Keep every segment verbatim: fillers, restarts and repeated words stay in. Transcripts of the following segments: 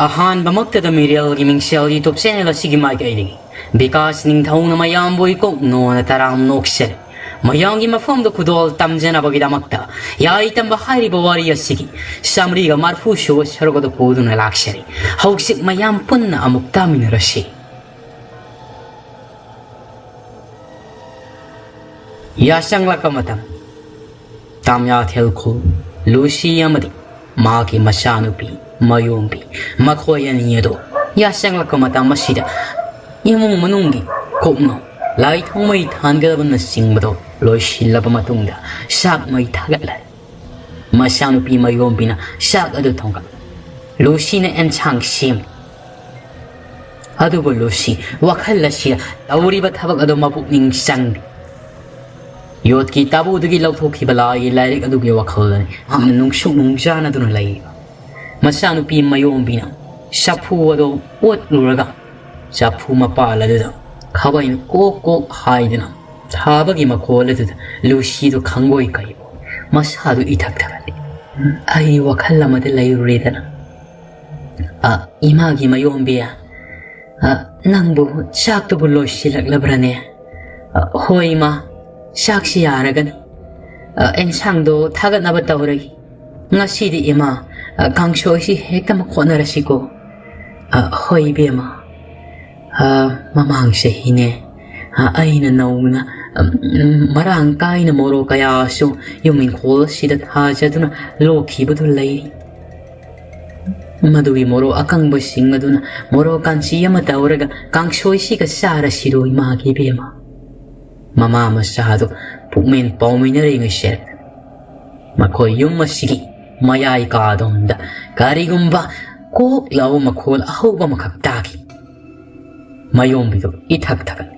ꯑꯍꯥꯟꯕꯃꯛꯇꯗ ꯃꯤꯔꯦꯜꯒꯤ ꯃꯤꯡꯁꯦꯜ YouTube channel ꯑꯁꯤꯒꯤ ꯃꯥꯏꯀꯩꯗꯒꯤ ꯕꯤꯀꯥꯁ ꯅꯤꯡꯊꯧꯅ ꯃꯌꯥꯝꯕꯨ ꯏꯀꯣꯛ ꯅꯣꯅ ꯇꯔꯥꯝ ꯅꯣꯛꯆꯔꯤ꯫ ꯃꯌꯥꯝꯒꯤ ꯃꯐꯝꯗ ꯈꯨꯗꯣꯜ ꯇꯝꯖꯅꯕꯒꯤꯗꯃꯛꯇ ꯌꯥꯏ ꯇꯝꯕ ꯍꯥꯏꯔꯤꯕ ꯋꯥꯔꯤ ꯑꯁꯤꯒꯤ ꯆꯥꯃꯔꯤꯒ ꯃꯔꯐꯨ ꯁꯨꯕ ꯁꯔꯨꯛ ꯑꯗꯨ ꯄꯨꯗꯨꯅ ꯂꯥꯛꯆꯔꯤ꯫ ꯍꯧꯖꯤꯛ ꯃꯌꯥꯝ ꯄꯨꯟꯅ ꯑꯃꯨꯛ ꯇꯥꯃꯤꯟꯅꯔꯁꯤ꯫ ꯌꯥꯆꯪꯂꯛꯄ ꯃꯇꯝ꯫ ꯇꯥꯝꯌꯥꯊꯦꯜ ꯈꯨꯜ, ꯂꯨꯁꯤ ꯑꯃꯗꯤ ꯃꯍꯥꯛꯀꯤ ꯃꯆꯥꯅꯨꯄꯤ ꯃꯌꯣꯝꯕꯤ, ꯃꯈꯣꯏ ꯑꯅꯤ ꯑꯗꯨ ꯌꯥꯆꯪꯂꯛꯄ ꯃꯇꯝ ꯑꯁꯤꯗ ꯏꯃꯨꯡ ꯃꯅꯨꯡꯒꯤ ꯀꯨꯞꯅꯣ, ꯂꯥꯏ ꯊꯥꯎꯃꯩ ꯊꯥꯟꯒꯗꯕꯅꯆꯤꯡꯕꯗꯣ ꯂꯣꯏꯁꯤꯜꯂꯕ ꯃꯇꯨꯡꯗ ꯆꯥꯛ ꯃꯩ ꯊꯥꯒꯠꯂꯦ꯫ ꯃꯆꯥꯅꯨꯄꯤ ꯃꯌꯣꯝꯕꯤꯅ ꯆꯥꯛ ꯑꯗꯨ ꯊꯣꯡꯒꯠꯂꯤ꯫ ꯂꯨꯁꯤꯅ ꯑꯦꯟꯁꯥꯡ ꯁꯦꯝꯃꯤ꯫ ꯑꯗꯨꯕꯨ ꯂꯨꯁꯤ ꯋꯥꯈꯜ ꯑꯁꯤꯗ ꯇꯧꯔꯤꯕ ꯊꯕꯛ ꯑꯗꯨ ꯃꯄꯨꯛꯅꯤꯡ ꯆꯪꯗꯦ꯫ ꯌꯣꯠꯀꯤ ꯇꯥꯕꯨꯗꯒꯤ ꯂꯧꯊꯣꯛꯈꯤꯕ ꯂꯥꯏꯒꯤ ꯂꯥꯏꯔꯤꯛ ꯑꯗꯨꯒꯤ ꯋꯥꯈꯜꯗꯅꯤ ꯃꯍꯥꯛꯅ ꯅꯨꯡꯁꯨꯛ ꯅꯨꯡꯖꯥꯅꯗꯨꯅ ꯂꯩꯔꯤꯕ꯫ ꯃꯆꯥꯅꯨꯄꯤ ꯃꯌꯣꯝꯕꯤꯅ ꯆꯐꯨ ꯑꯗꯨ ꯑꯣꯠꯂꯨꯔꯒ ꯆꯐꯨ ꯃꯄꯥꯜ ꯑꯗꯨꯗ ꯈꯥꯕꯩꯅ ꯀꯣꯛ ꯀꯣꯛ ꯍꯥꯏꯗꯨꯅ ꯊꯥꯕꯒꯤ ꯃꯈꯣꯜ ꯑꯗꯨꯗ ꯂꯨꯁꯤꯗꯨ ꯈꯪꯒꯣꯏ ꯀꯩꯕꯣꯏ ꯃꯁꯥꯗꯨ ꯏꯊꯛ ꯊꯛꯀꯠꯂꯤ꯫ "ꯑꯩ ꯋꯥꯈꯜ ꯑꯃꯗ ꯂꯩꯔꯨꯔꯦꯗꯅ꯫ ꯑ, ꯏꯃꯥꯒꯤ ꯃꯌꯣꯝꯕꯤ, ꯑ, ꯅꯪꯕꯨ ꯆꯥꯛꯇꯨꯕꯨ ꯂꯣꯏꯁꯤꯜꯂꯛꯂꯕ꯭ꯔꯅꯦ?" "ꯑ, ꯍꯣꯏ ꯏꯃꯥ, ꯆꯥꯛꯁꯤ ꯌꯥꯔꯒꯅꯤ꯫ ꯑ, ꯑꯦꯟꯁꯥꯡꯗꯣ ꯊꯥꯒꯠꯅꯕ ꯇꯧꯔꯒꯦ꯫ ꯉꯁꯤꯗꯤ ꯏꯃꯥ, ꯑ, ꯀꯥꯡꯁꯣꯏꯁꯤ ꯍꯦꯛꯇꯃꯛ ꯍꯣꯠꯅꯔꯁꯤꯀꯣ꯫" "ꯑ, ꯍꯣꯏ ꯏꯕꯦꯝꯃ꯫ ꯑ, ꯃꯃꯥꯡ ꯆꯍꯤꯅꯦ, ꯑ, ꯑꯩꯅ ꯅꯧꯅ, ꯎꯝ, ꯃꯔꯥꯡ ꯀꯥꯏꯅ ꯃꯣꯔꯣꯛ ꯀꯌꯥꯁꯨ ꯌꯨꯝ ꯏꯪꯈꯣꯜ ꯑꯁꯤꯗ ꯊꯥꯖꯗꯨꯅ ꯂꯣꯛꯈꯤꯕꯗꯨ ꯂꯩꯔꯤ꯫ ꯃꯗꯨꯒꯤ ꯃꯣꯔꯣꯛ ꯑꯀꯪꯕꯁꯤꯡ ꯑꯗꯨꯅ ꯃꯣꯔꯣꯛ ꯀꯥꯟꯆꯤ ꯑꯃ ꯇꯧꯔꯒ ꯀꯥꯡꯁꯣꯏꯁꯤꯒ ꯆꯥꯔꯁꯤꯔꯣ ꯏꯃꯥꯒꯤ ꯏꯕꯦꯝꯃ?" ꯃꯃꯥ ꯃꯆꯥꯗꯨ ꯄꯨꯛꯃꯦꯟ ꯄꯥꯎꯃꯤꯟꯅꯔꯤꯉꯩ ꯁꯦꯔꯛꯇ ꯃꯈꯣꯏ ꯌꯨꯝ ꯑꯁꯤꯒꯤ ꯃꯌꯥꯏ ꯀꯥꯗꯣꯝꯗ ꯀꯔꯤꯒꯨꯝꯕ ꯀꯣꯛ ꯂꯥꯎꯕ ꯃꯈꯣꯜ ꯑꯍꯧꯕ ꯑꯃꯈꯛ ꯇꯥꯈꯤ꯫ ꯃꯌꯣꯝꯕꯤꯗꯨ ꯏꯊꯛ ꯊꯛꯀꯠꯂꯤ꯫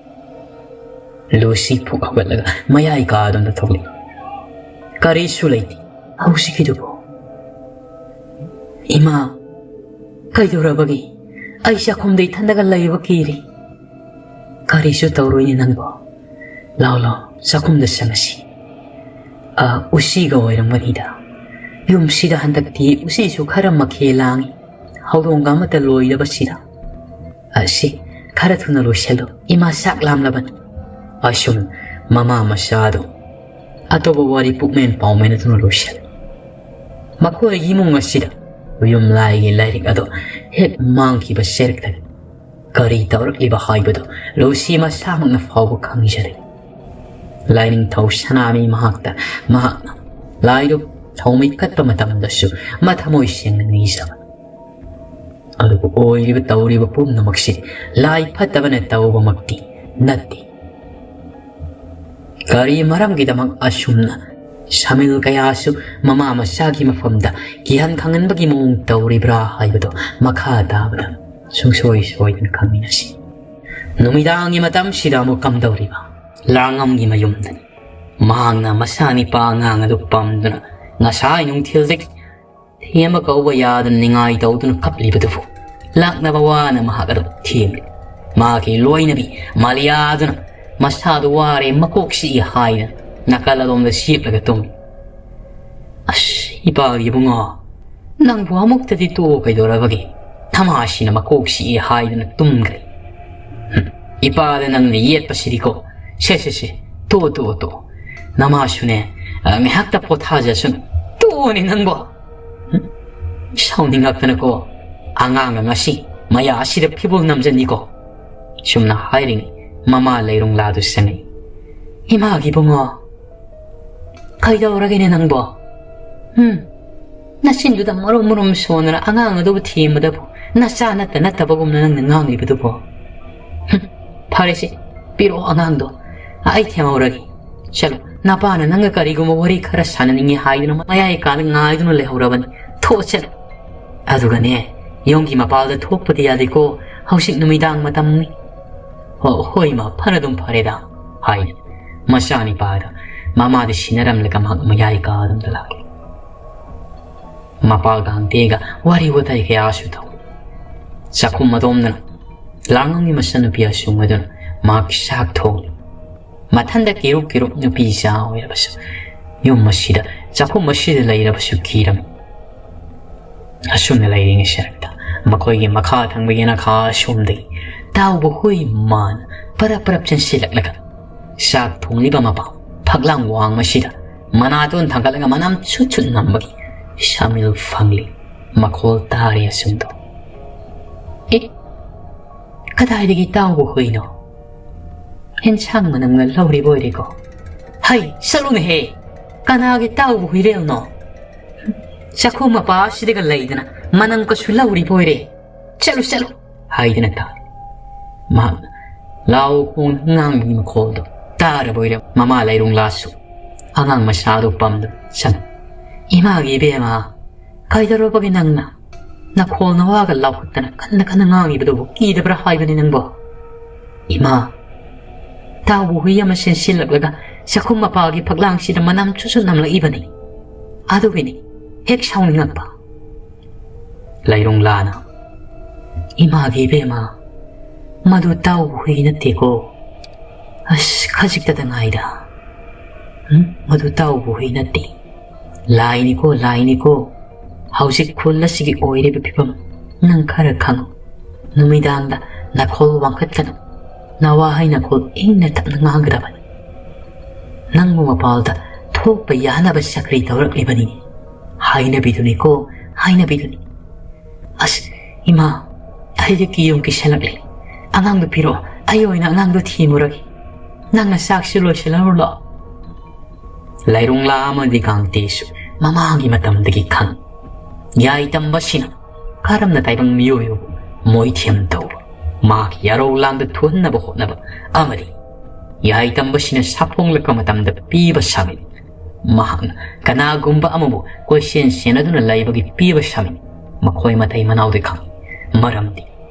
ꯂꯨꯁꯤ ꯐꯨꯛ ꯍꯧꯒꯠꯂꯒ ꯃꯌꯥꯏ ꯀꯥꯗꯣꯝꯗ ꯊꯣꯛꯂꯛꯏ꯫ "ꯀꯔꯤꯁꯨ ꯂꯩꯇꯦ ꯍꯧꯖꯤꯛꯀꯤꯗꯨꯕꯨ꯫" "ꯏꯃꯥ, ꯀꯩꯗꯧꯔꯕꯒꯦ? ꯑꯩ ꯆꯥꯛꯈꯨꯝꯗ ꯏꯊꯟꯗꯒ ꯂꯩꯕ ꯀꯤꯔꯦ꯫" "ꯀꯔꯤꯁꯨ ꯇꯧꯔꯣꯏꯅꯦ ꯅꯪꯕꯣ꯫ ꯂꯥꯎ, ꯂꯥꯎ, ꯆꯥꯛꯈꯨꯝꯗ ꯆꯪꯉꯁꯤ꯫ ꯑ, ꯎꯆꯤꯒ ꯑꯣꯏꯔꯝꯒꯅꯤꯗ꯫ ꯌꯨꯝꯁꯤꯗ ꯍꯟꯗꯛꯇꯤ ꯎꯆꯤꯁꯨ ꯈꯔ ꯃꯈꯦꯜ ꯂꯥꯡꯉꯤ꯫ ꯍꯧꯗꯣꯡꯒ ꯑꯃꯠꯇ ꯂꯣꯏꯗꯕꯁꯤꯗ꯫ "ꯑꯁꯤ ꯈꯔ ꯊꯨꯅ ꯂꯣꯏꯁꯤꯜꯂꯨ, ꯏꯃꯥ ꯆꯥꯛ ꯂꯥꯝꯂꯕꯅꯤ"꯫ ꯑꯁꯨꯝ ꯃꯃꯥ ꯃꯆꯥꯗꯨ ꯑꯇꯣꯞꯄ ꯋꯥꯔꯤ ꯄꯨꯛꯃꯦꯟ ꯄꯥꯎꯃꯦꯟ ꯑꯗꯨꯅ ꯂꯣꯏꯁꯤꯜꯂꯤ꯫ ꯃꯈꯣꯏꯒꯤ ꯏꯃꯨꯡ ꯑꯁꯤꯗ ꯌꯨꯝꯂꯥꯏꯒꯤ ꯂꯥꯏꯔꯤꯛ ꯑꯗꯨ ꯍꯦꯛ ꯃꯥꯡꯈꯤꯕ ꯆꯩꯔꯛꯇꯒꯤ ꯀꯔꯤ ꯇꯧꯔꯛꯂꯤꯕ ꯍꯥꯏꯕꯗꯨ ꯂꯨꯁꯤ ꯃꯁꯥꯃꯛꯅ ꯐꯥꯎꯕ ꯈꯪꯖꯔꯦ꯫ ꯂꯥꯏꯅꯤꯡꯊꯧ ꯁꯅꯥꯃꯤ ꯃꯍꯥꯛꯇ ꯃꯍꯥꯛꯅ ꯂꯥꯏꯗꯨ ꯊꯧꯃꯩ ꯀꯠꯄ ꯃꯇꯝꯗꯁꯨ ꯃꯊꯃꯣꯏ ꯁꯦꯡꯅ ꯅꯤꯖꯕ꯫ ꯑꯗꯨꯕꯨ ꯑꯣꯏꯔꯤꯕ ꯇꯧꯔꯤꯕ ꯄꯨꯝꯅꯃꯛꯁꯤ ꯂꯥꯏ ꯐꯠꯇꯕꯅ ꯇꯧꯕꯃꯛꯇꯤ ꯅꯠꯇꯦ꯫ ꯀꯔꯤ ꯃꯔꯝꯒꯤꯗꯃꯛ ꯑꯁꯨꯝꯅ ꯁꯃꯤꯜ ꯀꯌꯥꯁꯨ ꯃꯃꯥ ꯃꯆꯥꯒꯤ ꯃꯐꯝꯗ ꯀꯤꯍꯟ ꯈꯪꯍꯟꯕꯒꯤ ꯃꯑꯣꯡ ꯇꯧꯔꯤꯕ꯭ꯔꯥ ꯍꯥꯏꯕꯗꯨ ꯃꯈꯥ ꯇꯥꯕꯗ ꯁꯨꯡꯁꯣꯏ ꯁꯣꯏꯗꯅ ꯈꯪꯃꯤꯟꯅꯁꯤ꯫ ꯅꯨꯃꯤꯗꯥꯡꯒꯤ ꯃꯇꯝꯁꯤꯗ ꯑꯃꯨꯛ ꯀꯝꯗꯧꯔꯤꯕ? ꯂꯥꯡꯉꯝꯒꯤ ꯃꯌꯨꯝꯗꯅꯤ꯫ ꯃꯍꯥꯛꯅ ꯃꯆꯥꯅꯤꯄꯥ ꯑꯉꯥꯡ ꯑꯗꯨ ꯄꯝꯗꯨꯅ ꯉꯁꯥꯏ ꯅꯨꯡꯊꯤꯜꯗꯒꯤ ꯊꯦꯝꯕ ꯀꯧꯕ ꯌꯥꯗꯅ ꯅꯤꯡꯉꯥꯏ ꯇꯧꯗꯨꯅ ꯀꯞꯂꯤꯕꯗꯨꯕꯨ ꯂꯥꯛꯅꯕ ꯋꯥꯅ ꯃꯍꯥꯛ ꯑꯗꯨ ꯊꯦꯝꯂꯤ꯫ ꯃꯍꯥꯛꯀꯤ ꯂꯣꯏꯅꯕꯤ ꯃꯥꯂꯤꯌꯥꯗꯨꯅ ꯃꯁꯥꯗꯨ ꯋꯥꯔꯦ, ꯃꯀꯣꯛ ꯆꯤꯛꯏ ꯍꯥꯏꯗꯅ ꯅꯥꯀꯜ ꯑꯗꯣꯝꯗ ꯆꯦꯞꯂꯒ ꯇꯨꯝꯂꯤ꯫ "ꯑꯁ, ꯏꯄꯥꯒꯤ ꯏꯕꯨꯡꯉꯣ, ꯅꯪꯕꯨ ꯑꯃꯨꯛꯇꯗꯤ ꯇꯣꯛꯑꯣ, ꯀꯩꯗꯧꯔꯕꯒꯦ? ꯅꯃꯥꯁꯤꯅ ꯃꯀꯣꯛ ꯆꯤꯛꯏ ꯍꯥꯏꯗꯅ ꯇꯨꯝꯈ꯭ꯔꯦ꯫ ꯍꯨꯝ, ꯏꯄꯥꯗ ꯅꯪꯅ ꯌꯦꯠꯄꯁꯤꯗꯤꯀꯣ꯫ ꯁꯦ, ꯁꯦ, ꯁꯦ, ꯇꯣꯛꯑꯣ, ꯇꯣꯛꯑꯣ, ꯇꯣꯛꯑꯣ꯫ ꯅꯃꯥꯁꯨꯅꯦ, ꯑ, ꯉꯥꯏꯍꯥꯛꯇ ꯄꯣꯊꯥꯖꯁꯅꯨ꯫ ꯇꯣꯛꯑꯣꯅꯦ ꯅꯪꯕꯣ꯫ ꯍꯨꯝ, ꯁꯥꯎꯅꯤꯡꯉꯛꯇꯅꯀꯣ, ꯑꯉꯥꯡ ꯉꯁꯤ ꯃꯌꯥ ꯑꯁꯤꯗ ꯐꯤꯕꯣꯜ ꯅꯝꯖꯅꯤꯀꯣ"꯫ ꯁꯨꯝꯅ ꯍꯥꯏꯔꯤꯉꯩ ꯃꯃꯥ ꯂꯩꯔꯨꯡꯂꯥꯗꯨ ꯆꯪꯉꯛꯏ꯫ "ꯏꯃꯥꯒꯤ ꯏꯕꯨꯡꯉꯣ, ꯀꯩꯗꯧꯔꯒꯦꯅꯦ ꯅꯪꯕꯣ? ꯎꯝ, ꯅꯆꯤꯟꯗꯨꯗ ꯃꯔꯨꯝ ꯃꯔꯨꯝ ꯁꯣꯟꯗꯅ ꯑꯉꯥꯡ ꯑꯗꯨꯕꯨ ꯊꯦꯝꯕꯗꯕꯨ ꯅꯆꯥ ꯅꯠꯇ ꯅꯠꯇꯕꯒꯨꯝꯅ ꯅꯪꯅ ꯉꯥꯡꯂꯤꯕꯗꯨꯕꯣ? ꯍꯨꯝ, ꯐꯔꯦꯁꯦ, ꯄꯤꯔꯛꯑꯣ ꯑꯉꯥꯡꯗꯣ, ꯑꯩ ꯊꯦꯝꯍꯧꯔꯒꯦ꯫ ꯆꯠꯂꯣ, ꯅꯄꯥꯅ ꯅꯪꯒ ꯀꯔꯤꯒꯨꯝꯕ ꯋꯥꯔꯤ ꯈꯔ ꯁꯥꯟꯅꯅꯤꯡꯉꯦ ꯍꯥꯏꯗꯨꯅ ꯃꯌꯥꯏ ꯀꯥꯗ ꯉꯥꯏꯗꯨꯅ ꯂꯩꯍꯧꯔꯕꯅꯤ꯫ ꯊꯣꯛꯑꯣ, ꯆꯠꯂꯣ꯫ ꯑꯗꯨꯒꯅꯦ, ꯌꯨꯝꯒꯤ ꯃꯄꯥꯜꯗ ꯊꯣꯛꯄꯗꯤ ꯌꯥꯗꯦꯀꯣ, ꯍꯧꯖꯤꯛ ꯅꯨꯃꯤꯗꯥꯡ ꯃꯇꯝꯅꯤ"꯫ "ꯍꯣ-, ꯍꯣꯏ ꯏꯃꯥ, ꯐꯅꯗꯨꯝ ꯐꯔꯦꯗ", ꯍꯥꯏꯅ ꯃꯆꯥꯅꯤꯄꯥꯗ ꯃꯃꯥꯗ ꯁꯤꯟꯅꯔꯝꯂꯒ ꯃꯍꯥꯛ ꯃꯌꯥꯏ ꯀꯥꯗ ꯑꯃꯗ ꯂꯥꯛꯂꯤ꯫ ꯃꯄꯥꯒ ꯍꯪꯇꯦꯒ ꯋꯥꯔꯤ ꯋꯥꯇꯥꯏ ꯀꯌꯥꯁꯨ ꯇꯧꯏ꯫ ꯆꯥꯛꯈꯨꯝ ꯑꯗꯣꯝꯗꯅ ꯂꯥꯡꯉꯝꯒꯤ ꯃꯆꯟꯅꯨꯄꯤ ꯑꯁꯨꯡ ꯑꯗꯨꯅ ꯃꯍꯥꯛ ꯆꯥꯛ ꯊꯣꯡꯂꯤ꯫ ꯃꯊꯟꯗ ꯀꯤꯔꯨꯞ ꯀꯤꯔꯨꯞ ꯅꯨꯄꯤ ꯏꯆꯥ ꯑꯣꯏꯔꯕꯁꯨ, ꯌꯨꯝ ꯑꯁꯤꯗ, ꯆꯥꯛꯈꯨꯝ ꯑꯁꯤꯗ ꯂꯩꯔꯕꯁꯨ ꯀꯤꯔꯝꯃꯤ꯫ ꯑꯁꯨꯝꯅ ꯂꯩꯔꯤꯉꯩ ꯁꯔꯛꯇ ꯃꯈꯣꯏꯒꯤ ꯃꯈꯥ ꯊꯪꯕ ꯌꯦꯅꯈꯥ ꯑꯁꯣꯝꯗꯒꯤ ꯇꯥꯎꯕ ꯍꯨꯏ ꯃꯥꯅ ꯄꯔꯞ ꯄꯔꯞ ꯆꯦꯟꯁꯤꯜꯂꯛꯂꯒ ꯆꯥꯛ ꯊꯣꯡꯂꯤꯕ ꯃꯄꯥ ꯐꯛꯂꯥꯡ ꯋꯥꯡꯃꯁꯤꯗ ꯃꯅꯥꯇꯣꯟ ꯊꯥꯡꯒꯠꯂꯒ ꯃꯅꯝ ꯁꯨꯠ ꯁꯨꯠ ꯅꯝꯕꯒꯤ ꯁꯥꯃꯤꯜ ꯐꯪꯂꯤ꯫ ꯃꯈꯣꯜ ꯇꯥꯔꯦ ꯑꯁꯨꯝꯗꯣ꯫ "ꯑꯦ, ꯀꯗꯥꯏꯗꯒꯤ ꯇꯥꯎꯕ ꯍꯨꯏꯅꯣ? ꯑꯦꯟꯁꯥꯡ ꯃꯅꯝꯒ ꯂꯧꯔꯤꯕ ꯑꯣꯏꯔꯦꯀꯣ꯫ ꯍꯩ, ꯆꯠꯂꯨꯅꯦꯍꯦ! ꯀꯅꯥꯒꯤ ꯇꯥꯎꯕ ꯍꯨꯏꯔꯦꯜꯅꯣ? ꯆꯥꯛꯈꯨꯝ ꯃꯄꯥ ꯑꯁꯤꯗꯒ ꯂꯩꯗꯅ ꯃꯅꯝ ꯀꯁꯨ ꯂꯧꯔꯤꯕ ꯑꯣꯏꯔꯦ꯫ ꯆꯠꯂꯨ, ꯆꯠꯂꯨ!" ꯍꯥꯏꯗꯅ ꯇꯥꯔꯦ꯫ ꯃꯍꯥꯛꯅ ꯂꯥꯎ ꯈꯣꯡ ꯉꯥꯡꯕꯒꯤ ꯃꯈꯣꯜꯗꯣ ꯇꯥꯔꯕ ꯑꯣꯏꯔꯦ꯫ ꯃꯃꯥ ꯂꯩꯔꯨꯡꯂꯥꯁꯨ ꯑꯉꯥꯡ ꯃꯆꯥꯗꯨ ꯄꯝꯗꯨꯅ ꯆꯪꯉꯤ꯫ "ꯏꯃꯥꯒꯤ ꯏꯕꯦꯝꯃ, ꯀꯩꯗꯧꯔꯕꯒꯦ ꯅꯪꯅ? ꯅꯈꯣꯜ ꯅꯋꯥꯒ ꯂꯥꯎꯈꯠꯇꯅ ꯀꯟꯅ ꯀꯟꯅ ꯉꯥꯡꯉꯤꯕꯗꯨꯕꯨ ꯀꯤꯗꯕ꯭ꯔꯥ ꯍꯥꯏꯕꯅꯤ ꯅꯪꯕꯣ? ꯏꯃꯥ, ꯇꯥꯎꯕ ꯍꯨꯏ ꯑꯃ ꯆꯦꯟꯁꯤꯜꯂꯛꯂꯒ ꯆꯥꯛꯈꯨꯝ ꯃꯄꯥꯒꯤ ꯐꯛꯂꯥꯡꯁꯤꯗ ꯃꯅꯝ ꯁꯨꯠ ꯁꯨꯠ ꯅꯝꯂꯛꯏꯕꯅꯤ꯫ ꯑꯗꯨꯒꯤꯅꯤ ꯍꯦꯛ ꯁꯥꯎꯅꯤꯡꯉꯛꯄ꯫" ꯂꯩꯔꯨꯡꯂꯥꯅ, "ꯏꯃꯥꯒꯤ ꯏꯕꯦꯝꯃ, ꯃꯗꯨ ꯇꯥꯎꯕ ꯍꯨꯏ ꯅꯠꯇꯦꯀꯣ꯫ ꯑꯁ, ꯈꯖꯤꯛꯇꯗ ꯉꯥꯏꯗ꯫ ꯎꯝ, ꯃꯗꯨ ꯇꯥꯎꯕ ꯍꯨꯏ ꯅꯠꯇꯦ꯫ ꯂꯥꯏꯅꯤꯀꯣ, ꯂꯥꯏꯅꯤꯀꯣ꯫ ꯍꯧꯖꯤꯛ ꯈꯨꯜ ꯑꯁꯤꯒꯤ ꯑꯣꯏꯔꯤꯕ ꯐꯤꯕꯝ ꯅꯪ ꯈꯔ ꯈꯪꯉꯨ꯫ ꯅꯨꯃꯤꯗꯥꯡꯗ ꯅꯈꯣꯜ ꯋꯥꯡꯈꯠꯀꯅꯨ꯫ ꯅꯋꯥꯍꯩ ꯅꯈꯣꯜ ꯏꯪꯅ ꯇꯞꯅ ꯉꯥꯡꯒꯗꯕꯅꯤ꯫ ꯅꯪꯕꯨ ꯃꯄꯥꯜꯗ ꯊꯣꯛꯄ ꯌꯥꯅꯕ ꯆꯀ꯭ꯔꯤ ꯇꯧꯔꯛꯂꯤꯕꯅꯤ꯫ ꯍꯥꯏꯅꯕꯤꯗꯨꯅꯤꯀꯣ, ꯍꯥꯏꯅꯕꯤꯗꯨꯅꯤ꯫" "ꯑꯁ, ꯏꯃꯥ, ꯑꯩꯗꯤ ꯀꯤꯌꯨꯝ ꯀꯤꯁꯜꯂꯛꯂꯦ꯫ ꯑꯉꯥꯡꯗꯨ ꯄꯤꯔꯛꯑꯣ, ꯑꯩ ꯑꯣꯏꯅ ꯑꯉꯥꯡꯗꯨ ꯊꯦꯝꯃꯨꯔꯒꯦ꯫ ꯅꯪꯅ ꯆꯥꯛꯁꯤ ꯂꯣꯏꯁꯤꯜꯂꯔꯨ ꯂꯥꯛꯑꯣ꯫" ꯂꯩꯔꯨꯡꯂꯥ ꯑꯃꯗꯤ ꯀꯥꯡꯇꯦꯁꯨ ꯃꯃꯥꯒꯤ ꯃꯇꯝꯗꯒꯤ ꯈꯪ ꯌꯥꯏ ꯇꯝꯕꯁꯤꯅ ꯀꯔꯝꯅ ꯇꯥꯏꯕꯪ ꯃꯤꯑꯣꯏꯕꯕꯨ ꯃꯣꯏꯊꯦꯝ ꯇꯧꯕ, ꯃꯍꯥꯛꯀꯤ ꯌꯥꯔꯧ ꯂꯥꯟꯗ ꯊꯨꯍꯟꯅꯕ ꯍꯣꯠꯅꯕ ꯑꯃꯗꯤ ꯌꯥꯏ ꯇꯝꯕꯁꯤꯅ ꯁꯥꯐꯣꯡꯂꯛꯄ ꯃꯇꯝꯗ ꯄꯤꯕ ꯁꯥꯃꯤꯟ, ꯃꯍꯥꯛꯅ ꯀꯅꯥꯒꯨꯝꯕ ꯑꯃꯕꯨ ꯀꯣꯏꯁꯦꯟ ꯁꯦꯟꯅꯗꯨꯅ ꯂꯩꯕꯒꯤ ꯄꯤꯕ ꯁꯥꯃꯤꯟ, ꯃꯈꯣꯏ ꯃꯇꯩ ꯃꯅꯥꯎꯗꯤ ꯈꯪꯏ꯫ ꯃꯔꯝꯗꯤ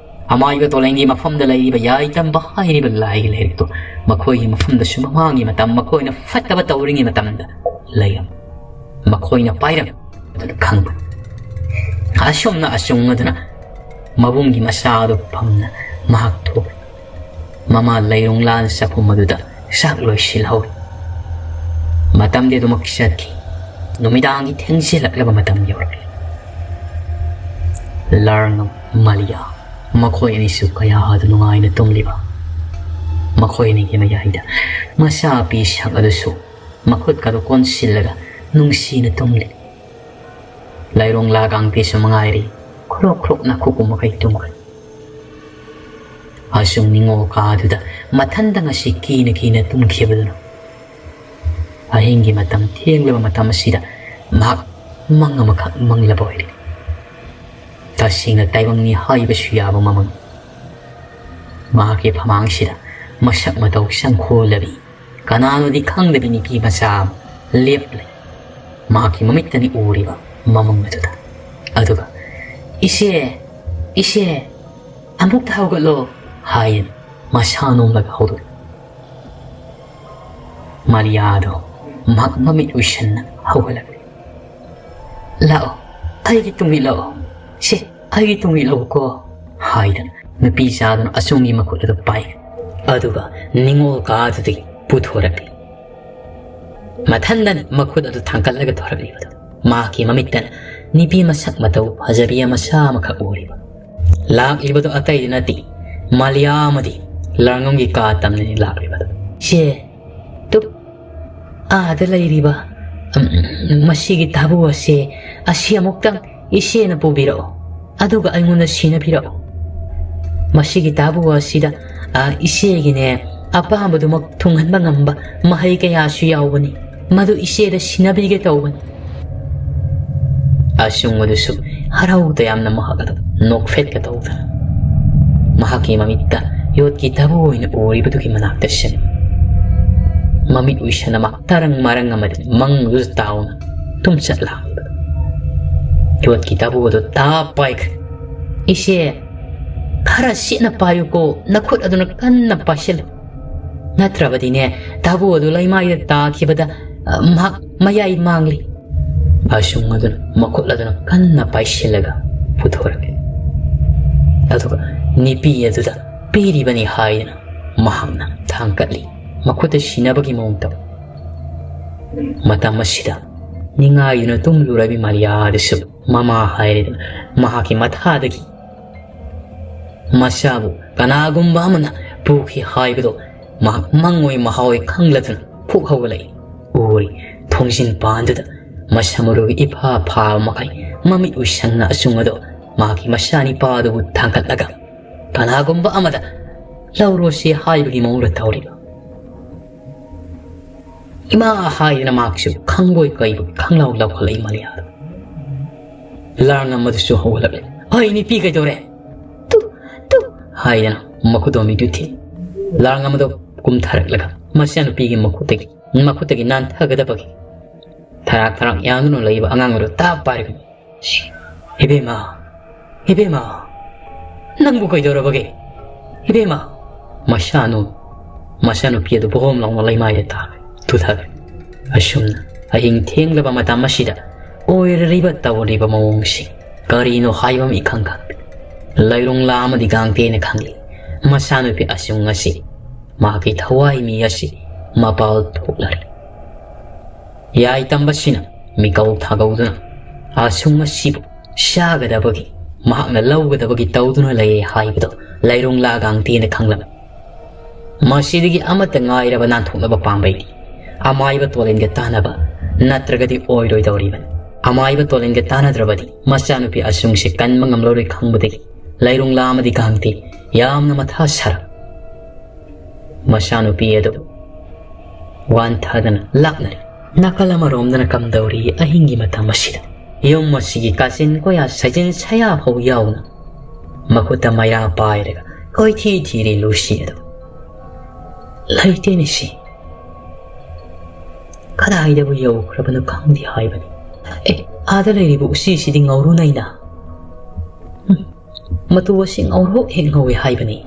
ꯑꯃꯥꯏꯕ ꯇꯣꯂꯦꯟꯒꯤ ꯃꯐꯝꯗ ꯂꯩꯔꯤꯕ ꯌꯥꯏ ꯇꯝꯕ ꯍꯥꯏꯔꯤꯕ ꯂꯥꯏꯒꯤ ꯂꯥꯏꯔꯤꯛꯇꯨ ꯃꯈꯣꯏꯒꯤ ꯃꯐꯝꯗꯁꯨ ꯃꯃꯥꯡꯒꯤ ꯃꯇꯝ ꯃꯈꯣꯏꯅ ꯐꯠꯇꯕ ꯇꯧꯔꯤꯉꯩ ꯃꯇꯝꯗ ꯂꯩꯔꯝ꯫ ꯃꯈꯣꯏꯅ ꯄꯥꯏꯔꯝ ꯑꯗꯨꯅ ꯈꯪꯕ꯫ ꯑꯁꯨꯝꯅ ꯑꯆꯨꯝ ꯑꯗꯨꯅ ꯃꯕꯨꯡꯒꯤ ꯃꯆꯥ ꯑꯗꯨ ꯐꯝꯅ ꯃꯍꯥꯛ ꯊꯣꯛꯈꯤ꯫ ꯃꯃꯥ ꯂꯩꯔꯨꯡꯂꯥꯟ ꯆꯥꯛꯈꯨꯝ ꯑꯗꯨꯗ ꯆꯥꯛ ꯂꯣꯏꯁꯤꯜꯍꯧꯔꯤ꯫ ꯃꯇꯝꯗꯤ ꯑꯗꯨꯃꯛ ꯆꯠꯈꯤ꯫ ꯅꯨꯃꯤꯗꯥꯡꯒꯤ ꯊꯦꯡꯖꯤꯜꯂꯛꯂꯕ ꯃꯇꯝ ꯌꯧꯔꯛꯂꯤ꯫ ꯂꯥꯔꯉꯝ, ꯃꯥꯂꯤꯌꯥ, ꯃꯈꯣꯏ ꯑꯅꯤꯁꯨ ꯀꯌꯥꯗ ꯅꯨꯡꯉꯥꯏꯅ ꯇꯨꯝꯂꯤꯕ꯫ ꯃꯈꯣꯏ ꯑꯅꯤꯒꯤ ꯃꯌꯥꯏꯗ ꯃꯆꯥꯄꯤ ꯁꯛ ꯑꯗꯨꯁꯨ ꯃꯈꯨꯠꯀꯗꯨ ꯀꯣꯟꯁꯤꯜꯂꯒ ꯅꯨꯡꯁꯤꯅ ꯇꯨꯝꯂꯤ꯫ ꯂꯥꯏꯔꯣꯡ ꯂꯥꯒꯥꯡꯇꯤꯁꯨ ꯃꯉꯥꯏꯔꯤ, ꯈ꯭ꯔꯣꯛ ꯈ꯭ꯔꯣꯛꯅ ꯈꯨꯀꯨꯝ ꯃꯈꯩ ꯇꯨꯝꯈ꯭ꯔꯦ꯫ ꯑꯁꯨꯝ ꯅꯤꯡꯉꯣꯜ ꯀꯥꯗꯨꯗ ꯃꯊꯟꯗ ꯉꯁꯤ ꯀꯤꯅ ꯀꯤꯅ ꯇꯨꯝꯈꯤꯕꯗꯨꯅ ꯑꯍꯤꯡꯒꯤ ꯃꯇꯝ ꯊꯦꯡꯂꯕ ꯃꯇꯝ ꯑꯁꯤꯗ ꯃꯍꯥꯛ ꯃꯪ ꯑꯃꯈꯛ ꯃꯪꯂꯕ ꯑꯣꯏꯔꯦ꯫ ꯇꯁꯦꯡꯅ ꯇꯥꯏꯕꯪꯅꯤ ꯍꯥꯏꯕꯁꯨ ꯌꯥꯕ ꯃꯃꯪ꯫ ꯃꯍꯥꯛꯀꯤ ꯐꯃꯥꯡꯁꯤꯗ ꯃꯁꯛ ꯃꯇꯧ ꯁꯪꯈꯣꯜꯂꯕꯤ, ꯀꯅꯥꯅꯣꯗꯤ ꯈꯪꯗꯕꯤ ꯅꯨꯄꯤ ꯃꯆꯥ ꯑꯃ ꯂꯦꯞꯂꯦ꯫ ꯃꯍꯥꯛꯀꯤ ꯃꯃꯤꯠꯇꯅꯤ ꯎꯔꯤꯕ ꯃꯃꯪ ꯑꯗꯨꯗ꯫ ꯑꯗꯨꯒ, "ꯏꯆꯦ, ꯏꯆꯦ, ꯑꯃꯨꯛꯇ ꯍꯧꯒꯠꯂꯣ," ꯍꯥꯏꯌꯦ ꯃꯁꯥ ꯅꯣꯝꯂꯒ ꯍꯧꯗꯣꯛꯏ꯫ ꯃꯥꯔꯤꯌꯥꯗꯣ ꯃꯍꯥꯛ ꯃꯃꯤꯠ ꯎꯏꯁꯟꯅ ꯍꯧꯒꯠꯂꯛꯂꯤ꯫ "ꯂꯥꯛꯑꯣ, ꯑꯩꯒꯤ ꯇꯨꯡ ꯏꯜꯂꯛꯑꯣ꯫ ꯁꯦ, ꯑꯩꯒꯤ ꯇꯨꯡ ꯏꯜꯂꯛꯎꯀꯣ," ꯍꯥꯏꯗꯅ ꯅꯨꯄꯤ ꯆꯥꯗꯨꯅ ꯑꯆꯨꯝꯒꯤ ꯃꯈꯨꯠ ꯑꯗꯨ ꯄꯥꯏ꯫ ꯑꯗꯨꯒ ꯅꯤꯡꯉꯣꯜ ꯀꯥꯗꯨꯗꯒꯤ ꯄꯨꯊꯣꯔꯛꯂꯤ꯫ ꯃꯊꯟꯗꯅ ꯃꯈꯨꯠ ꯑꯗꯨ ꯊꯥꯡꯒꯠꯂꯒ ꯊꯣꯔꯛꯂꯤꯕꯗꯨ ꯃꯍꯥꯛꯀꯤ ꯃꯃꯤꯠꯇꯅ ꯅꯨꯄꯤ ꯃꯁꯛ ꯃꯇꯧ ꯐꯖꯕꯤ ꯃꯆꯥ ꯑꯃꯈꯛ ꯎꯔꯤꯕ꯫ ꯂꯥꯛꯂꯤꯕꯗꯨ ꯑꯇꯩꯗꯤ ꯅꯠꯇꯦ, ꯃꯥꯂꯤꯌꯥ ꯑꯃꯗꯤ ꯂꯥꯔꯉꯝꯒꯤ ꯀꯥ ꯇꯝꯅꯅꯤ ꯂꯥꯛꯂꯤꯕꯗꯨ꯫ "ꯁꯦ, ꯇꯨꯞ, ꯑꯥꯗ ꯂꯩꯔꯤꯕ, ꯎꯝ, ꯃꯁꯤꯒꯤ ꯇꯥꯕꯨ ꯑꯁꯦ, ꯑꯁꯤ ꯑꯃꯨꯛꯇꯪ ꯏꯆꯦꯅ ꯄꯨꯕꯤꯔꯛꯑꯣ, ꯑꯗꯨꯒ ꯑꯩꯉꯣꯟꯗ ꯁꯤꯟꯅꯕꯤꯔꯛꯑꯣ꯫ ꯃꯁꯤꯒꯤ ꯇꯥꯕꯨ ꯑꯁꯤꯗ, ꯑ, ꯏꯆꯦꯒꯤꯅꯦ ꯑꯄꯥꯝꯕꯗꯨꯃꯛ ꯊꯨꯡꯍꯟꯕ ꯉꯝꯕ ꯃꯍꯩ ꯀꯌꯥꯁꯨ ꯌꯥꯎꯕꯅꯤ꯫ ꯃꯗꯨ ꯏꯆꯦꯗ ꯁꯤꯟꯅꯕꯤꯒꯦ ꯇꯧꯕꯅꯤ꯫" ꯑꯁꯨꯝ ꯑꯗꯨꯁꯨ ꯍꯔꯥꯎ ꯇꯌꯥꯝꯅ ꯃꯍꯥꯛ ꯑꯗꯨ ꯅꯣꯛꯐꯦꯠꯀ ꯇꯧꯗꯅ ꯃꯍꯥꯛꯀꯤ ꯃꯃꯤꯠꯇ ꯌꯣꯠꯀꯤ ꯇꯥꯕꯨ ꯑꯣꯏꯅ ꯎꯔꯤꯕꯗꯨꯒꯤ ꯃꯅꯥꯛꯇ ꯆꯪꯉꯤ꯫ ꯃꯃꯤꯠ ꯎꯏꯁꯟꯅ ꯃꯍꯥꯛ ꯇꯔꯪ ꯃꯔꯪ ꯑꯃꯗꯤ ꯃꯪꯗꯨꯗ ꯇꯥꯎꯅ ꯇꯨꯝꯆꯠ ꯂꯥꯡꯂꯤꯕ ꯌꯣꯠꯀꯤ ꯇꯥꯕꯨ ꯑꯗꯨ ꯇꯥꯞ ꯄꯥꯏꯈ꯭ꯔꯦ꯫ "ꯏꯆꯦ, ꯈꯔ ꯆꯦꯠꯅ ꯄꯥꯏꯌꯨꯀꯣ, ꯅꯈꯨꯠ ꯑꯗꯨꯅ ꯀꯟꯅ ꯄꯥꯏꯁꯤꯜꯂꯨ꯫ ꯅꯠꯇ꯭ꯔꯕꯗꯤꯅꯦ, ꯇꯥꯕꯨ ꯑꯗꯨ ꯂꯩꯃꯥꯏꯗ ꯇꯥꯈꯤꯕꯗ, ꯑ, ꯃꯍꯥꯛ ꯃꯌꯥꯏ ꯃꯥꯡꯂꯤ꯫" ꯑꯁꯨꯝ ꯑꯗꯨꯅ ꯃꯈꯨꯠ ꯑꯗꯨꯅ ꯀꯟꯅ ꯄꯥꯏꯁꯤꯜꯂꯒ ꯄꯨꯊꯣꯔꯛꯂꯤ꯫ ꯑꯗꯨꯒ ꯅꯨꯄꯤ ꯑꯗꯨꯗ ꯄꯤꯔꯤꯕꯅꯤ ꯍꯥꯏꯗꯨꯅ ꯃꯍꯥꯛꯅ ꯊꯥꯡꯒꯠꯂꯤ, ꯃꯈꯨꯠꯇ ꯁꯤꯟꯅꯕꯒꯤ ꯃꯑꯣꯡ ꯇꯧꯏ꯫ ꯃꯇꯝ ꯑꯁꯤꯗ ꯅꯤꯡꯉꯥꯏꯗꯨꯅ ꯇꯨꯝꯂꯨꯔꯕꯤ ꯃꯥꯂꯤꯌꯥ ꯑꯗꯨꯁꯨ ꯃꯃꯥ ꯍꯥꯏꯔꯗꯨꯅ ꯃꯍꯥꯛꯀꯤ ꯃꯊꯥꯗꯒꯤ ꯃꯆꯥꯕꯨ ꯀꯅꯥꯒꯨꯝꯕ ꯑꯃꯅ ꯄꯨꯈꯤ ꯍꯥꯏꯕꯗꯨ ꯃꯍꯥꯛ ꯃꯪꯑꯣꯏ ꯃꯍꯥꯎꯑꯣꯏ ꯈꯪꯂꯗꯨꯅ ꯐꯨꯛ ꯍꯧꯒꯠꯂꯛꯏ꯫ ꯎꯔꯤ ꯊꯣꯡꯖꯤꯟ ꯄꯥꯟꯗꯨꯗ ꯃꯁꯝ ꯃꯔꯨꯒꯤ ꯏꯐꯥ ꯐꯥꯕ ꯃꯈꯩ ꯃꯃꯤꯠ ꯎꯏꯁꯟꯅ ꯑꯁꯨꯡ ꯑꯗꯨ ꯃꯍꯥꯛꯀꯤ ꯃꯆꯥꯅꯤꯄꯥꯗꯨꯕꯨ ꯊꯥꯡꯒꯠꯂꯒ ꯀꯅꯥꯒꯨꯝꯕ ꯑꯃꯗ ꯂꯧꯔꯣꯁꯤ ꯍꯥꯏꯕꯒꯤ ꯃꯑꯣꯡꯗ ꯇꯧꯔꯤꯕ꯫ ꯏꯃꯥ ꯍꯥꯏꯗꯨꯅ ꯃꯍꯥꯛꯁꯨ ꯈꯪꯕꯣꯏ ꯀꯩꯕꯣꯏ ꯈꯪꯂꯥꯎ ꯂꯥꯎꯈꯠꯂꯛꯏ ꯃꯥꯂꯤꯌꯥꯗꯣ꯫ ꯂꯥꯡꯉꯝ ꯑꯗꯨꯁꯨ ꯍꯧꯒꯠꯂꯛꯂꯦ꯫ "ꯍꯣꯏ ꯅꯨꯄꯤ ꯀꯩꯗꯧꯔꯦ?" "ꯇꯨ, ꯇꯨ" ꯍꯥꯏꯗꯅ ꯃꯈꯨꯗꯣꯝꯕꯤꯗꯨ ꯊꯤ꯫ ꯂꯥꯡꯉꯝ ꯑꯗꯨ ꯀꯨꯝꯊꯔꯛꯂꯒ ꯃꯆꯥꯅꯨꯄꯤꯒꯤ ꯃꯈꯨꯠꯇꯒꯤ, ꯃꯈꯨꯠꯇꯒꯤ ꯅꯥꯟꯊꯒꯗꯕꯒꯤ ꯊꯔꯥꯛ ꯊꯔꯥꯛ ꯌꯥꯡꯗꯨꯅ ꯂꯩꯕ ꯑꯉꯥꯡ ꯑꯗꯨ ꯇꯥꯞ ꯄꯥꯏꯔꯒ, "ꯏꯕꯦꯝꯃ, ꯏꯕꯦꯝꯃ, ꯅꯪꯕꯨ ꯀꯩꯗꯧꯔꯕꯒꯦ? ꯏꯕꯦꯝꯃ!" ꯃꯁꯥꯅꯨ-, ꯃꯁꯥꯅꯨꯄꯤ ꯑꯗꯨ ꯕꯣꯝ ꯂꯥꯎꯅ ꯂꯩꯃꯥꯏꯗ ꯇꯥꯈ꯭ꯔꯦ, ꯇꯨꯊꯈ꯭ꯔꯦ꯫ ꯑꯁꯨꯝꯅ ꯑꯍꯤꯡ ꯊꯦꯡꯂꯕ ꯃꯇꯝ ꯑꯁꯤꯗ ꯑꯣꯏꯔꯤꯕ ꯇꯧꯔꯤꯕ ꯃꯑꯣꯡꯁꯤ ꯀꯔꯤꯅꯣ ꯍꯥꯏꯕ ꯑꯃ ꯏꯈꯪ ꯈꯪꯗꯦ꯫ ꯂꯩꯔꯣꯡꯂꯥ ꯑꯃꯗꯤ ꯒꯥꯡꯇꯦꯅ ꯈꯪꯂꯤ꯫ ꯃꯁꯥꯅꯨꯄꯤ ꯑꯁꯨꯡ ꯑꯁꯤ ꯃꯍꯥꯛꯀꯤ ꯊꯋꯥꯏ ꯃꯤ ꯑꯁꯤ ꯃꯄꯥꯜ ꯊꯣꯛꯂꯔꯦ꯫ ꯌꯥꯏ ꯇꯝꯕꯁꯤꯅ ꯃꯤꯀꯧ ꯊꯥꯒꯧꯗꯨꯅ ꯑꯁꯨꯝ ꯑꯁꯤꯕꯨ ꯆꯥꯒꯗꯕꯒꯤ, ꯃꯍꯥꯛꯅ ꯂꯧꯒꯗꯕꯒꯤ ꯇꯧꯗꯨꯅ ꯂꯩꯔꯦ ꯍꯥꯏꯕꯗꯨ ꯂꯩꯔꯣꯡꯂꯥ ꯒꯥꯡꯇꯦꯅ ꯈꯪꯂꯕ꯫ ꯃꯁꯤꯗꯒꯤ ꯑꯃꯠꯇ ꯉꯥꯏꯔꯕ ꯅꯥꯟꯊꯣꯛꯅꯕ ꯄꯥꯝꯕꯩꯗꯤ ꯑꯃꯥꯏꯕ ꯇꯣꯂꯦꯟꯒ ꯇꯥꯟꯅꯕ ꯅꯠꯇ꯭ꯔꯒꯗꯤ ꯑꯣꯏꯔꯣꯏꯗꯧꯔꯤꯕꯅꯤ꯫ ꯑꯃꯥꯏꯕ ꯇꯣꯂꯦꯟꯒ ꯇꯥꯟꯅꯗ꯭ꯔꯕꯗꯤ ꯃꯆꯥꯅꯨꯄꯤ ꯑꯁꯨꯡꯁꯦ ꯀꯟꯕ ꯉꯝꯂꯔꯣꯏ ꯈꯪꯕꯗꯒꯤ ꯂꯩꯔꯣꯡꯂꯥ ꯑꯃꯗꯤ ꯒꯥꯡꯇꯦ ꯌꯥꯝꯅ ꯃꯊꯥ ꯁꯥꯔ ꯃꯆꯥꯅꯨꯄꯤ ꯑꯗꯨ ꯋꯥꯟꯊꯗꯅ ꯂꯥꯛꯅꯔꯦ꯫ ꯅꯥꯀꯜ ꯑꯃꯔꯣꯝꯗꯅ ꯀꯝꯗꯧꯔꯤ ꯑꯍꯤꯡꯒꯤ ꯃꯇꯝ ꯑꯁꯤꯗ ꯌꯨꯝ ꯑꯁꯤꯒꯤ ꯀꯥꯆꯤꯟ ꯀꯣꯌꯥ ꯁꯩꯖꯤꯟ ꯁꯌꯥ ꯐꯥꯎ ꯌꯥꯎꯅ ꯃꯈꯨꯠꯇ ꯃꯩꯔꯥ ꯄꯥꯏꯔꯒ ꯀꯣꯏꯊꯤ ꯊꯤꯔꯤ ꯂꯨꯁꯤ ꯑꯗꯨ꯫ "ꯂꯩꯇꯦꯅꯦ ꯁꯤ꯫ ꯀꯗꯥꯏꯗꯕꯨ ꯌꯧꯈ꯭ꯔꯕꯅꯣ ꯈꯪꯗꯦ ꯍꯥꯏꯕꯅꯤ꯫ ꯑꯦ, ꯑꯥꯗ ꯂꯩꯔꯤꯕ ꯎꯆꯤꯁꯤꯗꯤ ꯉꯧꯔꯨꯅꯩꯅ꯫ ꯎꯝ, ꯃꯇꯨ ꯑꯁꯤ ꯉꯧꯔꯣꯛ ꯍꯦꯛ ꯉꯧꯏ ꯍꯥꯏꯕꯅꯤ꯫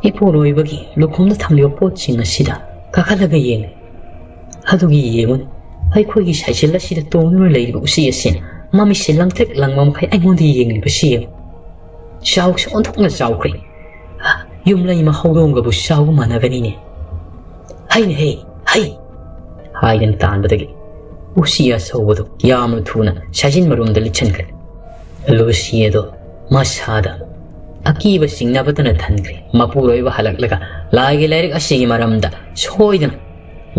ꯏꯄꯨꯔꯣꯏꯕꯒꯤ ꯂꯨꯈꯣꯡꯗ ꯊꯝꯂꯤꯕ ꯄꯣꯠꯁꯤꯡ ꯑꯁꯤꯗ ꯀꯥꯈꯠꯂꯒ ꯌꯦꯡꯂꯤ꯫ ꯑꯗꯨꯒꯤ ꯌꯦꯡꯉꯨꯅꯦ, ꯑꯩꯈꯣꯏꯒꯤ ꯁꯥꯏꯁꯤꯜ ꯑꯁꯤꯗ ꯇꯣꯡꯗꯨꯅ ꯂꯩꯔꯤꯕ ꯎꯆꯤ ꯑꯁꯤꯅ ꯃꯃꯤꯠꯁꯦ ꯂꯪꯇ꯭ꯔꯤꯛ ꯂꯪꯕ ꯃꯈꯩ ꯑꯩꯉꯣꯟꯗ ꯌꯦꯡꯂꯤꯕꯁꯤ ꯌꯦꯡꯉꯨ꯫ ꯆꯥꯎꯁꯨ ꯑꯣꯟꯊꯣꯛꯅ ꯆꯥꯎꯈ꯭ꯔꯦ꯫ ꯌꯨꯝꯂꯩꯃ ꯍꯧꯗꯣꯡꯒꯕꯨ ꯆꯥꯎꯕ ꯃꯥꯟꯅꯒꯅꯤꯅꯦ꯫ ꯍꯩꯅꯦ ꯍꯩ, ꯍꯩ!" ꯍꯥꯏꯗꯅ ꯇꯥꯟꯕꯗꯒꯤ ꯎꯆꯤ ꯑꯆꯧꯕꯗꯨ ꯌꯥꯝꯅ ꯊꯨꯅ ꯁꯥꯖꯤꯟ ꯃꯔꯨꯝꯗ ꯂꯤꯠꯁꯤꯟꯈ꯭ꯔꯦ꯫ ꯂꯨꯁꯤ ꯑꯗꯣ ꯃꯁꯥꯗ ꯑꯀꯤꯕ ꯆꯤꯡꯅꯕꯇꯅ ꯊꯟꯈ꯭ꯔꯦ꯫ ꯃꯄꯨꯔꯣꯏꯕ ꯍꯜꯂꯛꯂꯒ ꯂꯥꯏꯒꯤ ꯂꯥꯏꯔꯤꯛ ꯑꯁꯤꯒꯤ ꯃꯔꯝꯗ ꯁꯣꯏꯗꯅ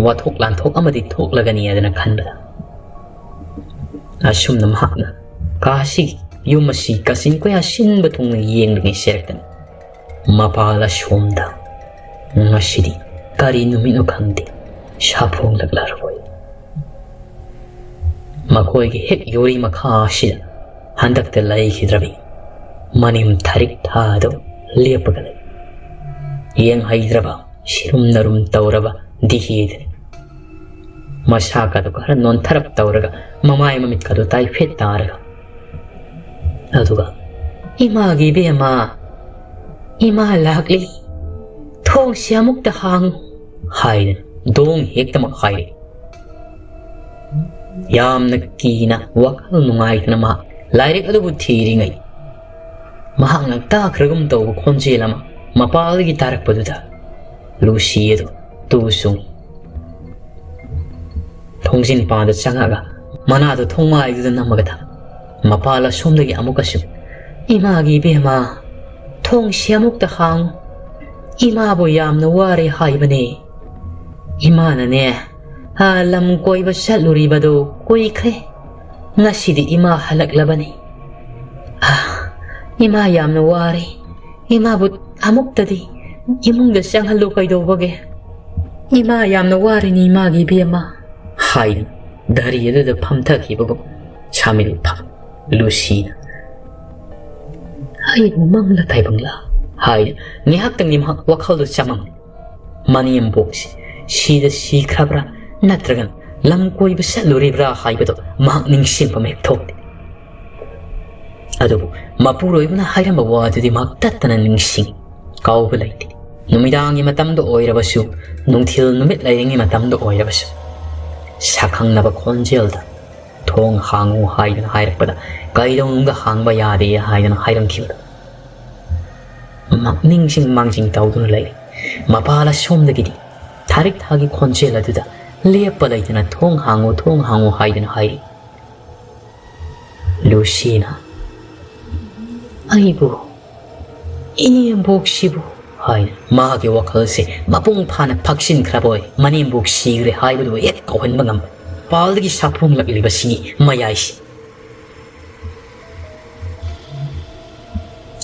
ꯋꯥꯊꯣꯛ ꯂꯥꯟꯊꯣꯛ ꯑꯃꯗꯤ ꯊꯣꯛꯂꯒꯅꯤ ꯍꯥꯏꯗꯅ ꯈꯟꯕꯗ, ꯑꯁꯨꯝꯅ ꯃꯍꯥꯛꯅ ꯀꯥꯁꯤ ꯌꯨꯝ ꯑꯁꯤ ꯀꯥꯆꯤꯟ ꯀꯣꯌꯥ ꯁꯤꯟꯕ ꯊꯨꯡꯅ ꯌꯦꯡꯂꯤꯉꯩ ꯁꯦꯔꯛꯇꯅꯤ꯫ ꯃꯄꯥꯜ ꯑꯁꯣꯝꯗ ꯉꯁꯤꯗꯤ ꯀꯔꯤ ꯅꯨꯃꯤꯠꯅꯣ ꯈꯪꯗꯦ, ꯁꯥꯐꯣꯡꯂꯛꯂꯔꯣꯏ꯫ ꯃꯈꯣꯏꯒꯤ ꯍꯦꯛ ꯌꯨꯔꯤ ꯃꯈꯥ ꯑꯁꯤꯗ ꯍꯟꯗꯛꯇ ꯂꯩꯈꯤꯗ꯭ꯔꯕꯤ ꯃꯅꯤꯝ ꯊꯥꯔꯤꯛ ꯊꯥꯗꯨ ꯂꯦꯞꯄꯒ ꯂꯩ꯫ ꯌꯦꯡꯍꯩꯗ꯭ꯔꯕ ꯁꯤꯔꯨꯝ ꯅꯔꯨꯝ ꯇꯧꯔꯕ ꯗꯤꯍꯦꯗꯨꯅꯤ꯫ ꯃꯁꯥꯒꯗꯨ ꯈꯔ ꯅꯣꯟꯊꯔꯞ ꯇꯧꯔꯒ ꯃꯃꯥꯏ ꯃꯃꯤꯠꯀꯗꯨ ꯇꯥꯏꯐꯦꯠ ꯇꯥꯔꯒ, ꯑꯗꯨꯒ "ꯏꯃꯥꯒꯤ ꯏꯕꯦꯝꯃ, ꯏꯃꯥ ꯂꯥꯛꯂꯤ, ꯊꯣꯡꯁꯤ ꯑꯃꯨꯛꯇ ꯍꯥꯡꯉꯨ" ꯍꯥꯏꯗꯅ ꯗꯣꯡ ꯍꯦꯛꯇꯃꯛ ꯍꯥꯏꯔꯛꯏ꯫ ꯌꯥꯝꯅ ꯀꯤꯅ ꯋꯥꯈꯜ ꯅꯨꯡꯉꯥꯏꯇꯅ ꯃꯍꯥꯛ ꯂꯥꯏꯔꯤꯛ ꯑꯗꯨꯕꯨ ꯊꯤꯔꯤꯉꯩ, ꯃꯍꯥꯛꯅ ꯇꯥꯈ꯭ꯔꯒꯨꯝ ꯇꯧꯕ ꯈꯣꯟꯖꯦꯜ ꯑꯃ ꯃꯄꯥꯜꯗꯒꯤ ꯇꯥꯔꯛꯄꯗꯨꯗ ꯂꯨꯁꯤ ꯑꯗꯨ ꯇꯨ ꯆꯨꯡ ꯊꯣꯡꯖꯤꯟ ꯄꯥꯟꯗ ꯆꯪꯉꯛꯑꯒ ꯃꯅꯥꯗꯨ ꯊꯣꯡꯃꯥꯏꯗꯨꯗ ꯅꯝꯃꯒ ꯊꯝ꯫ ꯃꯄꯥꯜ ꯑꯁꯣꯝꯗꯒꯤ ꯑꯃꯨꯛꯀꯁꯨ, "ꯏꯃꯥꯒꯤ ꯏꯕꯦꯝꯃ, ꯊꯣꯡꯁꯤ ꯑꯃꯨꯛꯇ ꯍꯥꯡꯉꯨ꯫ ꯏꯃꯥꯕꯨ ꯌꯥꯝꯅ ꯋꯥꯔꯦ ꯍꯥꯏꯕꯅꯦ꯫ ꯏꯃꯥꯅꯅꯦ, ꯑꯥ ꯂꯝ ꯀꯣꯏꯕ ꯆꯠꯂꯨꯔꯤꯕꯗꯨ ꯀꯨꯏꯈ꯭ꯔꯦ꯫ ꯉꯁꯤꯗꯤ ꯏꯃꯥ ꯍꯜꯂꯛꯂꯕꯅꯤ꯫ ꯑꯥ, ꯏꯃꯥ ꯌꯥꯝꯅ ꯋꯥꯔꯦ꯫ ꯏꯃꯥꯕꯨ ꯑꯃꯨꯛꯇꯗꯤ ꯏꯃꯨꯡꯗ ꯆꯪꯍꯜꯂꯨ ꯀꯩꯗꯧꯕꯒꯦ? ꯏꯃꯥ ꯌꯥꯝꯅ ꯋꯥꯔꯤꯅꯤ ꯏꯃꯥꯒꯤ ꯏꯕꯦꯝꯃ" ꯍꯥꯏꯗꯨꯅ ꯙꯔꯤ ꯑꯗꯨꯗ ꯐꯝꯊꯈꯤꯕꯒꯨꯝ ꯁꯥꯃꯤꯜ ꯐꯝ ꯂꯨꯁꯤꯅ, "ꯑꯩꯕꯨ ꯃꯪꯂ ꯇꯥꯏꯕꯪꯂ?" ꯍꯥꯏꯅ ꯉꯥꯏꯍꯥꯛꯇꯪꯗꯤ ꯃꯍꯥꯛ ꯋꯥꯈꯜꯗꯨ ꯆꯃꯝ꯫ ꯃꯅꯦꯝꯕꯣꯛꯁꯤ ꯁꯤꯗ ꯁꯤꯈ꯭ꯔꯕ꯭ꯔꯥ ꯅꯠꯇ꯭ꯔꯒꯅ ꯂꯝ ꯀꯣꯏꯕ ꯆꯠꯂꯨꯔꯤꯕ꯭ꯔꯥ ꯍꯥꯏꯕꯗꯨ ꯃꯍꯥꯛ ꯅꯤꯡꯁꯤꯡꯕ ꯃꯍꯦꯛ ꯊꯣꯛꯇꯦ꯫ ꯑꯗꯨꯕꯨ ꯃꯄꯨꯔꯣꯏꯕꯅ ꯍꯥꯏꯔꯝꯕ ꯋꯥꯗꯨꯗꯤ ꯃꯍꯥꯛ ꯇꯠꯇꯅ ꯅꯤꯡꯁꯤꯡ, ꯀꯥꯎꯕ ꯂꯩꯇꯦ꯫ ꯅꯨꯃꯤꯗꯥꯡꯒꯤ ꯃꯇꯝꯗ ꯑꯣꯏꯔꯕꯁꯨ, ꯅꯨꯡꯊꯤꯜ ꯅꯨꯃꯤꯠ ꯂꯩꯔꯤꯉꯩ ꯃꯇꯝꯗ ꯑꯣꯏꯔꯕꯁꯨ, ꯁꯛꯈꯪꯅꯕ ꯈꯣꯟꯖꯦꯜꯗ "ꯊꯣꯡ ꯍꯥꯡꯉꯨ" ꯍꯥꯏꯗꯅ ꯍꯥꯏꯔꯛꯄꯗ, "ꯀꯩꯗꯧꯅꯨꯡꯗ ꯍꯥꯡꯕ ꯌꯥꯗꯦ" ꯍꯥꯏꯗꯅ ꯍꯥꯏꯔꯝꯈꯤꯕꯗꯣ ꯃꯍꯥꯛ ꯅꯤꯡꯁꯤꯡ ꯃꯥꯡꯖꯤꯡ ꯇꯧꯗꯨꯅ ꯂꯩꯔꯤ꯫ ꯃꯄꯥꯜ ꯑꯁꯣꯝꯗꯒꯤꯗꯤ ꯊꯥꯔꯤꯛ ꯊꯥꯒꯤ ꯈꯣꯟꯖꯦꯜ ꯑꯗꯨꯗ ꯂꯦꯞꯄ ꯂꯩꯇꯅ "ꯊꯣꯡ ꯍꯥꯡꯉꯨ, ꯊꯣꯡ ꯍꯥꯡꯉꯨ" ꯍꯥꯏꯗꯨꯅ ꯍꯥꯏꯔꯤ꯫ ꯂꯨꯁꯤꯅ, "ꯑꯩꯕꯨ, ꯏꯅꯦꯝꯕꯣꯛꯁꯤꯕꯨ" ꯍꯥꯏꯅ ꯃꯥꯒꯤ ꯋꯥꯈꯜꯁꯦ ꯃꯄꯨꯡ ꯐꯥꯅ ꯐꯛꯆꯤꯟꯈ꯭ꯔꯕ ꯑꯣꯏ꯫ ꯃꯅꯦꯝꯕꯣꯛ ꯁꯤꯈ꯭ꯔꯦ ꯍꯥꯏꯕꯗꯨ ꯍꯦꯛ ꯀꯥꯎꯍꯟꯕ ꯉꯝꯕ꯫ ꯄꯥꯜꯗꯒꯤ ꯁꯥꯐꯣꯡꯂꯛꯂꯤꯕꯁꯤꯒꯤ ꯃꯌꯥꯏꯁꯤ꯫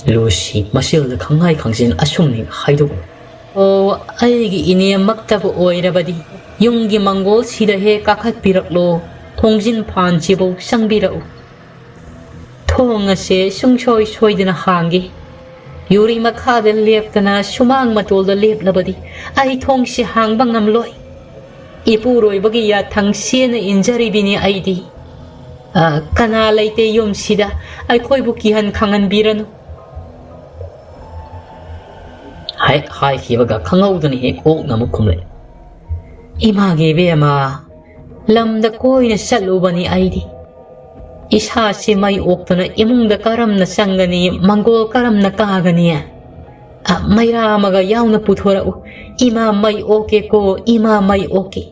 ꯂꯨꯁꯤ ꯃꯁꯦꯜꯗ ꯈꯪꯍꯥꯏ ꯈꯪꯖꯤꯟ ꯑꯁꯨꯝꯅꯤ ꯍꯥꯏꯗꯣꯛꯎ꯫ "ꯑꯣ, ꯑꯩꯒꯤ ꯏꯅꯦꯃꯛꯇꯕꯨ ꯑꯣꯏꯔꯕꯗꯤ ꯌꯨꯝꯒꯤ ꯃꯪꯒꯣꯜꯁꯤꯗ ꯍꯦꯛ ꯀꯥꯈꯠꯄꯤꯔꯛꯂꯣ, ꯊꯣꯡꯖꯤꯟ ꯐꯥꯟꯁꯤꯕꯨ ꯆꯪꯕꯤꯔꯛꯎ꯫ ꯊꯣꯡ ꯑꯁꯦ ꯁꯨꯡꯁꯣꯏ ꯁꯣꯏꯗꯅ ꯍꯥꯡꯒꯦ꯫ ꯌꯨꯔꯤ ꯃꯈꯥꯗ ꯂꯦꯞꯇꯅ ꯁꯨꯃꯥꯡ ꯃꯇꯣꯜꯗ ꯂꯦꯞꯂꯕꯗꯤ ꯑꯩ ꯊꯣꯡꯁꯤ ꯍꯥꯡꯕ ꯉꯝꯂꯣꯏ꯫ ꯏꯄꯨꯔꯣꯏꯕꯒꯤ ꯌꯥꯊꯪ ꯆꯦꯅ ꯏꯟꯖꯔꯤꯕꯤꯅꯤ ꯑꯩꯗꯤ꯫ ꯑ, ꯀꯅꯥ ꯂꯩꯇꯦ ꯌꯨꯝꯁꯤꯗ, ꯑꯩꯈꯣꯏꯕꯨ ꯀꯤꯍꯟ ꯈꯪꯍꯟꯕꯤꯔꯅꯨ" ꯍꯦꯛ ꯍꯥꯏꯈꯤꯕꯒ ꯈꯪꯍꯧꯗꯅ ꯍꯦꯛ ꯑꯣꯛꯅ ꯑꯃꯨꯛ ꯈꯨꯝꯂꯛꯏ꯫ "ꯏꯃꯥꯒꯤ ꯏꯕꯦꯝꯃ, ꯂꯝꯗ ꯀꯣꯏꯅ ꯆꯠꯂꯨꯕꯅꯤ ꯑꯩꯗꯤ꯫ ꯏꯁꯥꯁꯤ ꯃꯩ ꯑꯣꯛꯇꯅ ꯏꯃꯨꯡꯗ ꯀꯔꯝꯅ ꯆꯪꯒꯅꯤ, ꯃꯪꯒꯣꯜ ꯀꯔꯝꯅ ꯀꯥꯒꯅꯤ? ꯑ, ꯃꯩꯔꯥ ꯑꯃꯒ ꯌꯥꯎꯅ ꯄꯨꯊꯣꯔꯛꯎ꯫ ꯏꯃꯥ ꯃꯩ ꯑꯣꯛꯀꯦꯀꯣ, ꯏꯃꯥ ꯃꯩ ꯑꯣꯛꯀꯦ"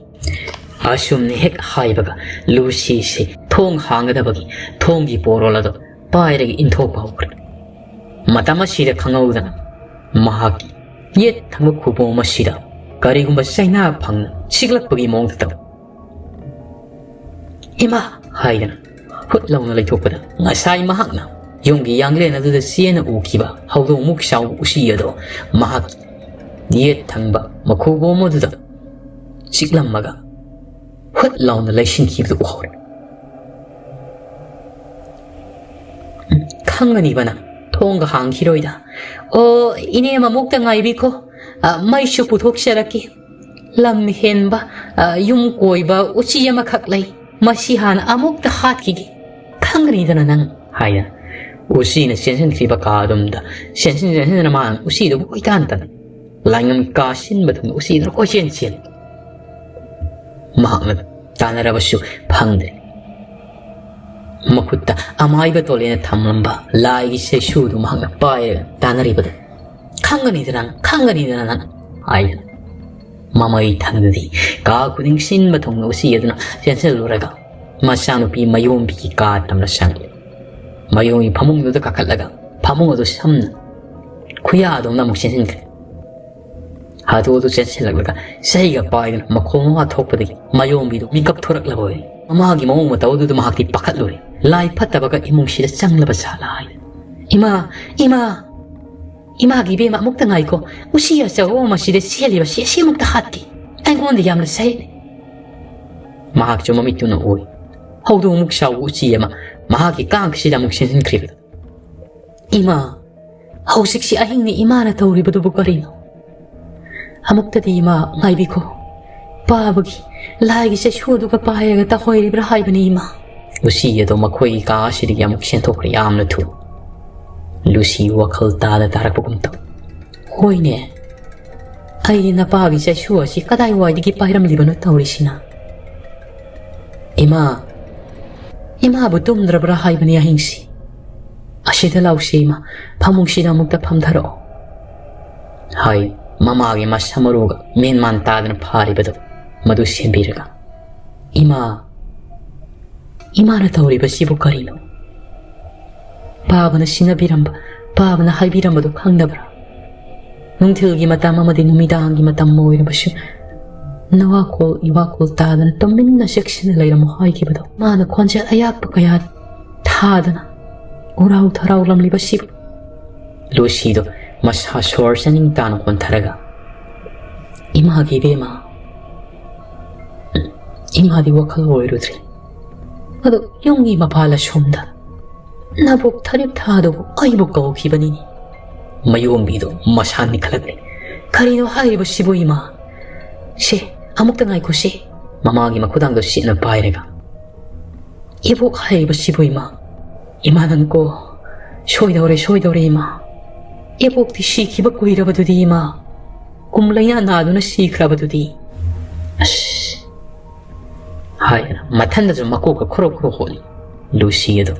ꯑꯁꯨꯝꯅ ꯍꯦꯛ ꯍꯥꯏꯕꯒ ꯂꯨꯁꯤꯁꯤ ꯊꯣꯡ ꯍꯥꯡꯒꯗꯕꯒꯤ ꯊꯣꯡꯒꯤ ꯄꯣꯔꯣꯜ ꯑꯗꯨ ꯄꯥꯏꯔꯒ ꯏꯟꯊꯣꯛꯄ ꯍꯧꯈ꯭ꯔꯦ꯫ ꯃꯇꯝ ꯑꯁꯤꯗ ꯈꯪꯍꯧꯗꯅ ꯃꯍꯥꯛꯀꯤ ꯌꯦꯠ ꯊꯪꯕ ꯈꯨꯕꯣꯝ ꯑꯁꯤꯗ ꯀꯔꯤꯒꯨꯝꯕ ꯆꯩꯅꯥ ꯐꯪꯅ ꯁꯤꯛꯂꯛꯄꯒꯤ ꯃꯑꯣꯡꯗ ꯇꯧ "ꯏꯃꯥ!" ꯍꯥꯏꯗꯅ ꯍꯨꯠ ꯂꯥꯎꯅ ꯂꯩꯊꯣꯛꯄꯗ, ꯉꯁꯥꯏ ꯃꯍꯥꯛꯅ ꯌꯨꯝꯒꯤ ꯌꯥꯡꯂꯦꯟ ꯑꯗꯨꯗ ꯆꯦꯅ ꯎꯈꯤꯕ ꯍꯧꯗꯣꯡꯃꯨꯛ ꯆꯥꯎꯕ ꯎꯆꯤ ꯑꯗꯣ ꯃꯍꯥꯛꯀꯤ ꯌꯦꯠ ꯊꯪꯕ ꯃꯈꯨꯕꯣꯝ ꯑꯗꯨꯗ ꯆꯤꯛꯂꯝꯃꯒ ꯍꯨꯠ ꯂꯥꯎꯅ ꯂꯩꯁꯤꯟꯈꯤꯕꯗꯨ ꯎꯍꯧꯔꯦ꯫ ꯈꯪꯒꯅꯤꯕ ꯅꯪ, ꯊꯣꯡꯒ ꯍꯥꯡꯈꯤꯔꯣꯏꯗ꯫ "ꯑꯣ, ꯏꯅꯦ, ꯑꯃꯨꯛꯇ ꯉꯥꯏꯕꯤꯈꯣ, ꯑ, ꯃꯩꯁꯨ ꯄꯨꯊꯣꯛꯆꯔꯛꯀꯦ꯫ ꯂꯝ ꯍꯦꯟꯕ, ꯑ, ꯌꯨꯝ ꯀꯣꯏꯕ ꯎꯆꯤ ꯑꯃꯈꯛ ꯂꯩ, ꯃꯁꯤ ꯍꯥꯟꯅ ꯑꯃꯨꯛꯇ ꯍꯥꯠꯈꯤꯒꯦ, ꯈꯪꯒꯅꯤꯗꯅ ꯅꯪ" ꯍꯥꯏꯅ ꯎꯆꯤꯅ ꯆꯦꯟꯁꯤꯟꯈ꯭ꯔꯤꯕ ꯀꯥ ꯑꯗꯨꯝꯗ ꯆꯦꯟꯁꯤꯟ ꯆꯦꯟꯁꯤꯟꯗꯅ ꯃꯥꯅ ꯎꯆꯤꯗꯨꯕꯨ ꯀꯣꯏꯇꯥꯟ ꯇꯥꯟꯅꯩ꯫ ꯂꯥꯏꯉꯝ ꯀꯥꯁꯤꯟꯕꯗꯧꯅ ꯎꯆꯤꯗꯨꯅ ꯀꯣꯏꯆꯦꯟ ꯆꯦꯜꯂꯤ꯫ ꯃꯍꯥꯛꯅ ꯇꯥꯟꯅꯔꯕꯁꯨ ꯐꯪꯗ꯭ꯔꯦ꯫ ꯃꯈꯨꯠꯇ ꯑꯃꯥꯏꯕ ꯇꯣꯂꯦꯅ ꯊꯝꯂꯝꯕ ꯂꯥꯏꯒꯤ ꯆꯩꯁꯨꯗꯨ ꯃꯍꯥꯛꯅ ꯄꯥꯏꯔꯒ ꯇꯥꯟꯅꯔꯤꯕꯗ, "ꯈꯪꯒꯅꯤꯗꯅ, ꯈꯪꯒꯅꯤꯗꯅ ꯅꯪ" ꯍꯥꯏꯗꯅ ꯃꯃꯩ ꯊꯪꯗꯗꯤ ꯀꯥ ꯈꯨꯗꯤꯡ ꯁꯤꯟꯕ ꯊꯨꯡꯅ ꯎꯆꯤ ꯑꯗꯨꯅ ꯆꯦꯟꯁꯤꯜꯂꯨꯔꯒ ꯃꯆꯥꯅꯨꯄꯤ ꯃꯌꯣꯝꯕꯤꯒꯤ ꯀꯥ ꯇꯝꯅ ꯆꯪꯂꯦ꯫ ꯃꯌꯣꯝꯕꯤ ꯐꯃꯨꯡꯗꯨꯗ ꯀꯥꯈꯠꯂꯒ ꯐꯃꯨꯡ ꯑꯗꯨ ꯁꯝꯅ ꯈꯨꯌꯥꯗꯧꯅ ꯑꯃꯨꯛ ꯆꯦꯟꯁꯤꯟꯈ꯭ꯔꯦ꯫ ꯍꯥꯊꯨ ꯍꯥꯊꯨ ꯆꯦꯟꯁꯤꯜꯂꯛꯂꯒ ꯆꯩꯒ ꯄꯥꯏꯗꯨꯅ ꯃꯈꯣꯡ ꯃꯉꯥ ꯊꯣꯛꯄꯗꯒꯤ ꯃꯌꯣꯝꯕꯤꯗꯨ ꯃꯤꯀꯞ ꯊꯣꯔꯛꯂꯕ ꯑꯣꯏꯔꯦ꯫ ꯃꯃꯥꯒꯤ ꯃꯑꯣꯡ ꯃꯇꯧ ꯑꯗꯨꯗ ꯃꯍꯥꯛꯇꯤ ꯄꯥꯈꯠꯂꯨꯔꯦ꯫ ꯂꯥꯏ ꯐꯠꯇꯕꯒ ꯏꯃꯨꯡꯁꯤꯗ ꯆꯪꯂꯕ ꯖꯥꯠꯂꯥ ꯍꯥꯏꯅ꯫ "ꯏꯃꯥ, ꯏꯃꯥ, ꯏꯃꯥꯒꯤ ꯏꯕꯦꯝꯃ, ꯑꯃꯨꯛꯇ ꯉꯥꯏꯀꯣ꯫ ꯎꯆꯤ ꯑꯆꯧꯕ ꯑꯃ ꯁꯤꯗ ꯆꯦꯜꯂꯤꯕ ꯁꯤ, ꯑꯁꯤ ꯑꯃꯨꯛꯇ ꯍꯥꯠꯀꯦ꯫ ꯑꯩꯉꯣꯟꯗ ꯌꯥꯝꯅ ꯆꯩ꯫" ꯃꯍꯥꯛꯁꯨ ꯃꯃꯤꯠꯇꯨꯅ ꯎꯏ꯫ ꯍꯧꯗꯣꯡꯃꯨꯛ ꯆꯥꯎꯕ ꯎꯆꯤ ꯑꯃ ꯃꯍꯥꯛꯀꯤ ꯀꯥꯡꯁꯤꯗ ꯑꯃꯨꯛ ꯆꯦꯟꯁꯤꯟꯈ꯭ꯔꯤꯕꯗꯨ꯫ "ꯏꯃꯥ, ꯍꯧꯖꯤꯛꯁꯤ ꯑꯍꯤꯡꯅꯤ, ꯏꯃꯥꯅ ꯇꯧꯔꯤꯕꯗꯨꯕꯨ ꯀꯔꯤꯅꯣ? ꯑꯃꯨꯛꯇꯗꯤ ꯏꯃꯥ ꯉꯥꯏꯕꯤꯈꯣ꯫ ꯄꯥꯕꯒꯤ, ꯂꯥꯏꯒꯤ ꯆꯩꯁꯨꯗꯨꯒ ꯄꯥꯏꯔꯒ ꯇꯧꯍꯣꯏꯔꯤꯕ꯭ꯔꯥ ꯍꯥꯏꯕꯅꯤ ꯏꯃꯥ꯫" ꯎꯆꯤ ꯑꯗꯣ ꯃꯈꯣꯏꯒꯤ ꯀꯥ ꯑꯁꯤꯗꯒꯤ ꯑꯃꯨꯛ ꯆꯦꯟꯊꯣꯛꯈ꯭ꯔꯦ ꯌꯥꯝꯅ ꯊꯨꯅ꯫ ꯂꯨꯁꯤ ꯋꯥꯈꯜ ꯇꯥꯗ ꯇꯥꯔꯛꯄꯒꯨꯝ ꯇꯧ꯫ "ꯍꯣꯏꯅꯦ, ꯑꯩ ꯅꯄꯥꯒꯤ ꯆꯩꯁꯨ ꯑꯁꯤ ꯀꯗꯥꯏꯋꯥꯏꯗꯒꯤ ꯄꯥꯏꯔꯝꯂꯤꯕꯅꯣ ꯇꯧꯔꯤꯁꯤꯅ? ꯏꯃꯥ, ꯏꯃꯥꯕꯨ ꯇꯨꯝꯗ꯭ꯔꯕ꯭ꯔꯥ ꯍꯥꯏꯕꯅꯤ ꯑꯍꯤꯡꯁꯤ? ꯑꯁꯤꯗ ꯂꯥꯎꯁꯤ ꯏꯃꯥ, ꯐꯃꯨꯡꯁꯤꯗ ꯑꯃꯨꯛꯇ ꯐꯝꯊꯔꯛꯑꯣ꯫" ꯍꯥꯏ, ꯃꯃꯥꯒꯤ ꯃꯁꯝ ꯃꯔꯨꯒ ꯃꯦꯟꯃꯥꯟ ꯇꯥꯗꯅ ꯐꯥꯔꯤꯕꯗꯨ ꯃꯗꯨ ꯁꯦꯝꯕꯤꯔꯒ, "ꯏꯃꯥ, ꯏꯃꯥꯅ ꯇꯧꯔꯤꯕꯁꯤꯕꯨ ꯀꯔꯤꯅꯣ? ꯄꯥꯕꯅ ꯁꯤꯟꯅꯕꯤꯔꯝꯕ, ꯄꯥꯕꯅ ꯍꯥꯏꯕꯤꯔꯝꯕꯗꯨ ꯈꯪꯗꯕ꯭ꯔꯥ? ꯅꯨꯡꯊꯤꯜꯒꯤ ꯃꯇꯝ ꯑꯃꯗꯤ ꯅꯨꯃꯤꯗꯥꯡꯒꯤ ꯃꯇꯝ ꯑꯣꯏꯔꯕꯁꯨ ꯅꯋꯥꯈꯣꯜ ꯏꯋꯥꯈꯣꯜ ꯇꯥꯗꯅ ꯇꯨꯃꯤꯟꯅ ꯆꯦꯛꯁꯤꯟꯅ ꯂꯩꯔꯝꯃꯨ ꯍꯥꯏꯈꯤꯕꯗꯣ꯫ ꯃꯥꯅ ꯈꯣꯟꯖꯦꯜ ꯑꯌꯥꯛꯄ ꯀꯌꯥ ꯊꯥꯗꯅ ꯎꯔꯥꯎ ꯊꯔꯥꯎꯂꯝꯂꯤꯕꯁꯤꯕꯨ?" ꯂꯨꯁꯤꯗꯣ ꯃꯁꯥ ꯁꯣꯔ ꯆꯅꯤꯡ ꯇꯥꯅ ꯀꯣꯟꯊꯔꯒ, "ꯏꯃꯥꯒꯤ ꯏꯕꯦꯝꯃ, ꯏꯃꯥꯗꯤ ꯋꯥꯈꯜ ꯑꯣꯏꯔꯨꯗ꯭ꯔꯦ꯫ ꯑꯗꯨ ꯌꯨꯝꯒꯤ ꯃꯄꯥꯜ ꯑꯁꯣꯝꯗ ꯅꯕꯨꯛ ꯊꯔꯤꯞ ꯊꯥꯗꯨꯕꯨ ꯑꯩꯕꯨ ꯀꯧꯈꯤꯕꯅꯤꯅꯦ꯫" ꯃꯌꯣꯝꯕꯤꯗꯣ ꯃꯁꯥ ꯅꯤꯛꯈꯠꯂꯛꯂꯦ꯫ "ꯀꯔꯤꯅꯣ ꯍꯥꯏꯔꯤꯕꯁꯤꯕꯨ ꯏꯃꯥ? ꯁꯦ, ꯑꯃꯨꯛꯇ ꯉꯥꯏꯈꯣꯁꯦ꯫" ꯃꯃꯥꯒꯤ ꯃꯈꯨꯗꯥꯡꯗꯣ ꯁꯤꯠꯅ ꯄꯥꯏꯔꯒ, "ꯏꯕꯣꯛ ꯍꯥꯏꯔꯤꯕꯁꯤꯕꯨ ꯏꯃꯥ? ꯏꯃꯥ ꯅꯪꯀꯣ, ꯁꯣꯏꯗꯧꯔꯦ, ꯁꯣꯏꯗꯧꯔꯦ ꯏꯃꯥ꯫ ꯏꯕꯣꯛꯇꯤ ꯁꯤꯈꯤꯕ ꯀꯨꯏꯔꯕꯗꯨꯗꯤ ꯏꯃꯥ꯫ ꯀꯨꯝ ꯂꯩꯅꯥ ꯅꯥꯗꯨꯅ ꯁꯤꯈ꯭ꯔꯕꯗꯨꯗꯤ꯫" ꯑꯁ! ꯍꯥꯏꯗꯅ ꯃꯊꯟꯗꯁꯨ ꯃꯀꯣꯛꯀ ꯈꯨꯔꯣ ꯈꯨꯔꯣ ꯍꯣꯠꯂꯤ ꯂꯨꯁꯤ ꯑꯗꯣ꯫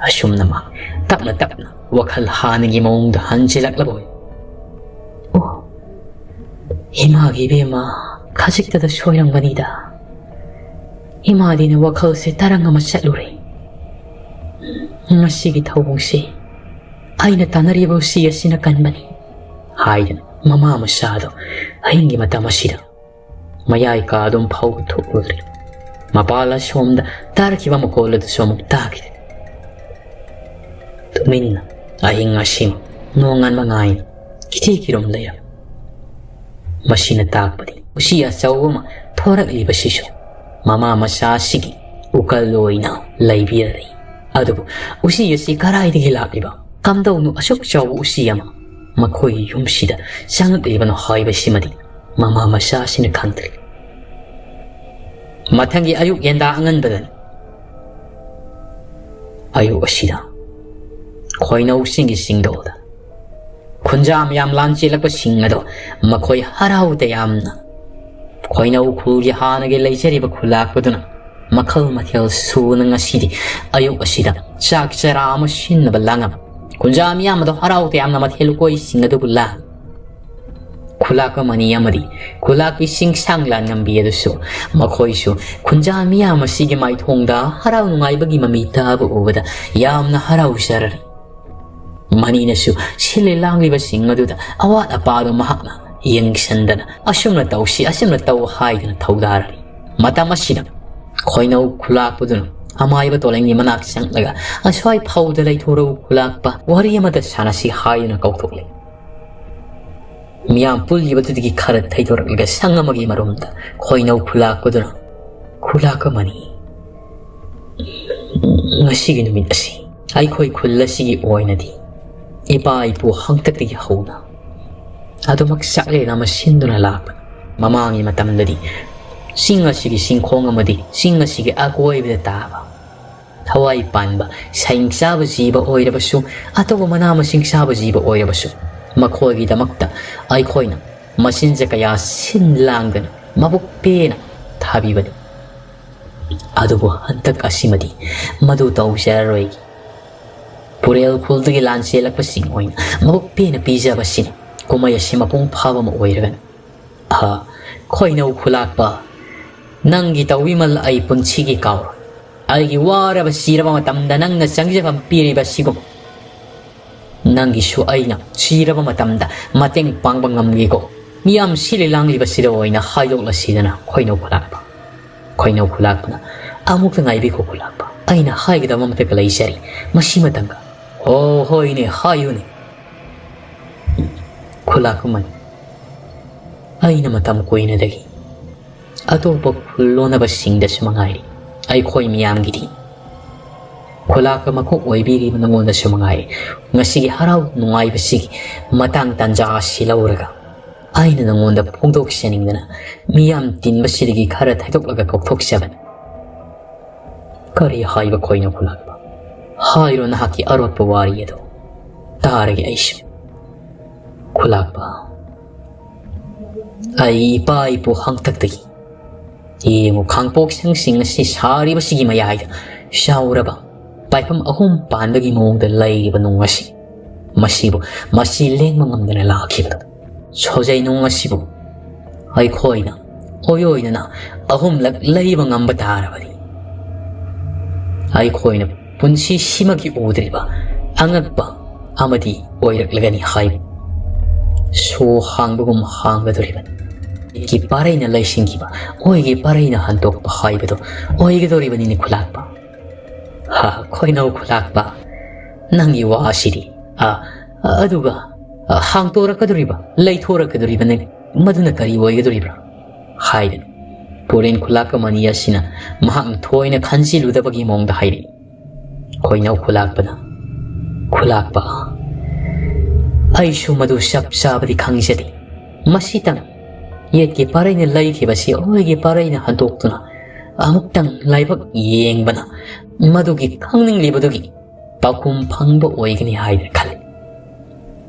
ꯑꯁꯨꯝꯅ ꯃꯥ ꯇꯞꯅ ꯇꯞꯅ ꯋꯥꯈꯜ ꯍꯥꯟꯅꯒꯤ ꯃꯑꯣꯡꯗ ꯍꯟꯖꯤꯜꯂꯛꯂꯕ ꯑꯣꯏ꯫ "ꯑꯣ, "ꯏꯃꯥꯒꯤ ꯏꯕꯦꯝꯃ, ꯈꯖꯤꯛꯇꯗ ꯁꯣꯏꯔꯝꯒꯅꯤꯗ꯫ ꯏꯃꯥꯗꯤꯅ ꯋꯥꯈꯜꯁꯦ ꯇꯔꯪ ꯑꯃ ꯆꯠꯂꯨꯔꯦ꯫ ꯉꯁꯤꯒꯤ ꯊꯧꯑꯣꯡꯁꯦ ꯑꯩꯅ ꯇꯥꯟꯅꯔꯤꯕ ꯎꯆꯤ ꯑꯁꯤꯅ ꯀꯟꯕꯅꯤ" ꯍꯥꯏꯗꯨꯅ ꯃꯃꯥ ꯃꯆꯥꯗꯣ ꯑꯍꯤꯡꯒꯤ ꯃꯇꯝ ꯑꯁꯤꯗ ꯃꯌꯥꯏ ꯀꯥ ꯑꯗꯨꯝ ꯐꯥꯎꯕ ꯊꯣꯛꯂꯨꯗ꯭ꯔꯦ꯫ ꯃꯄꯥꯜ ꯑꯁꯣꯝꯗ ꯇꯥꯔꯛꯈꯤꯕ ꯃꯈꯣꯜ ꯑꯗꯨꯁꯨ ꯑꯃꯨꯛ ꯇꯥꯈꯤꯗꯦ꯫ ꯇꯨꯃꯤꯟꯅ ꯑꯍꯤꯡ ꯑꯁꯤꯃ ꯅꯣꯡꯉꯥꯟꯕ ꯉꯥꯏꯅ ꯀꯤꯊꯤ ꯀꯤꯔꯨꯝ ꯂꯩꯔꯝꯃꯤ꯫ ꯃꯁꯤꯅ ꯇꯥꯛꯄꯗꯤ ꯎꯆꯤ ꯑꯆꯧꯕ ꯑꯃ ꯊꯣꯔꯛꯂꯤꯕꯁꯤꯁꯨ ꯃꯃꯥ ꯃꯆꯥ ꯑꯁꯤꯒꯤ ꯎꯀꯜ ꯑꯣꯏꯅ ꯂꯩꯕꯤꯔꯔꯦ꯫ ꯑꯗꯨꯕꯨ ꯎꯆꯤ ꯑꯁꯤ ꯀꯗꯥꯏꯗꯒꯤ ꯂꯥꯛꯂꯤꯕ? ꯀꯝꯗꯧꯅ ꯑꯁꯨꯛ ꯆꯥꯎꯕ ꯎꯆꯤ ꯑꯃ ꯃꯈꯣꯏꯒꯤ ꯌꯨꯝꯁꯤꯗ ꯆꯪꯂꯛꯂꯤꯕꯅꯣ ꯍꯥꯏꯕꯁꯤꯃꯗꯤ ꯃꯃꯥ ꯃꯆꯥ ꯑꯁꯤꯅ ꯈꯪꯗ꯭ꯔꯤ꯫ ꯃꯊꯪꯒꯤ ꯑꯌꯨꯛ ꯌꯦꯟꯗꯥ ꯑꯉꯟꯕꯗꯅꯤ꯫ ꯑꯌꯨꯛ ꯑꯁꯤꯗ ꯈꯣꯏꯅꯧꯁꯤꯡꯒꯤ ꯆꯤꯡꯗꯣꯜꯗ ꯈꯨꯟꯖꯥ ꯃꯌꯥꯝ ꯂꯥꯟ ꯆꯦꯜꯂꯛꯄꯁꯤꯡ ꯑꯗꯣ ꯃꯈꯣꯏ ꯍꯔꯥꯎ ꯇꯌꯥꯝꯅ ꯈꯣꯏꯅꯧ ꯈꯨꯜꯒꯤ ꯍꯥꯟꯅꯒꯤ ꯂꯩꯖꯔꯤꯕ ꯈꯨꯂꯥꯛꯄꯗꯨꯅ ꯃꯈꯜ ꯃꯊꯦꯜ ꯁꯨꯅ ꯉꯁꯤꯗꯤ ꯑꯌꯨꯛ ꯑꯁꯤꯗ ꯆꯥꯛ ꯆꯔꯥ ꯑꯃ ꯁꯤꯟꯅꯕ ꯂꯥꯡꯉꯝꯃꯤ꯫ ꯈꯨꯟꯖꯥ ꯃꯤꯌꯥꯝ ꯑꯗꯣ ꯍꯔꯥꯎ ꯇꯌꯥꯝꯅ ꯃꯊꯦꯜ ꯂꯨꯀꯣꯏꯁꯤꯡ ꯑꯗꯨꯕꯨ ꯂꯥꯡꯉꯤ꯫ ꯈꯨꯂꯥꯛꯄ ꯃꯅꯤ ꯑꯃꯗꯤ ꯈꯨꯂꯥꯛꯄꯤ ꯁꯤꯡꯁꯥꯡ ꯂꯥꯟꯉꯝꯕꯤ ꯑꯗꯨꯁꯨ ꯃꯈꯣꯏꯁꯨ ꯈꯨꯟꯖꯥ ꯃꯤꯌꯥꯝ ꯑꯁꯤꯒꯤ ꯃꯥꯏꯊꯣꯡꯗ ꯍꯔꯥꯎ ꯅꯨꯡꯉꯥꯏꯕꯒꯤ ꯃꯃꯤ ꯇꯥꯕ ꯎꯕꯗ ꯌꯥꯝꯅ ꯍꯔꯥꯎꯖꯔꯔꯦ꯫ ꯃꯅꯤꯅꯁꯨ ꯁꯤꯜꯂꯤ ꯂꯥꯡꯂꯤꯕꯁꯤꯡ ꯑꯗꯨꯗ ꯑꯋꯥꯠ ꯑꯄꯥꯗꯨ ꯃꯍꯥꯛꯅ ꯌꯦꯡꯁꯤꯟꯗꯅ "ꯑꯁꯨꯝꯅ ꯇꯧꯁꯤ, ꯑꯁꯨꯝꯅ ꯇꯧ" ꯍꯥꯏꯗꯨꯅ ꯊꯧꯗꯥꯔꯔꯤ꯫ ꯃꯇꯝ ꯑꯁꯤꯗ ꯈꯣꯏꯅꯧ ꯈꯨꯂꯥꯛꯄꯗꯨꯅ ꯑꯃꯥꯏꯕ ꯇꯣꯂꯦꯡꯒꯤ ꯃꯅꯥꯛ ꯆꯪꯂꯒ "ꯑꯁ꯭ꯋꯥꯏ ꯐꯥꯎꯗ ꯂꯩꯊꯣꯔꯛꯎ ꯈꯨꯂꯥꯛꯄ, ꯋꯥꯔꯤ ꯑꯃꯇ ꯁꯥꯟꯅꯁꯤ" ꯍꯥꯏꯗꯨꯅ ꯀꯧꯊꯣꯛꯂꯦ꯫ ꯃꯤꯌꯥꯝ ꯄꯨꯜꯂꯤꯕꯗꯨꯗꯒꯤ ꯈꯔ ꯊꯩꯗꯣꯔꯛꯂꯒ ꯁꯪ ꯑꯃꯒꯤ ꯃꯔꯨꯝꯗ ꯈꯣꯏꯅꯧ ꯈꯨꯂꯥꯛꯄꯗꯨꯅ, "ꯈꯨꯂꯥꯛꯄ ꯃꯅꯤ, ꯉꯁꯤꯒꯤ ꯅꯨꯃꯤꯠ ꯑꯁꯤ ꯑꯩꯈꯣꯏ ꯈꯨꯜ ꯑꯁꯤꯒꯤ ꯑꯣꯏꯅꯗꯤ ꯏꯄꯥ ꯏꯄꯨ ꯍꯥꯛꯇꯛꯇꯒꯤ ꯍꯧꯅ ꯑꯗꯨꯃꯛ ꯆꯥꯛꯂꯦꯟ ꯑꯃ ꯁꯤꯟꯗꯨꯅ ꯂꯥꯛꯄꯅꯤ꯫ ꯃꯃꯥꯡꯒꯤ ꯃꯇꯝꯗꯗꯤ ꯆꯤꯡ ꯑꯁꯤꯒꯤ ꯆꯤꯡꯈꯣꯡ ꯑꯃꯗꯤ ꯆꯤꯡ ꯑꯁꯤꯒꯤ ꯑꯀꯣꯏꯕꯗ ꯇꯥꯕ ꯊꯋꯥꯏ ꯄꯥꯟꯕ ꯁꯥꯏꯡ ꯆꯥꯕ ꯖꯤꯕ ꯑꯣꯏꯔꯕꯁꯨ, ꯑꯇꯣꯞꯄ ꯃꯅꯥ ꯃꯁꯤꯡ ꯆꯥꯕ ꯖꯤꯕ ꯑꯣꯏꯔꯕꯁꯨ, ꯃꯈꯣꯏꯒꯤꯗꯃꯛꯇ ꯑꯩꯈꯣꯏꯅ ꯃꯆꯤꯟꯖꯥꯛ ꯀꯌꯥ ꯁꯤꯟ ꯂꯥꯡꯗꯅ ꯃꯕꯨꯛ ꯄꯦꯟꯅ ꯊꯥꯕꯤꯕꯅꯤ꯫ ꯑꯗꯨꯕꯨ ꯍꯟꯗꯛ ꯑꯁꯤꯃꯗꯤ ꯃꯗꯨ ꯇꯧꯖꯔꯔꯣꯏꯒꯦ꯫ ꯄꯨꯔꯦꯜ ꯈꯨꯜꯗꯒꯤ ꯂꯥꯟ ꯆꯦꯜꯂꯛꯄꯁꯤꯡ ꯑꯣꯏꯅ ꯃꯕꯨꯛ ꯄꯦꯟꯅ ꯄꯤꯖꯕꯁꯤꯅꯤ ꯀꯨꯝꯍꯩ ꯑꯁꯤ ꯃꯄꯨꯡ ꯐꯥꯕ ꯑꯃ ꯑꯣꯏꯔꯒꯅꯤ" ꯑꯍ, ꯈꯣꯏꯅꯧ ꯈꯨꯂꯥꯛꯄ, ꯅꯪꯒꯤ ꯇꯧꯕꯤꯃꯜ ꯑꯩ ꯄꯨꯟꯁꯤꯒꯤ ꯀꯥꯎꯔꯣꯏ꯫ ꯑꯩꯒꯤ ꯋꯥꯔꯕ ꯁꯤꯔꯕ ꯃꯇꯝꯗ ꯅꯪꯅ ꯆꯪꯖꯐꯝ ꯄꯤꯔꯤꯕ ꯁꯤꯒꯨꯝ ꯅꯪꯒꯤꯁꯨ ꯑꯩꯅ ꯁꯤꯔꯕ ꯃꯇꯝꯗ ꯃꯇꯦꯡ ꯄꯥꯡꯕ ꯉꯝꯒꯦꯀꯣ꯫ ꯃꯤꯌꯥꯝ ꯁꯤꯜꯂꯤ ꯂꯥꯡꯂꯤꯕꯁꯤꯗ ꯑꯣꯏꯅ ꯍꯥꯏꯗꯣꯛꯂꯁꯤꯗꯅ ꯈꯣꯏꯅꯧ ꯈꯨꯂꯥꯛꯄ꯫ ꯈꯣꯏꯅꯧ ꯈꯨꯂꯥꯛꯄꯅ ꯑꯃꯨꯛꯇ ꯉꯥꯏꯕꯤꯈꯣ ꯈꯨꯂꯥꯛꯄ꯫ ꯑꯩꯅ ꯍꯥꯏꯒꯗꯕ ꯑꯃꯇꯒ ꯂꯩꯖꯔꯤ꯫ ꯃꯁꯤꯃꯇꯪꯒ꯫ ꯍꯣ ꯍꯣꯏꯅꯦ ꯍꯥꯏꯌꯨꯅꯦ꯫ ꯈꯨꯂꯥꯛꯄ ꯃꯅꯤ꯫ ꯑꯩꯅ ꯃꯇꯝ ꯀꯨꯏꯅꯗꯒꯤ ꯑꯇꯣꯞꯄ ꯈꯨꯜ ꯂꯣꯟꯅꯕꯁꯤꯡꯗꯁꯨ ꯃꯉꯥꯏꯔꯤ, ꯑꯩꯈꯣꯏ ꯃꯤꯌꯥꯝꯒꯤꯗꯤ ꯈꯨꯂꯥꯛꯄ ꯃꯀꯣꯛ ꯑꯣꯏꯕꯤꯔꯤꯕ ꯅꯉꯣꯟꯗꯁꯨ ꯃꯉꯥꯏꯔꯤ, ꯉꯁꯤꯒꯤ ꯍꯔꯥꯎ ꯅꯨꯡꯉꯥꯏꯕꯁꯤꯒꯤ ꯃꯇꯥꯡ ꯇꯥꯟꯖꯥ ꯑꯁꯤ ꯂꯧꯔꯒ ꯑꯩꯅ ꯅꯉꯣꯟꯗ ꯐꯣꯡꯗꯣꯛꯆꯅꯤꯡꯗꯅ ꯃꯤꯌꯥꯝ ꯇꯤꯟꯕꯁꯤꯗꯒꯤ ꯈꯔ ꯊꯩꯗꯣꯛꯂꯒ ꯀꯧꯊꯣꯛꯆꯕꯅꯤ꯫ ꯀꯔꯤ ꯍꯥꯏꯕ ꯈꯣꯏꯅꯣ ꯈꯨꯂꯥꯛꯄ? ꯍꯥꯏꯔꯣ ꯅꯍꯥꯛꯀꯤ ꯑꯔꯣꯠꯄ ꯋꯥꯔꯤ ꯑꯗꯨ ꯇꯥꯔꯒꯦ ꯑꯩꯁꯨ꯫ ꯈꯨꯂꯥꯛꯄ, ꯑꯩ ꯏꯄꯥ ꯏꯄꯨ ꯍꯥꯛꯇꯛꯇꯒꯤ ꯌꯦꯡꯉꯨ, ꯈꯥꯡꯄꯣꯛ ꯁꯪꯁꯤꯡ ꯑꯁꯤ ꯁꯥꯔꯤꯕꯁꯤꯒꯤ ꯃꯌꯥꯏꯗ ꯆꯥꯎꯔꯕ ꯄꯥꯏꯐꯝ ꯑꯍꯨꯝ ꯄꯥꯟꯕꯒꯤ ꯃꯑꯣꯡꯗ ꯂꯩꯔꯤꯕ ꯅꯨꯡ ꯑꯁꯤ, ꯃꯁꯤꯕꯨ, ꯃꯁꯤ ꯂꯦꯡꯕ ꯉꯝꯗꯅ ꯂꯥꯛꯈꯤꯕꯗꯣ꯫ ꯁꯣꯖꯩ ꯅꯨꯡ ꯑꯁꯤꯕꯨ ꯑꯩꯈꯣꯏꯅ ꯑꯣꯏ ꯑꯣꯏꯅꯅ ꯑꯍꯨꯝꯂꯛ ꯂꯩꯕ ꯉꯝꯕ ꯇꯥꯔꯕꯗꯤ, ꯑꯩꯈꯣꯏꯅ ꯄꯨꯟꯁꯤꯁꯤꯃꯒꯤ ꯎꯗ꯭ꯔꯤꯕ ꯑꯉꯛꯄ ꯑꯃꯗꯤ ꯑꯣꯏꯔꯛꯂꯒꯅꯤ ꯍꯥꯏꯕ꯫ ꯁꯣ ꯍꯥꯡꯕꯒꯨꯝ ꯍꯥꯡꯒꯗꯧꯔꯤꯕꯅꯤ꯫ ꯑꯩꯒꯤ ꯄꯥꯔꯩꯅ ꯂꯩꯁꯤꯟꯈꯤꯕ, ꯑꯣꯏꯒꯤ ꯄꯥꯔꯩꯅ ꯍꯟꯗꯣꯛꯄ ꯍꯥꯏꯕꯗꯣ ꯑꯣꯏꯒꯗꯧꯔꯤꯕꯅꯤꯅꯦ ꯈꯨꯂꯥꯛꯄ꯫ ꯍꯥ, ꯈꯣꯏꯅꯧ ꯈꯨꯂꯥꯛꯄ, ꯅꯪꯒꯤ ꯋꯥ ꯑꯁꯤꯗꯤ, ꯑ, ꯑꯗꯨꯒ, ꯑ, ꯍꯥꯡꯇꯣꯔꯛꯀꯗꯧꯔꯤꯕ, ꯂꯩꯊꯣꯔꯛꯀꯗꯧꯔꯤꯕ ꯅꯪ, ꯃꯗꯨꯅ ꯀꯔꯤ ꯑꯣꯏꯒꯗꯧꯔꯤꯕ꯭ꯔꯥ? ꯍꯥꯏꯗꯅ ꯄꯨꯔꯦꯟ ꯈꯨꯂꯥꯛꯄ ꯃꯅꯤ ꯑꯁꯤꯅ ꯃꯍꯥꯛꯅ ꯊꯣꯏꯅ ꯈꯟꯖꯤꯜꯂꯨꯗꯕꯒꯤ ꯃꯑꯣꯡꯗ ꯍꯥꯏꯔꯛꯏ꯫ ꯈꯣꯏꯅꯧ ꯈꯨꯂꯥꯛꯄꯅ, ꯈꯨꯂꯥꯛꯄ, ꯑꯩꯁꯨ ꯃꯗꯨ ꯆꯞ ꯆꯥꯕꯗꯤ ꯈꯪꯖꯗꯦ꯫ ꯃꯁꯤꯇꯪ ꯌꯦꯠꯀꯤ ꯄꯥꯔꯩꯅ ꯂꯩꯈꯤꯕꯁꯤ ꯑꯣꯏꯒꯤ ꯄꯥꯔꯩꯅ ꯍꯟꯗꯣꯛꯇꯨꯅ ꯑꯃꯨꯛꯇꯪ ꯂꯥꯏꯕꯛ ꯌꯦꯡꯕꯅ ꯃꯗꯨꯒꯤ ꯈꯪꯅꯤꯡꯂꯤꯕꯗꯨꯒꯤ ꯄꯥꯎꯈꯨꯝ ꯐꯪꯕ ꯑꯣꯏꯒꯅꯤ ꯍꯥꯏꯗꯅ ꯈꯜꯂꯤ꯫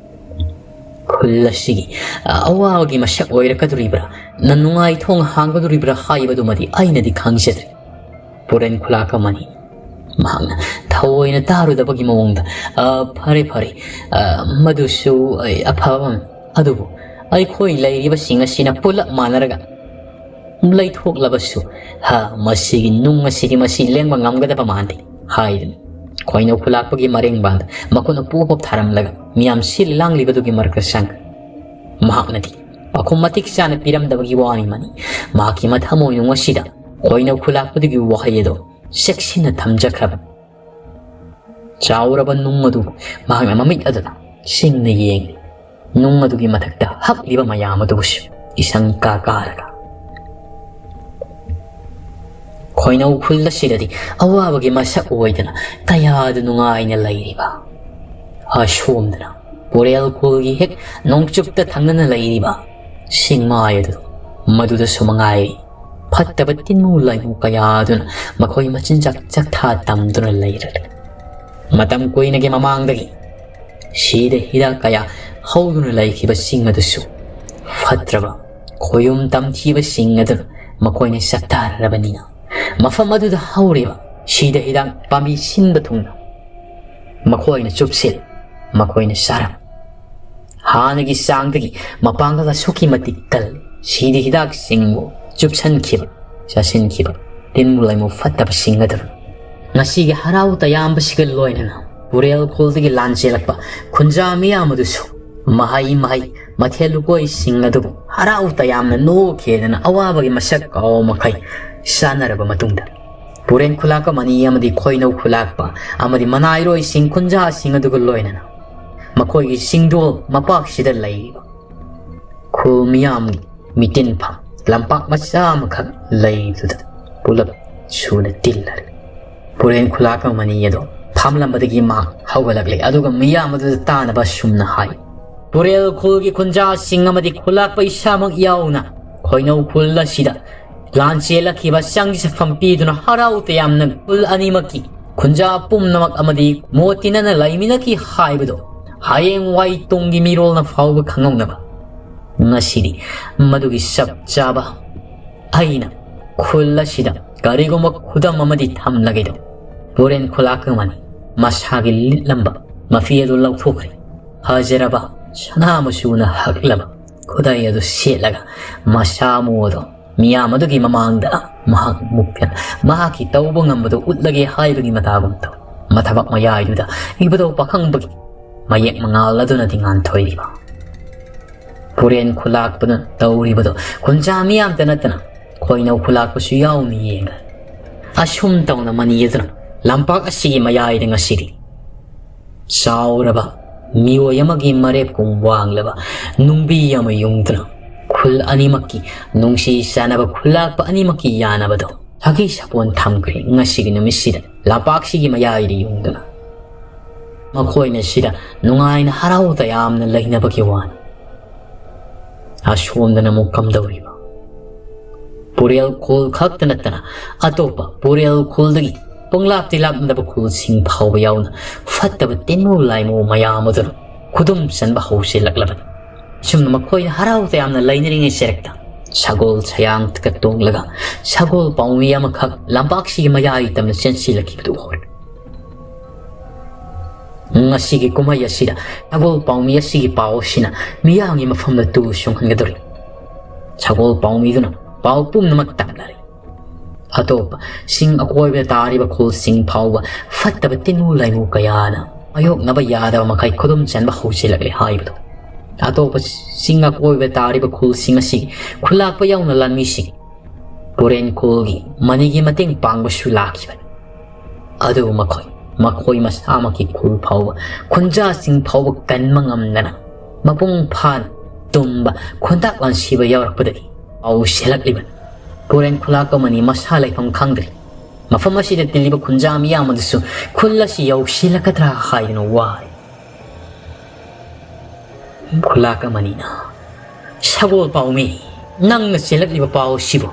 ꯈꯨꯜ ꯑꯁꯤꯒꯤ ꯑꯋꯥꯕꯒꯤ ꯃꯁꯛ ꯑꯣꯏꯔꯛꯀꯗꯧꯔꯤꯕ꯭ꯔꯥ, ꯅ ꯅꯨꯡꯉꯥꯏ ꯊꯣꯡ ꯍꯥꯡꯒꯗꯧꯔꯤꯕ꯭ꯔꯥ ꯍꯥꯏꯕꯗꯨꯃꯗꯤ ꯑꯩꯅꯗꯤ ꯈꯪꯖꯗ꯭ꯔꯦ꯫ ꯄꯨꯔꯦꯟ ꯈꯨꯂꯥꯛꯄ ꯃꯅꯤ꯫ ꯃꯍꯥꯛꯅ ꯊꯑꯣꯏꯅ ꯇꯥꯔꯨꯗꯕꯒꯤ ꯃꯑꯣꯡꯗ, "ꯑ, ꯐꯔꯦ, ꯐꯔꯦ꯫ ꯑ, ꯃꯗꯨꯁꯨ, ꯑ, ꯑꯐꯕ ꯑꯃꯅꯤ꯫ ꯑꯗꯨꯕꯨ ꯑꯩꯈꯣꯏ ꯂꯩꯔꯤꯕꯁꯤꯡ ꯑꯁꯤꯅ ꯄꯨꯂꯞ ꯃꯥꯟꯅꯔꯒ ꯂꯩꯊꯣꯛꯂꯕꯁꯨ, ꯍꯥ, ꯃꯁꯤꯒꯤ ꯅꯨꯡ ꯑꯁꯤꯗꯤ ꯃꯁꯤ ꯂꯦꯡꯕ ꯉꯝꯒꯗꯕ ꯃꯥꯟꯗꯦ" ꯍꯥꯏꯗꯨꯅ ꯈꯣꯏꯅꯧ ꯈꯨꯂꯥꯛꯄꯒꯤ ꯃꯔꯦꯡꯕꯥꯟꯗ ꯃꯈꯨꯠꯅ ꯄꯣꯞ ꯄꯣꯞ ꯊꯥꯔꯝꯂꯒ ꯃꯤꯌꯥꯝ ꯁꯤꯜ ꯂꯥꯡꯂꯤꯕꯗꯨꯒꯤ ꯃꯔꯛꯇ ꯆꯪꯈ꯭ꯔꯦ꯫ ꯃꯍꯥꯛꯅꯗꯤ ꯄꯥꯎꯈꯨꯝ ꯃꯇꯤꯛ ꯆꯥꯅ ꯄꯤꯔꯝꯗꯕꯒꯤ ꯋꯥꯅꯤꯃꯅꯤ, ꯃꯍꯥꯛꯀꯤ ꯃꯊꯃꯣꯏꯅꯨꯡ ꯑꯁꯤꯗ ꯈꯣꯏꯅꯧ ꯈꯨꯂꯥꯛꯄꯗꯨꯒꯤ ꯋꯥꯍꯩ ꯑꯗꯣ ꯆꯦꯛꯁꯤꯟꯅ ꯊꯝꯖꯈ꯭ꯔꯕꯅꯤ꯫ ꯆꯥꯎꯔꯕ ꯅꯨꯡ ꯑꯗꯨ ꯃꯍꯥꯛꯅ ꯃꯃꯤꯠ ꯑꯗꯨꯅ ꯁꯤꯡꯅ ꯌꯦꯡꯂꯤ꯫ ꯅꯨꯡ ꯑꯗꯨꯒꯤ ꯃꯊꯛꯇ ꯍꯛꯂꯤꯕ ꯃꯌꯥꯝ ꯑꯗꯨꯕꯨꯁꯨ ꯏꯁꯪ ꯀꯥ ꯀꯥꯔꯒ, ꯈꯣꯏꯅꯧ ꯈꯨꯜ ꯑꯁꯤꯗꯗꯤ ꯑꯋꯥꯕꯒꯤ ꯃꯁꯛ ꯑꯣꯏꯗꯅ ꯀꯌꯥꯗ ꯅꯨꯡꯉꯥꯏꯅ ꯂꯩꯔꯤꯕ, ꯑꯁꯣꯝꯗꯅ ꯄꯨꯔꯦꯜ ꯈꯨꯜꯒꯤ ꯍꯦꯛ ꯅꯣꯡꯆꯨꯞꯇ ꯊꯪꯅꯅ ꯂꯩꯔꯤꯕ ꯁꯤꯡꯃꯥꯏ ꯑꯗꯨ, ꯃꯗꯨꯗꯁꯨ ꯃꯉꯥꯏꯔꯤ, ꯐꯠꯇꯕ ꯇꯤꯟꯃꯨ ꯂꯥꯏꯃꯨ ꯀꯌꯥ ꯑꯗꯨꯅ ꯃꯈꯣꯏ ꯃꯆꯤꯟꯖꯥꯛ ꯆꯥꯛꯊꯥ ꯇꯝꯗꯨꯅ ꯂꯩꯔꯦ꯫ ꯃꯇꯝ ꯀꯨꯏꯅꯒꯤ ꯃꯃꯥꯡꯗꯒꯤ ꯁꯤꯗ ꯍꯤꯗꯥꯛ ꯀꯌꯥ ꯍꯧꯗꯨꯅ ꯂꯩꯈꯤꯕꯁꯤꯡ ꯑꯗꯨꯁꯨ ꯐꯠꯇ꯭ꯔꯕ ꯈꯣꯌꯨꯝ ꯇꯝꯊꯤꯕꯁꯤꯡ ꯑꯗꯨꯅ ꯃꯈꯣꯏꯅ ꯆꯥꯛꯊꯔꯕꯅꯤꯅ, ꯃꯐꯝ ꯑꯗꯨꯗ ꯍꯧꯔꯤꯕ ꯁꯤꯗ ꯍꯤꯗꯥꯛ ꯄꯥꯝꯕꯤ ꯁꯤꯟꯕ ꯊꯨꯡꯅ ꯃꯈꯣꯏꯅ ꯆꯨꯞꯁꯤꯜ, ꯃꯈꯣꯏꯅ ꯆꯥꯔꯝ꯫ ꯍꯥꯟꯅꯒꯤ ꯆꯥꯡꯗꯒꯤ ꯃꯄꯥꯡꯒꯜ ꯑꯁꯨꯛꯀꯤ ꯃꯇꯤꯛ ꯀꯜꯂꯤ꯫ ꯁꯤꯗ ꯍꯤꯗꯥꯛꯁꯤꯡꯕꯨ ꯆꯨꯞꯁꯤꯟꯈꯤꯕ, ꯆꯥꯁꯤꯟꯈꯤꯕ ꯇꯤꯟꯕꯨ ꯂꯥꯏꯃꯨ ꯐꯠꯇꯕꯁꯤꯡ ꯑꯗꯨ ꯉꯁꯤꯒꯤ ꯍꯔꯥꯎ ꯇꯌꯥꯝꯕꯁꯤꯒ ꯂꯣꯏꯅꯅ ꯄꯨꯔꯦꯜ ꯈꯨꯜꯗꯒꯤ ꯂꯥꯟ ꯆꯦꯜꯂꯛꯄ ꯈꯨꯟꯖꯥ ꯃꯤꯌꯥꯝ ꯑꯗꯨꯁꯨ ꯃꯍꯩ ꯃꯍꯩ, ꯃꯊꯦꯜ ꯂꯨꯀꯣꯏꯁꯤꯡ ꯑꯗꯨꯕꯨ ꯍꯔꯥꯎ ꯇꯌꯥꯝꯅ ꯅꯣꯛꯈꯤꯗꯅ ꯑꯋꯥꯕꯒꯤ ꯃꯁꯛ ꯀꯥꯎ ꯃꯈꯩ ꯆꯥꯅꯔꯕ ꯃꯇꯨꯡꯗ, ꯄꯨꯔꯦꯟ ꯈꯨꯂꯥꯛꯄ ꯃꯅꯤ ꯑꯃꯗꯤ ꯈꯣꯏꯅꯧ ꯈꯨꯂꯥꯛꯄ ꯑꯃꯗꯤ ꯃꯅꯥꯏꯔꯣꯏꯁꯤꯡ ꯈꯨꯟꯖꯥꯁꯤꯡ ꯑꯗꯨꯒ ꯂꯣꯏꯅꯅ ꯃꯈꯣꯏꯒꯤ ꯆꯤꯡꯗꯣꯜ ꯃꯄꯥꯛꯁꯤꯗ ꯂꯩꯔꯤꯕ ꯈꯨꯜ ꯃꯤꯌꯥꯝꯒꯤ ꯃꯤꯇꯤꯟꯐꯝ ꯂꯝꯄꯥꯛ ꯃꯆꯥ ꯑꯃꯈꯛ ꯂꯩꯕꯗꯨꯗ ꯄꯨꯂꯞ ꯁꯨꯅ ꯇꯤꯜꯂꯔꯦ꯫ ꯄꯨꯔꯦꯟ ꯈꯨꯂꯥꯛꯄ ꯃꯅꯤ ꯑꯗꯣ ꯐꯝꯂꯝꯕꯗꯒꯤ ꯃꯥ ꯍꯧꯒꯠꯂꯛꯂꯦ, ꯑꯗꯨꯒ ꯃꯤꯌꯥꯝ ꯑꯗꯨꯗ ꯇꯥꯅꯕ ꯑꯁꯨꯝꯅ ꯍꯥꯏ: "ꯄꯨꯔꯦꯜ ꯈꯨꯜꯒꯤ ꯈꯨꯟꯖꯥꯁꯤꯡ ꯑꯃꯗꯤ ꯈꯨꯂꯥꯛꯄ ꯏꯁꯥꯃꯛ ꯌꯥꯎꯅ ꯈꯣꯏꯅꯧ ꯈꯨꯜ ꯑꯁꯤꯗ ꯂꯥꯟ ꯆꯦꯜꯂꯛꯈꯤꯕ ꯆꯪ ꯆꯐꯝ ꯄꯤꯗꯨꯅ ꯍꯔꯥꯎ ꯇꯌꯥꯝꯅ ꯈꯨꯜ ꯑꯅꯤꯃꯛꯀꯤ ꯈꯨꯟꯖꯥ ꯄꯨꯝꯅꯃꯛ ꯑꯃꯗꯤ ꯃꯣꯠ ꯇꯤꯟꯅꯅ ꯂꯩꯃꯤꯟꯅꯈꯤ ꯍꯥꯏꯕꯗꯣ ꯍꯌꯦꯡꯋꯥꯏ ꯇꯨꯡꯒꯤ ꯃꯤꯔꯣꯜꯅ ꯐꯥꯎꯕ ꯈꯪꯍꯧꯅꯕ ꯉꯁꯤꯗꯤ ꯃꯗꯨꯒꯤ ꯆꯞ ꯆꯥꯕ ꯑꯩꯅ ꯈꯨꯜ ꯑꯁꯤꯗ ꯀꯔꯤꯒꯨꯝꯕ ꯈꯨꯗꯝ ꯑꯃꯗꯤ ꯊꯝꯂꯒꯦꯗꯣ"꯫ ꯄꯨꯔꯦꯟ ꯈꯨꯂꯥꯛꯀꯃꯅꯤ ꯃꯁꯥꯒꯤ ꯂꯤꯠꯂꯝꯕ ꯃꯐꯤ ꯑꯗꯨ ꯂꯧꯊꯣꯛꯈ꯭ꯔꯦ꯫ ꯐꯖꯔꯕ ꯁꯅꯥ ꯃꯆꯨꯅ ꯍꯛꯂꯕ ꯈꯨꯗꯩ ꯑꯗꯨ ꯁꯦꯠꯂꯒ ꯃꯁꯥ ꯃꯎ ꯑꯗꯣ ꯃꯤꯌꯥꯝ ꯑꯗꯨꯒꯤ ꯃꯃꯥꯡꯗ ꯃꯍꯥꯛ ꯃꯨꯛꯇꯅ ꯃꯍꯥꯛꯀꯤ ꯇꯧꯕ ꯉꯝꯕꯗꯨ ꯎꯠꯂꯒꯦ ꯍꯥꯏꯕꯒꯤ ꯃꯇꯥꯒꯨꯝ ꯇꯧ꯫ ꯃꯊꯕꯥꯛ ꯃꯌꯥꯏꯗꯨꯗ ꯏꯕꯨꯙꯧ ꯄꯥꯈꯪꯕꯒꯤ ꯃꯌꯦꯛ ꯃꯉꯥꯜ ꯑꯗꯨꯅꯗꯤ ꯉꯥꯟꯊꯣꯏꯔꯤꯕ꯫ ꯄꯨꯔꯦꯟ ꯈꯨꯂꯥꯛꯄꯅ ꯇꯧꯔꯤꯕꯗꯣ ꯈꯨꯟꯖꯥ ꯃꯤꯌꯥꯝꯇ ꯅꯠꯇꯅ ꯈꯣꯏꯅꯧ ꯈꯨꯂꯥꯛꯄꯁꯨ ꯌꯥꯎꯅ ꯌꯦꯡꯂꯦ꯫ ꯑꯁꯨꯝ ꯇꯧꯅ ꯃꯅꯤ ꯑꯗꯨꯅ ꯂꯝꯄꯥꯛ ꯑꯁꯤꯒꯤ ꯃꯌꯥꯏꯗ ꯉꯁꯤꯗꯤ ꯆꯥꯎꯔꯕ ꯃꯤꯑꯣꯏ ꯑꯃꯒꯤ ꯃꯔꯦꯞꯀꯨꯝ ꯋꯥꯡꯂꯕ ꯅꯨꯡꯕꯤ ꯑꯃ ꯌꯨꯡꯗꯨꯅ ꯈꯨꯜ ꯑꯅꯤꯃꯛꯀꯤ ꯅꯨꯡꯁꯤ ꯆꯥꯟꯅꯕ ꯈꯨꯜꯂꯥꯛꯄ ꯑꯅꯤꯃꯛꯀꯤ ꯌꯥꯅꯕꯗꯣ ꯁꯥꯒꯩ ꯁꯥꯄꯣꯟ ꯊꯝꯈ꯭ꯔꯦ꯫ ꯉꯁꯤꯒꯤ ꯅꯨꯃꯤꯠꯁꯤꯗ ꯂꯝꯄꯥꯛꯁꯤꯒꯤ ꯃꯌꯥꯏꯗ ꯌꯨꯡꯗꯨꯅ ꯃꯈꯣꯏꯅ ꯁꯤꯗ ꯅꯨꯡꯉꯥꯏꯅ ꯍꯔꯥꯎ ꯇꯌꯥꯝꯅ ꯂꯩꯅꯕꯒꯤ ꯋꯥꯅꯤ꯫ ꯑꯁꯣꯝꯗꯅ ꯑꯃꯨꯛ ꯀꯝꯗꯧꯔꯤꯕ? ꯄꯨꯔꯦꯜ ꯈꯨꯜ ꯈꯛꯇ ꯅꯠꯇꯅ ꯑꯇꯣꯞꯄ ꯄꯨꯔꯦꯜ ꯈꯨꯜꯗꯒꯤ ꯄꯣꯡꯂꯥꯞꯇꯤ ꯂꯥꯞꯅꯗꯕ ꯈꯨꯜꯁꯤꯡ ꯐꯥꯎꯕ ꯌꯥꯎꯅ ꯐꯠꯇꯕ ꯇꯤꯟꯃꯨ ꯂꯥꯏꯃꯨ ꯃꯌꯥꯝ ꯑꯗꯨꯅ ꯈꯨꯗꯨꯝ ꯆꯟꯕ ꯍꯧꯁꯤꯜꯂꯛꯂꯕꯅꯤ꯫ ꯑꯁꯨꯝꯅ ꯃꯈꯣꯏꯅ ꯍꯔꯥꯎ ꯇꯌꯥꯝꯅ ꯂꯩꯅꯔꯤꯉꯩ ꯆꯔꯛꯇ ꯁꯒꯣꯜ ꯁꯌꯥꯡꯇꯒ ꯇꯣꯡꯂꯒ ꯁꯒꯣꯜ ꯄꯥꯎꯃꯤ ꯑꯃꯈꯛ ꯂꯝꯄꯥꯛꯁꯤꯒꯤ ꯃꯌꯥꯏ ꯇꯝꯅ ꯆꯦꯟꯁꯤꯜꯂꯛꯈꯤꯕꯗꯨ ꯎꯍꯧꯔꯦ꯫ ꯉꯁꯤꯒꯤ ꯀꯨꯝꯍꯩ ꯑꯁꯤꯗ ꯁꯒꯣꯜ ꯄꯥꯎꯃꯤ ꯑꯁꯤꯒꯤ ꯄꯥꯎ ꯑꯁꯤꯅ ꯃꯤꯌꯥꯝꯒꯤ ꯃꯐꯝꯗ ꯇꯨ ꯁꯨꯡꯍꯟꯒꯗꯧꯔꯤ꯫ ꯁꯒꯣꯜ ꯄꯥꯎꯃꯤꯗꯨꯅ ꯄꯥꯎ ꯄꯨꯝꯅꯃꯛ ꯇꯝꯂꯔꯦ꯫ ꯑꯇꯣꯞꯄ ꯆꯤꯡ ꯑꯀꯣꯏꯕꯗ ꯇꯥꯔꯤꯕ ꯈꯨꯜꯁꯤꯡ ꯐꯥꯎꯕ ꯐꯠꯇꯕ ꯇꯤꯟꯃꯨ ꯂꯥꯏꯃꯨ ꯀꯌꯥꯅ ꯃꯥꯌꯣꯛꯅꯕ ꯌꯥꯗꯕ ꯃꯈꯩ ꯈꯨꯗꯨꯝ ꯆꯟꯕ ꯍꯧꯁꯤꯜꯂꯛꯂꯦ ꯍꯥꯏꯕꯗꯨ꯫ ꯑꯇꯣꯞꯄ ꯆꯤꯡ ꯑꯀꯣꯏꯕꯗ ꯇꯥꯔꯤꯕ ꯈꯨꯜꯁꯤꯡ ꯑꯁꯤ ꯈꯨꯜꯂꯥꯛꯄ ꯌꯥꯎꯅ ꯂꯥꯟꯃꯤꯁꯤꯡ ꯄꯨꯔꯦꯟ ꯈꯨꯜꯒꯤ ꯃꯅꯤꯒꯤ ꯃꯇꯦꯡ ꯄꯥꯡꯕꯁꯨ ꯂꯥꯛꯈꯤꯕꯅꯤ꯫ ꯑꯗꯨꯕꯨ ꯃꯈꯣꯏ ꯃꯈꯣꯏ ꯃꯁꯥꯃꯛꯀꯤ ꯈꯨꯜ ꯐꯥꯎꯕ ꯈꯨꯟꯖꯥꯁꯤꯡ ꯐꯥꯎꯕ ꯀꯟꯕ ꯉꯝꯗꯅ ꯃꯄꯨꯡ ꯐꯥꯅ ꯇꯨꯝꯕ ꯈꯣꯟꯊꯥꯛ ꯂꯥꯟꯁꯤꯕ ꯌꯥꯎꯔꯛꯄꯗꯒꯤ ꯄꯥꯎ ꯁꯦꯜꯂꯛꯂꯤꯕꯅꯤ꯫ ꯄꯨꯔꯦꯟ ꯈꯨꯂꯥꯛꯄ ꯃꯅꯤ ꯃꯁꯥ ꯂꯩꯐꯝ ꯈꯪꯗ꯭ꯔꯤ꯫ ꯃꯐꯝ ꯑꯁꯤꯗ ꯇꯤꯜꯂꯤꯕ ꯈꯨꯟꯖꯥ ꯃꯤꯌꯥꯝ ꯑꯗꯨꯁꯨ ꯈꯨꯜ ꯑꯁꯤ ꯌꯧꯁꯤꯜꯂꯛꯀꯗ꯭ꯔꯥ ꯍꯥꯏꯗꯨꯅ ꯋꯥꯔꯤ꯫ ꯈꯨꯂꯥꯛ ꯑꯃꯅꯤꯅ ꯁꯒꯣꯜ ꯄꯥꯎꯃꯤ, ꯅꯪꯅ ꯆꯦꯜꯂꯛꯂꯤꯕ ꯄꯥꯎ ꯑꯁꯤꯕꯨ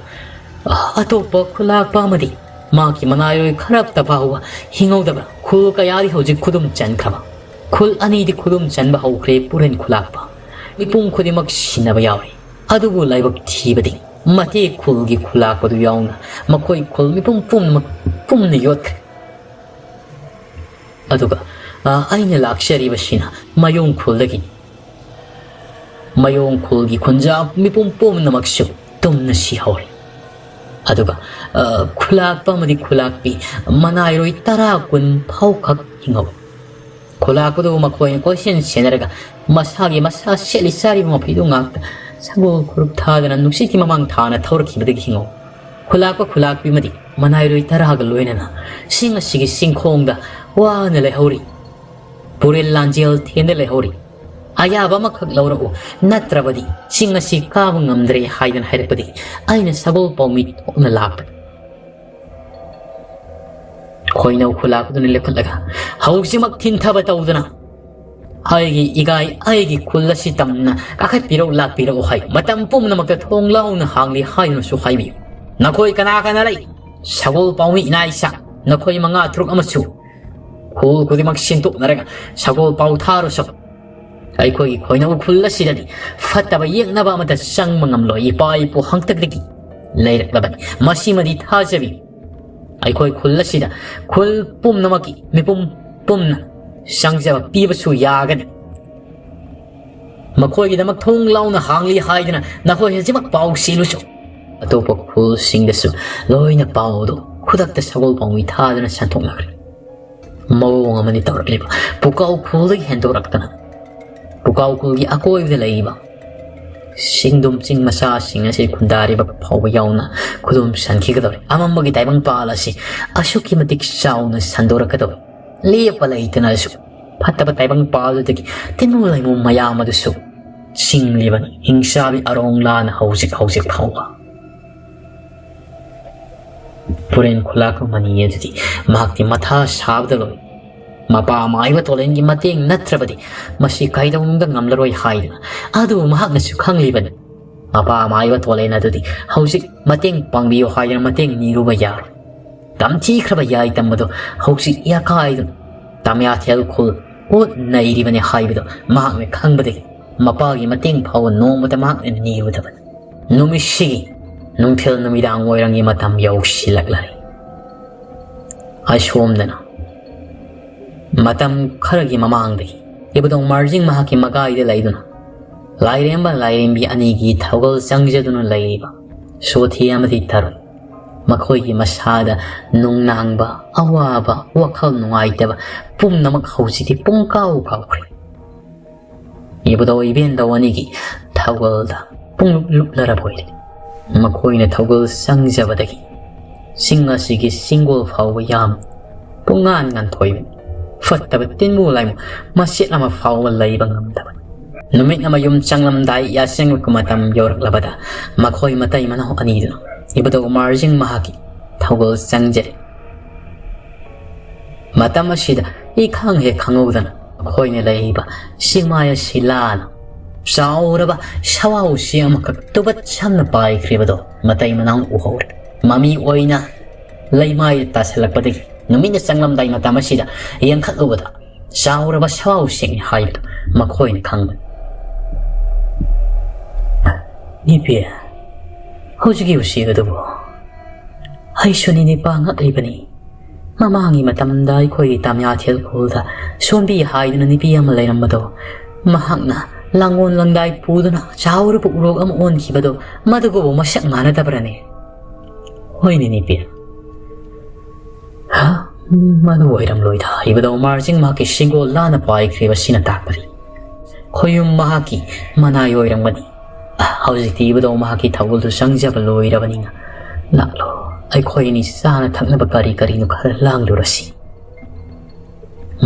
ꯑꯇꯣꯞꯄ ꯈꯨꯂꯥꯛꯄ ꯑꯃꯗꯤ ꯃꯍꯥꯛꯀꯤ ꯃꯅꯥꯏꯔꯣꯏ ꯈꯔꯞꯇ ꯐꯥꯎꯕ ꯍꯤꯡꯍꯧꯗꯕ ꯈꯨꯜ ꯀꯌꯥꯗꯤ ꯍꯧꯖꯤꯛ ꯈꯨꯗꯨꯝ ꯆꯟꯈ꯭ꯔꯕ꯫ ꯈꯨꯜ ꯑꯅꯤꯗꯤ ꯈꯨꯗꯨꯝ ꯆꯟꯕ ꯍꯧꯈ꯭ꯔꯦ ꯄꯨꯔꯦꯟ ꯈꯨꯂꯥꯛꯄ꯫ ꯃꯤꯄꯨꯝ ꯈꯨꯗꯤꯡꯃꯛ ꯁꯤꯟꯅꯕ ꯌꯥꯎꯔꯦ꯫ ꯑꯗꯨꯕꯨ ꯂꯥꯏꯕꯛ ꯊꯤꯕꯗꯤ ꯃꯇꯦꯛ ꯈꯨꯜꯒꯤ ꯈꯨꯂꯥꯛꯄꯗꯨ ꯌꯥꯎꯅ ꯃꯈꯣꯏ ꯈꯨꯜ ꯃꯤꯄꯨꯝ ꯄꯨꯝꯅꯃꯛ ꯄꯨꯝꯅ ꯌꯣꯠꯈ꯭ꯔꯦ꯫ ꯑꯗꯨꯒ, ꯑ, ꯑꯩꯅ ꯂꯥꯛꯆꯔꯤꯕꯁꯤꯅ ꯃꯌꯣꯡ ꯈꯨꯜꯗꯒꯤꯅꯤ꯫ ꯃꯌꯣꯡ ꯈꯨꯜꯒꯤ ꯈꯨꯟꯖꯥ ꯃꯤꯄꯨꯝ ꯄꯨꯝꯅꯃꯛꯁꯨ ꯇꯨꯝꯅ ꯁꯤꯍꯧꯔꯦ꯫ ꯑꯗꯨꯒ, ꯑ, ꯈꯨꯂꯥꯛꯄ ꯑꯃꯗꯤ ꯈꯨꯂꯥꯛꯄꯤ ꯃꯅꯥꯏꯔꯣꯏ ꯇꯔꯥ ꯀꯨꯟ ꯐꯥꯎꯈꯛ ꯍꯤꯡꯍꯧꯏ꯫ ꯈꯨꯂꯥꯛꯄꯗꯨꯕꯨ ꯃꯈꯣꯏꯅ ꯀꯣꯏꯁꯦꯟ ꯁꯦꯟꯅꯔꯒ ꯃꯁꯥꯒꯤ ꯃꯁꯥ ꯁꯦꯠꯂꯤ ꯆꯥꯔꯤꯕ ꯃꯐꯤꯗꯨ ꯉꯥꯛꯇ ꯁꯒꯣꯜ ꯈꯨꯔꯨꯞ ꯊꯥꯗꯅ ꯅꯨꯡꯁꯤꯠꯀꯤ ꯃꯃꯥꯡ ꯊꯥꯅ ꯊꯧꯔꯛꯈꯤꯕꯗꯒꯤ ꯍꯤꯡꯍꯧꯏ꯫ ꯈꯨꯂꯥꯛꯄ ꯈꯨꯂꯥꯛꯄꯤ ꯑꯃꯗꯤ ꯃꯅꯥꯏꯔꯣꯏ ꯇꯔꯥꯒ ꯂꯣꯏꯅꯅ ꯆꯤꯡ ꯑꯁꯤꯒꯤ ꯆꯤꯡꯈꯣꯡꯗ ꯋꯥꯅ ꯂꯩꯍꯧꯔꯤ꯫ ꯄꯨꯔꯦꯜ ꯂꯥꯟꯖꯦꯜ ꯊꯦꯟꯗ ꯂꯩꯍꯧꯔꯤ꯫ "ꯑꯌꯥꯕ ꯑꯃꯈꯛ ꯂꯧꯔꯛꯎ, ꯅꯠꯇ꯭ꯔꯕꯗꯤ ꯆꯤꯡ ꯑꯁꯤ ꯀꯥꯕ ꯉꯝꯗ꯭ꯔꯦ" ꯍꯥꯏꯗꯅ ꯍꯥꯏꯔꯛꯄꯗꯒꯤ ꯑꯩꯅ ꯁꯒꯣꯜ ꯄꯥꯎꯃꯤ ꯊꯣꯛꯅ ꯂꯥꯛꯄꯅꯤ꯫ ꯈꯣꯏꯅꯧ ꯈꯨꯂꯥꯛꯄꯗꯨꯅ ꯂꯦꯞꯈꯠꯂꯒ, "ꯍꯧꯖꯤꯛꯃꯛ ꯊꯤꯟꯊꯕ ꯇꯧꯗꯨꯅ ꯑꯩꯒꯤ ꯏꯒꯥꯏ, ꯑꯩꯒꯤ ꯈꯨꯜ ꯑꯁꯤ ꯇꯝꯅ ꯀꯥꯈꯠꯄꯤꯔꯛꯎ, ꯂꯥꯛꯄꯤꯔꯛꯎ" ꯍꯥꯏ꯫ "ꯃꯇꯝ ꯄꯨꯝꯅꯃꯛꯇ ꯊꯣꯡ ꯂꯥꯎꯅ ꯍꯥꯡꯂꯤ" ꯍꯥꯏꯗꯨꯅꯁꯨ ꯍꯥꯏꯕꯤꯌꯨ꯫ "ꯅꯈꯣꯏ ꯀꯅꯥ ꯀꯅꯥ ꯂꯩ? ꯁꯒꯣꯜ ꯄꯥꯎꯃꯤ ꯏꯅꯥ ꯏꯁꯥ, ꯅꯈꯣꯏ ꯃꯉꯥ ꯇꯔꯨꯛ ꯑꯃꯁꯨ ꯈꯨꯜ ꯈꯨꯗꯤꯡꯃꯛ ꯁꯤꯟꯗꯣꯛꯅꯔꯒ ꯁꯒꯣꯜ ꯄꯥꯎ ꯊꯥꯔꯨꯁꯨ꯫ ꯑꯩꯈꯣꯏꯒꯤ ꯈꯣꯏꯅꯧ ꯈꯨꯜ ꯑꯁꯤꯗꯗꯤ ꯐꯠꯇꯕ ꯌꯦꯛꯅꯕ ꯑꯃꯠꯇ ꯆꯪꯕ ꯉꯝꯂꯣꯏ꯫ ꯏꯄꯥ ꯏꯄꯨ ꯍꯥꯛꯇꯛꯇꯒꯤ ꯂꯩꯔꯛꯂꯕꯅꯤ꯫ ꯃꯁꯤꯃꯗꯤ ꯊꯥꯖꯕꯤꯌꯨ꯫ ꯑꯩꯈꯣꯏ ꯈꯨꯜ ꯑꯁꯤꯗ ꯈꯨꯜ ꯄꯨꯝꯅꯃꯛꯀꯤ ꯃꯤꯄꯨꯝ ꯄꯨꯝꯅ ꯆꯪꯖꯕ ꯄꯤꯕꯁꯨ ꯌꯥꯒꯅꯤ꯫ ꯃꯈꯣꯏꯒꯤꯗꯃꯛ ꯊꯣꯡ ꯂꯥꯎꯅ ꯍꯥꯡꯂꯤ ꯍꯥꯏꯗꯨꯅ ꯅꯈꯣꯏ ꯍꯧꯖꯤꯛꯃꯛ ꯄꯥꯎ ꯆꯦꯜꯂꯨꯁꯨ꯫" ꯑꯇꯣꯞꯄ ꯈꯨꯜꯁꯤꯡꯗꯁꯨ ꯂꯣꯏꯅ ꯄꯥꯎ ꯑꯗꯨ ꯈꯨꯗꯛꯇ ꯁꯒꯣꯜ ꯄꯥꯎꯃꯤ ꯊꯥꯗꯨꯅ ꯁꯟꯗꯣꯛꯅꯈ꯭ꯔꯦ꯫ ꯃꯑꯣꯡ ꯑꯃꯅꯤ ꯇꯧꯔꯛꯂꯤꯕ꯫ ꯄꯨꯀꯥꯎ ꯈꯨꯜꯗꯒꯤ ꯍꯦꯟꯗꯣꯔꯛꯇꯅ ꯄꯨꯀꯥꯎ ꯈꯨꯜꯒꯤ ꯑꯀꯣꯏꯕꯗ ꯂꯩꯔꯤꯕ ꯆꯤꯡꯗꯨꯝ ꯆꯤꯡ ꯃꯆꯥꯁꯤꯡ ꯑꯁꯤ ꯈꯨꯟꯗꯥꯔꯤꯕ ꯐꯥꯎꯕ ꯌꯥꯎꯅ ꯈꯨꯗꯨꯝ ꯁꯟꯈꯤꯒꯗꯧꯔꯦ꯫ ꯑꯃꯝꯕꯒꯤ ꯇꯥꯏꯕꯪ ꯄꯥꯜ ꯑꯁꯤ ꯑꯁꯨꯛꯀꯤ ꯃꯇꯤꯛ ꯆꯥꯎꯅ ꯁꯟꯗꯣꯔꯛꯀꯗꯧꯔꯦ꯫ ꯂꯦꯞꯄ ꯂꯩꯇꯅꯁꯨ ꯐꯠꯇꯕ ꯇꯥꯏꯕꯪ ꯄꯥꯜꯗꯨꯗꯒꯤ ꯇꯤꯟꯃꯨ ꯂꯩꯃꯨ ꯃꯌꯥꯝ ꯑꯗꯨꯁꯨ ꯆꯤꯡꯂꯤꯕꯅꯤ꯫ ꯍꯤꯡꯆꯥꯕꯤ ꯑꯔꯣꯡꯂꯥꯅ ꯍꯧꯖꯤꯛ ꯍꯧꯖꯤꯛ ꯐꯥꯎꯕ꯫ ꯄꯨꯔꯦꯟ ꯈꯨꯂꯥꯛꯄ ꯃꯅꯤ ꯑꯗꯨꯗꯤ ꯃꯍꯥꯛꯇꯤ ꯃꯊꯥ ꯁꯥꯕꯗ ꯂꯣꯏ꯫ ꯃꯄꯥ ꯃꯥꯏꯕ ꯇꯣꯂꯦꯟꯒꯤ ꯃꯇꯦꯡ ꯅꯠꯇ꯭ꯔꯕꯗꯤ ꯃꯁꯤ ꯀꯩꯗꯧꯅꯨꯡꯗ ꯉꯝꯂꯔꯣꯏ ꯍꯥꯏꯗꯅ꯫ ꯑꯗꯨꯕꯨ ꯃꯍꯥꯛꯅꯁꯨ ꯈꯪꯂꯤꯕꯅꯤ꯫ ꯃꯄꯥ ꯃꯥꯏꯕ ꯇꯣꯂꯦꯟ ꯑꯗꯨꯗꯤ ꯍꯧꯖꯤꯛ ꯃꯇꯦꯡ ꯄꯥꯡꯕꯤꯌꯨ ꯍꯥꯏꯗꯅ ꯃꯇꯦꯡ ꯅꯤꯔꯨꯕ ꯌꯥꯔꯣꯏ꯫ ꯇꯝꯊꯤꯈ꯭ꯔꯕ ꯌꯥꯏ ꯇꯝꯕꯗꯨ ꯍꯧꯖꯤꯛ ꯌꯥꯀꯥꯏꯗꯨꯅ ꯇꯝꯌꯥꯊꯦꯜ ꯈꯨꯜ ꯑꯣꯠ ꯅꯩꯔꯤꯕꯅꯤ ꯍꯥꯏꯕꯗꯨ ꯃꯍꯥꯛꯅ ꯈꯪꯕꯗꯒꯤ ꯃꯄꯥꯒꯤ ꯃꯇꯦꯡ ꯐꯥꯎꯕ ꯅꯣꯡꯃꯇ ꯃꯍꯥꯛꯅ ꯅꯤꯔꯨꯗꯕꯅꯤ꯫ ꯅꯨꯃꯤꯠꯁꯤꯒꯤ ꯅꯨꯡꯊꯤꯜ ꯅꯨꯃꯤꯗꯥꯡ ꯋꯥꯏꯔꯝꯒꯤ ꯃꯇꯝ ꯌꯧꯁꯤꯜꯂꯛꯂꯔꯦ꯫ ꯑꯁꯣꯝꯗꯅ ꯃꯇꯝ ꯈꯔꯒꯤ ꯃꯃꯥꯡꯗꯒꯤ ꯏꯕꯨꯙꯧ ꯃꯥꯔꯖꯤꯡ ꯃꯍꯥꯛꯀꯤ ꯃꯒꯥꯏꯗ ꯂꯩꯗꯨꯅ ꯂꯥꯏꯔꯦꯝꯕ ꯂꯥꯏꯔꯦꯝꯕꯤ ꯑꯅꯤꯒꯤ ꯊꯧꯒꯜ ꯆꯪꯖꯗꯨꯅ ꯂꯩꯔꯤꯕ ꯁꯣꯊꯤ ꯑꯃꯗꯤ ꯊꯔꯣꯏ, ꯃꯈꯣꯏꯒꯤ ꯃꯁꯥꯗ ꯅꯨꯡꯅꯥꯡꯕ, ꯑꯋꯥꯕ, ꯋꯥꯈꯜ ꯅꯨꯡꯉꯥꯏꯇꯕ ꯄꯨꯝꯅꯃꯛ ꯍꯧꯖꯤꯛꯇꯤ ꯄꯨꯡꯀꯥꯎ ꯀꯥꯎꯈ꯭ꯔꯦ꯫ ꯏꯕꯨꯙꯧ ꯏꯕꯦꯟꯙꯧ ꯑꯅꯤꯒꯤ ꯊꯧꯒꯜꯗ ꯄꯨꯡꯂꯨꯞ ꯂꯨꯞꯂꯔꯕ ꯑꯣꯏꯔꯦ꯫ ꯃꯈꯣꯏꯅ ꯊꯧꯒꯜ ꯆꯪꯖꯕꯗꯒꯤ ꯆꯤꯡ ꯑꯁꯤꯒꯤ ꯆꯤꯡꯒꯣꯜ ꯐꯥꯎꯕ ꯌꯥꯝ ꯄꯨꯡꯉꯥꯟ ꯉꯥꯟꯊꯣꯏꯕꯅꯤ꯫ ꯐꯠꯇꯕ ꯇꯤꯟꯕꯨ ꯂꯥꯏꯃꯨ ꯃꯆꯦꯠ ꯑꯃ ꯐꯥꯎꯕ ꯂꯩꯕ ꯉꯝꯗꯕꯅꯤ꯫ ꯅꯨꯃꯤꯠ ꯑꯃ ꯌꯨꯝ ꯆꯪꯂꯝꯗꯥꯏ ꯌꯥꯆꯪꯉꯛꯄ ꯃꯇꯝ ꯌꯧꯔꯛꯂꯕꯗ ꯃꯈꯣꯏ ꯃꯇꯩ ꯃꯅꯥꯎ ꯑꯅꯤꯗꯨꯅ ꯏꯕꯨꯙꯧ ꯃꯥꯔꯖꯤꯡ ꯃꯍꯥꯛꯀꯤ ꯊꯧꯒꯜ ꯆꯪꯖꯔꯦ꯫ ꯃꯇꯝ ꯑꯁꯤꯗ ꯏꯈꯪ ꯍꯦꯛ ꯈꯪꯍꯧꯗꯅ ꯑꯩꯈꯣꯏꯅ ꯂꯩꯔꯤꯕ ꯆꯤꯡꯃꯥꯏ ꯑꯁꯤ ꯂꯥꯟꯅ ꯆꯥꯎꯔꯕ ꯁꯋꯥ ꯎꯆꯦꯛ ꯑꯃꯈꯛ ꯇꯨꯕꯠ ꯁꯝꯅ ꯄꯥꯏꯈ꯭ꯔꯤꯕꯗꯣ ꯃꯇꯩ ꯃꯅꯥꯎ ꯎꯍꯧꯔꯦ꯫ ꯃꯃꯤ ꯑꯣꯏꯅ ꯂꯩꯃꯥꯏꯗ ꯇꯥꯁꯤꯜꯂꯛꯄꯗꯒꯤ ꯅꯨꯃꯤꯠꯅ ꯆꯪꯂꯝꯗꯥꯏ ꯃꯇꯝ ꯑꯁꯤꯗ ꯌꯦꯡꯈꯠꯂꯨꯕꯗ ꯆꯥꯎꯔꯕ ꯁꯋꯥ ꯎꯆꯦꯛꯅꯤ ꯍꯥꯏꯕꯗꯨ ꯃꯈꯣꯏꯅ ꯈꯪꯕꯅꯤ꯫ "ꯅꯤꯄꯤ, ꯍꯧꯖꯤꯛꯀꯤ ꯎꯆꯦꯛ ꯑꯗꯨꯕꯨ ꯑꯩꯁꯨ ꯅꯤꯅꯦꯄꯥ ꯉꯛꯂꯤꯕꯅꯤ꯫ ꯃꯃꯥꯡꯒꯤ ꯃꯇꯝꯗ ꯑꯩꯈꯣꯏꯒꯤ ꯇꯥꯃꯤꯌꯥꯊꯦꯜ ꯈꯨꯜꯗ ꯁꯣꯝꯕꯤ ꯍꯥꯏꯗꯨꯅ ꯅꯨꯄꯤ ꯑꯃ ꯂꯩꯔꯝꯕꯗꯣ, ꯃꯍꯥꯛꯅ ꯂꯥꯡꯒꯣꯜ ꯂꯪꯗꯥꯏ ꯄꯨꯗꯨꯅ ꯆꯥꯎꯔꯕ ꯎꯔꯣꯛ ꯑꯃ ꯑꯣꯟꯈꯤꯕꯗꯣ, ꯃꯗꯨꯒꯕꯨ ꯃꯁꯛ ꯃꯥꯟꯅꯗꯕ꯭ꯔꯅꯦ?" "ꯍꯣꯏꯅꯦ ꯅꯤꯄꯤ꯫ ꯍꯥ? ꯃꯗꯨ ꯑꯣꯏꯔꯝꯂꯣꯏꯗ, ꯏꯕꯨꯙꯧ ꯃꯥꯔꯖꯤꯡ ꯃꯍꯥꯛꯀꯤ ꯁꯤꯡꯒꯣꯜ ꯂꯥꯟꯅ ꯄꯥꯏꯈ꯭ꯔꯤꯕꯁꯤꯅ ꯇꯥꯛꯄꯗꯤ ꯈꯣꯌꯨꯝ ꯃꯍꯥꯛꯀꯤ ꯃꯅꯥꯏ ꯑꯣꯏꯔꯝꯒꯅꯤ꯫ ꯍꯧꯖꯤꯛꯇꯤ ꯏꯕꯨꯙꯧ ꯃꯍꯥꯛꯀꯤ ꯊꯧꯒꯜꯗꯨ ꯆꯪꯖꯕ ꯂꯣꯏꯔꯕꯅꯤꯅ ꯂꯥꯛꯂꯣ, ꯑꯩꯈꯣꯏ ꯑꯅꯤ ꯆꯥꯅ ꯊꯛꯅꯕ ꯀꯔꯤ ꯀꯔꯤꯅꯣ ꯈꯔ ꯂꯥꯡꯂꯨꯔꯁꯤ꯫"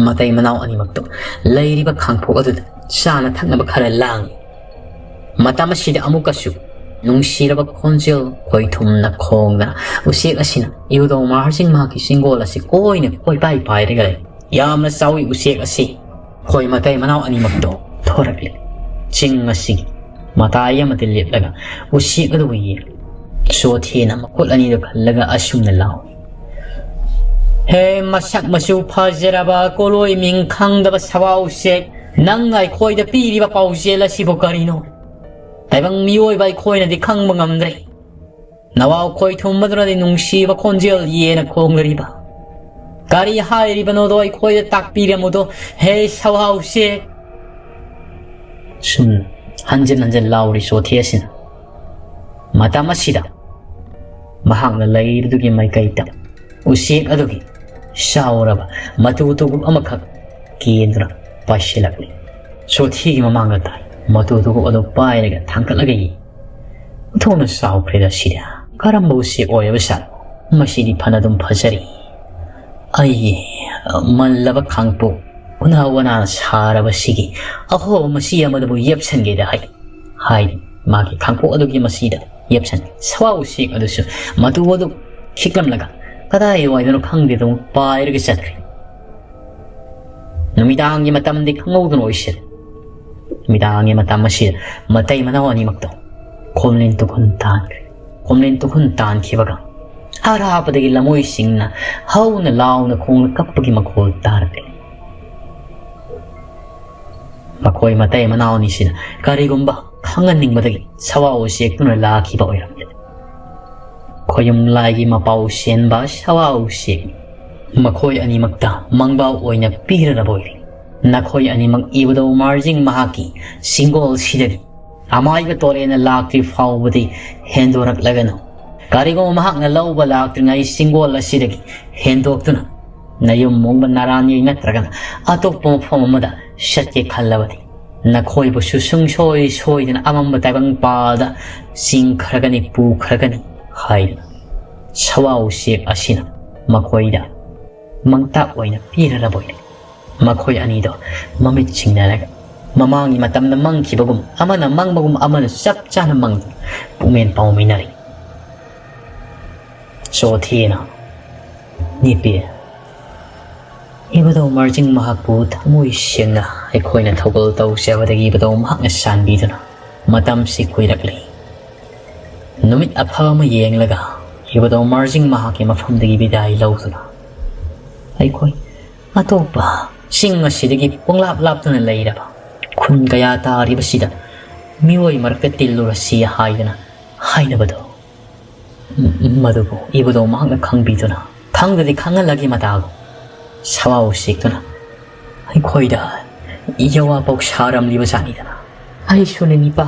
ꯃꯇꯩ ꯃꯅꯥꯎ ꯑꯅꯤꯃꯛꯇꯨ ꯂꯩꯔꯤꯕ ꯈꯥꯡꯄꯣꯛ ꯑꯗꯨꯗ ꯆꯥꯅ ꯊꯛꯅꯕ ꯈꯔ ꯂꯥꯡꯏ꯫ ꯃꯇꯝ ꯑꯁꯤꯗ ꯑꯃꯨꯛꯀꯁꯨ ꯅꯨꯡꯁꯤꯔꯕ ꯈꯣꯟꯖꯦꯜ ꯈꯣꯏꯊꯨꯝꯅ ꯈꯣꯡꯗꯅ ꯎꯆꯦꯛ ꯑꯁꯤꯅ ꯏꯕꯨꯙꯧ ꯃꯍꯥꯔꯖꯤꯡ ꯃꯍꯥꯛꯀꯤ ꯆꯤꯡꯒꯣꯜ ꯑꯁꯤ ꯀꯣꯏꯅ ꯀꯣꯏꯄꯥꯏ ꯄꯥꯏꯔꯒ ꯂꯩ꯫ ꯌꯥꯝꯅ ꯆꯥꯎꯏ ꯎꯆꯦꯛ ꯑꯁꯤ꯫ ꯈꯣꯏ ꯃꯇꯩ ꯃꯅꯥꯎ ꯑꯅꯤꯃꯛꯇꯣ ꯊꯣꯔꯛꯂꯤ꯫ ꯆꯤꯡ ꯑꯁꯤꯒꯤ ꯃꯇꯥꯏ ꯑꯃꯗ ꯂꯦꯞꯂꯒ ꯎꯆꯦꯛ ꯑꯗꯨꯕꯨ ꯌꯦꯡꯂꯤ꯫ ꯁꯣꯊꯤꯅ ꯃꯈꯨꯠ ꯑꯅꯤꯗꯨ ꯈꯜꯂꯒ ꯑꯁꯨꯝꯅ ꯂꯥꯎꯏ, "ꯍꯦ, ꯃꯁꯛ ꯃꯆꯨ ꯐꯖꯔꯕ ꯀꯣꯂꯣꯏ ꯃꯤꯡ ꯈꯪꯗꯕ ꯁꯋꯥ ꯎꯆꯦꯛ, ꯅꯪꯅ ꯑꯩꯈꯣꯏꯗ ꯄꯤꯔꯤꯕ ꯄꯥꯎꯖꯦꯜ ꯑꯁꯤꯕꯨ ꯀꯔꯤꯅꯣ? ꯇꯥꯏꯕꯪ ꯃꯤꯑꯣꯏꯕ ꯑꯩꯈꯣꯏꯅꯗꯤ ꯈꯪꯕ ꯉꯝꯗ꯭ꯔꯦ꯫ ꯅꯋꯥ ꯈꯣꯏ ꯊꯨꯝꯕꯗꯨꯅꯗꯤ ꯅꯨꯡꯁꯤꯕ ꯈꯣꯟꯖꯦꯜ ꯌꯦꯅ ꯈꯣꯡꯂꯔꯤꯕ꯫ ꯀꯔꯤ ꯍꯥꯏꯔꯤꯕꯅꯣꯗꯣ ꯑꯩꯈꯣꯏꯗ ꯇꯥꯛꯄꯤꯔꯝꯃꯨꯗꯣ, ꯍꯦ ꯁꯋꯥ ꯎꯆꯦꯛ!" ꯁꯨꯝ ꯍꯟꯖꯤꯟ ꯍꯟꯖꯤꯟ ꯂꯥꯎꯔꯤ ꯆꯣꯊꯦ ꯑꯁꯤꯅ꯫ ꯃꯇꯝ ꯑꯁꯤꯗ ꯃꯍꯥꯛꯅ ꯂꯩꯔꯤꯕꯗꯨꯒꯤ ꯃꯥꯏꯀꯩꯗ ꯎꯆꯦꯛ ꯑꯗꯨꯒꯤ ꯆꯥꯎꯔꯕ ꯃꯇꯨ ꯇꯨꯒꯨꯞ ꯑꯃꯈꯛ ꯀꯦꯟꯗꯨꯅ ꯄꯥꯏꯁꯤꯜꯂꯛꯂꯤ꯫ ꯆꯣꯊꯦꯒꯤ ꯃꯃꯥꯡꯗ ꯇꯥꯏ꯫ ꯃꯇꯨ ꯇꯨꯒꯨꯞ ꯑꯗꯨ ꯄꯥꯏꯔꯒ ꯊꯥꯡꯒꯠꯂꯒ ꯌꯦꯡ꯫ "ꯑꯣꯟꯊꯣꯛꯅ ꯆꯥꯎꯈ꯭ꯔꯦꯗ ꯁꯤꯗꯤ꯫ ꯀꯔꯝꯕ ꯎꯆꯦꯛ ꯑꯣꯏꯔꯕ ꯖꯥꯠꯅꯣ? ꯃꯁꯤꯗꯤ ꯐꯅꯗꯨꯝ ꯐꯖꯔꯤ꯫ ꯑꯩꯒꯤ ꯃꯜꯂꯕ ꯈꯥꯡꯄꯣꯛ ꯎꯅꯥ ꯋꯥꯅꯥꯅ ꯁꯥꯔꯕꯁꯤꯒꯤ ꯑꯍꯣꯕ ꯃꯁꯤ ꯑꯃꯗꯕꯨ ꯌꯦꯞꯁꯟꯒꯦꯗ ꯍꯥꯏ"꯫ ꯍꯥꯏꯗꯨꯅ ꯃꯥꯒꯤ ꯈꯥꯡꯄꯣꯛ ꯑꯗꯨꯒꯤ ꯃꯁꯤꯗ ꯌꯦꯞꯁꯟ꯫ ꯁꯋꯥ ꯎꯆꯦꯛ ꯑꯗꯨꯁꯨ ꯃꯇꯨ ꯑꯗꯨ ꯈꯤꯛꯂꯝꯂꯒ ꯀꯗꯥꯏ ꯋꯥꯏꯗꯅꯣ ꯈꯪꯗꯦꯗꯨꯅ ꯄꯥꯏꯔꯒ ꯆꯠꯈ꯭ꯔꯦ꯫ ꯅꯨꯃꯤꯗꯥꯡꯒꯤ ꯃꯇꯝꯗꯤ ꯈꯪꯍꯧꯗꯅ ꯑꯣꯏꯁꯤꯜꯂꯦ꯫ ꯅꯨꯃꯤꯗꯥꯡꯒꯤ ꯃꯇꯝ ꯑꯁꯤꯗ ꯃꯇꯩ ꯃꯅꯥꯎ ꯑꯅꯤꯃꯛꯇꯣ ꯈꯣꯝꯂꯦꯟ ꯇꯨꯈꯨꯟ ꯇꯥꯟꯈ꯭ꯔꯦ꯫ ꯈꯣꯝꯂꯦꯟ ꯇꯨꯈꯨꯟ ꯇꯥꯟꯈꯤꯕꯒ ꯑꯔꯥꯞꯄꯗꯒꯤ ꯂꯃꯣꯏꯁꯤꯡꯅ ꯍꯧꯅ ꯂꯥꯎꯅ ꯈꯣꯡꯅ ꯀꯞꯄꯒꯤ ꯃꯈꯣꯜ ꯇꯥꯔꯛꯂꯦ꯫ ꯃꯈꯣꯏ ꯃꯇꯩ ꯃꯅꯥꯎ ꯑꯅꯤꯁꯤꯅ ꯀꯔꯤꯒꯨꯝꯕ ꯈꯪꯍꯟꯅꯤꯡꯕꯗꯒꯤ ꯁꯋꯥ ꯎꯆꯦꯛꯇꯨꯅ ꯂꯥꯛꯈꯤꯕ ꯑꯣꯏꯔꯝꯂꯦ꯫ ꯈꯣꯌꯨꯝ ꯂꯥꯏꯒꯤ ꯃꯄꯥꯎ ꯆꯦꯟꯕ ꯁꯋꯥ ꯎꯆꯦꯛꯅꯤ꯫ ꯃꯈꯣꯏ ꯑꯅꯤꯃꯛꯇ ꯃꯪꯕꯥꯎ ꯑꯣꯏꯅ ꯄꯤꯔꯔꯕ ꯑꯣꯏꯔꯦ꯫ ꯅꯈꯣꯏ ꯑꯅꯤꯃꯛ ꯏꯕꯨꯙꯧ ꯃꯥꯔꯖꯤꯡ ꯃꯍꯥꯛꯀꯤ ꯆꯤꯡꯒꯣꯜꯁꯤꯗꯒꯤ ꯑꯃꯥꯏꯕ ꯇꯣꯔꯦꯟꯅ ꯂꯥꯛꯇ꯭ꯔꯤ ꯐꯥꯎꯕꯗꯤ ꯍꯦꯟꯗꯣꯔꯛꯂꯒꯅꯨ꯫ ꯀꯔꯤꯒꯨꯝꯕ ꯃꯍꯥꯛꯅ ꯂꯧꯕ ꯂꯥꯛꯇ꯭ꯔꯤꯉꯩ ꯆꯤꯡꯒꯣꯜ ꯑꯁꯤꯗꯒꯤ ꯍꯦꯟꯗꯣꯛꯇꯨꯅ ꯅꯌꯨꯝ ꯃꯣꯡꯕ ꯅꯔꯥꯟꯌꯩ ꯅꯠꯇ꯭ꯔꯒꯅ ꯑꯇꯣꯞꯄ ꯃꯐꯝ ꯑꯃꯗ ꯆꯠꯀꯦ ꯈꯜꯂꯕꯗꯤ ꯅꯈꯣꯏꯕꯨꯁꯨ ꯁꯨꯡꯁꯣꯏ ꯁꯣꯏꯗꯅ ꯑꯃꯝꯕ ꯇꯥꯏꯕꯪ ꯄꯥꯜꯗ ꯆꯤꯡꯈ꯭ꯔꯒꯅꯤ, ꯄꯨꯈ꯭ꯔꯒꯅꯤ ꯍꯥꯏꯗꯨꯅ ꯁꯋꯥ ꯎꯆꯦꯛ ꯑꯁꯤꯅ ꯃꯈꯣꯏꯗ ꯃꯪꯇꯥꯛ ꯑꯣꯏꯅ ꯄꯤꯔꯔꯕ ꯑꯣꯏꯔꯦ꯫ ꯃꯈꯣꯏ ꯑꯅꯤꯗꯣ ꯃꯃꯤꯠ ꯁꯤꯡꯅꯔꯒ ꯃꯃꯥꯡꯒꯤ ꯃꯇꯝꯗ ꯃꯪꯈꯤꯕꯒꯨꯝ, ꯑꯃꯅ ꯃꯪꯕꯒꯨꯝ ꯑꯃꯅ ꯆꯞ ꯆꯥꯅ ꯃꯪꯗꯨꯅ ꯄꯨꯛꯃꯦꯟ ꯄꯥꯎꯃꯤꯟꯅꯔꯤ꯫ ꯆꯣꯊꯦꯅ, "ꯅꯤꯄꯦ, ꯏꯕꯨꯙꯧ ꯃꯥꯔꯖꯤꯡ ꯃꯍꯥꯛꯄꯨ ꯊꯃꯣꯏ ꯁꯦꯡꯅ ꯑꯩꯈꯣꯏꯅ ꯊꯧꯒꯜ ꯇꯧꯖꯕꯗꯒꯤ ꯏꯕꯨꯙꯧ ꯃꯍꯥꯛꯅ ꯆꯥꯟꯕꯤꯗꯨꯅ ꯃꯇꯝꯁꯤ ꯀꯨꯏꯔꯛꯂꯤ꯫ ꯅꯨꯃꯤꯠ ꯑꯐꯕ ꯑꯃ ꯌꯦꯡꯂꯒ ꯏꯕꯨꯙꯧ ꯃꯥꯔꯖꯤꯡ ꯃꯍꯥꯛꯀꯤ ꯃꯐꯝꯗꯒꯤ ꯕꯤꯗꯥꯏ ꯂꯧꯗꯨꯅ ꯑꯩꯈꯣꯏ ꯑꯇꯣꯞꯄ ꯆꯤꯡ ꯑꯁꯤꯗꯒꯤ ꯄꯨꯡꯂꯥꯞ ꯂꯥꯞꯇꯨꯅ ꯂꯩꯔꯕ ꯈꯨꯟ ꯀꯌꯥ ꯇꯥꯔꯤꯕꯁꯤꯗ ꯃꯤꯑꯣꯏ ꯃꯔꯛꯇ ꯇꯤꯜꯂꯨꯔꯁꯤ" ꯍꯥꯏꯗꯅ ꯍꯥꯏꯅꯕꯗꯣ꯫ ꯃꯗꯨꯕꯨ ꯏꯕꯨꯙꯧ ꯃꯍꯥꯛꯅ ꯈꯪꯕꯤꯗꯨꯅ, "ꯈꯪꯗꯗꯤ ꯈꯪꯍꯜꯂꯒꯦ ꯃꯇꯥꯒꯨꯝ" ꯁꯋꯥ ꯎꯆꯦꯛꯇꯨꯅ ꯑꯩꯈꯣꯏꯗ ꯌꯋꯥ ꯄꯥꯎ ꯁꯥꯔꯝꯂꯤꯕ ꯖꯥꯠꯅꯤꯗꯅ꯫ ꯑꯩꯁꯨꯅꯦ ꯅꯤꯄꯥ꯫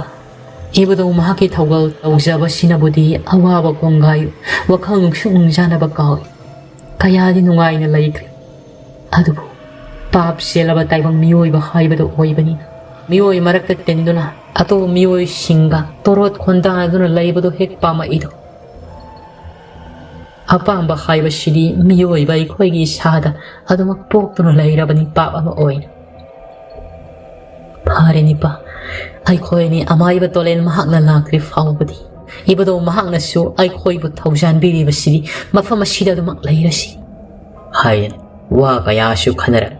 ꯏꯕꯨꯙꯧ ꯃꯍꯥꯛꯀꯤ ꯊꯧꯒꯜ ꯇꯧꯖꯕꯁꯤꯅꯕꯨꯗꯤ ꯑꯋꯥꯕ ꯀꯣꯡꯒꯥꯏ, ꯋꯥꯈꯜ ꯅꯨꯡꯁꯨꯛ ꯅꯨꯡꯖꯥꯅꯕ ꯀꯥꯎꯏ꯫ ꯀꯌꯥꯗꯤ ꯅꯨꯡꯉꯥꯏꯅ ꯂꯩꯈ꯭ꯔꯦ꯫ ꯑꯗꯨꯕꯨ ꯄꯥꯞ ꯆꯦꯜꯂꯕ ꯇꯥꯏꯕꯪ ꯃꯤꯑꯣꯏꯕ ꯍꯥꯏꯕꯗꯨ ꯑꯣꯏꯕꯅꯤꯅ, ꯃꯤꯑꯣꯏ ꯃꯔꯛꯇ ꯇꯤꯟꯗꯨꯅ ꯑꯇꯣꯞꯄ ꯃꯤꯑꯣꯏꯁꯤꯡꯒ ꯇꯣꯔꯣꯠ ꯈꯣꯟꯗꯥꯗꯨꯅ ꯂꯩꯕꯗꯨ ꯍꯦꯛ ꯄꯥꯝꯃꯛꯏꯗꯣ꯫ ꯑꯄꯥꯝꯕ ꯍꯥꯏꯕꯁꯤꯗꯤ ꯃꯤꯑꯣꯏꯕ ꯑꯩꯈꯣꯏꯒꯤ ꯏꯁꯥꯗ ꯑꯗꯨꯃꯛ ꯄꯣꯛꯇꯨꯅ ꯂꯩꯔꯕꯅꯤ, ꯄꯥꯞ ꯑꯃ ꯑꯣꯏꯅ꯫ ꯐꯔꯦ ꯅꯤꯄꯥ, ꯑꯩꯈꯣꯏ ꯑꯅꯤ ꯑꯃꯥꯏꯕ ꯇꯣꯂꯦꯟ ꯃꯍꯥꯛꯅ ꯂꯥꯛꯇ꯭ꯔꯤ ꯐꯥꯎꯕꯗꯤ ꯏꯕꯨꯙꯧ ꯃꯍꯥꯛꯅꯁꯨ ꯑꯩꯈꯣꯏꯕꯨ ꯊꯧꯖꯥꯟꯕꯤꯔꯤꯕꯁꯤꯗꯤ ꯃꯐꯝ ꯑꯁꯤꯗ ꯑꯗꯨꯃꯛ ꯂꯩꯔꯁꯤ꯫ ꯍꯥꯏꯗꯅ ꯋꯥ ꯀꯌꯥꯁꯨ ꯈꯟꯅꯔꯝꯃꯤ꯫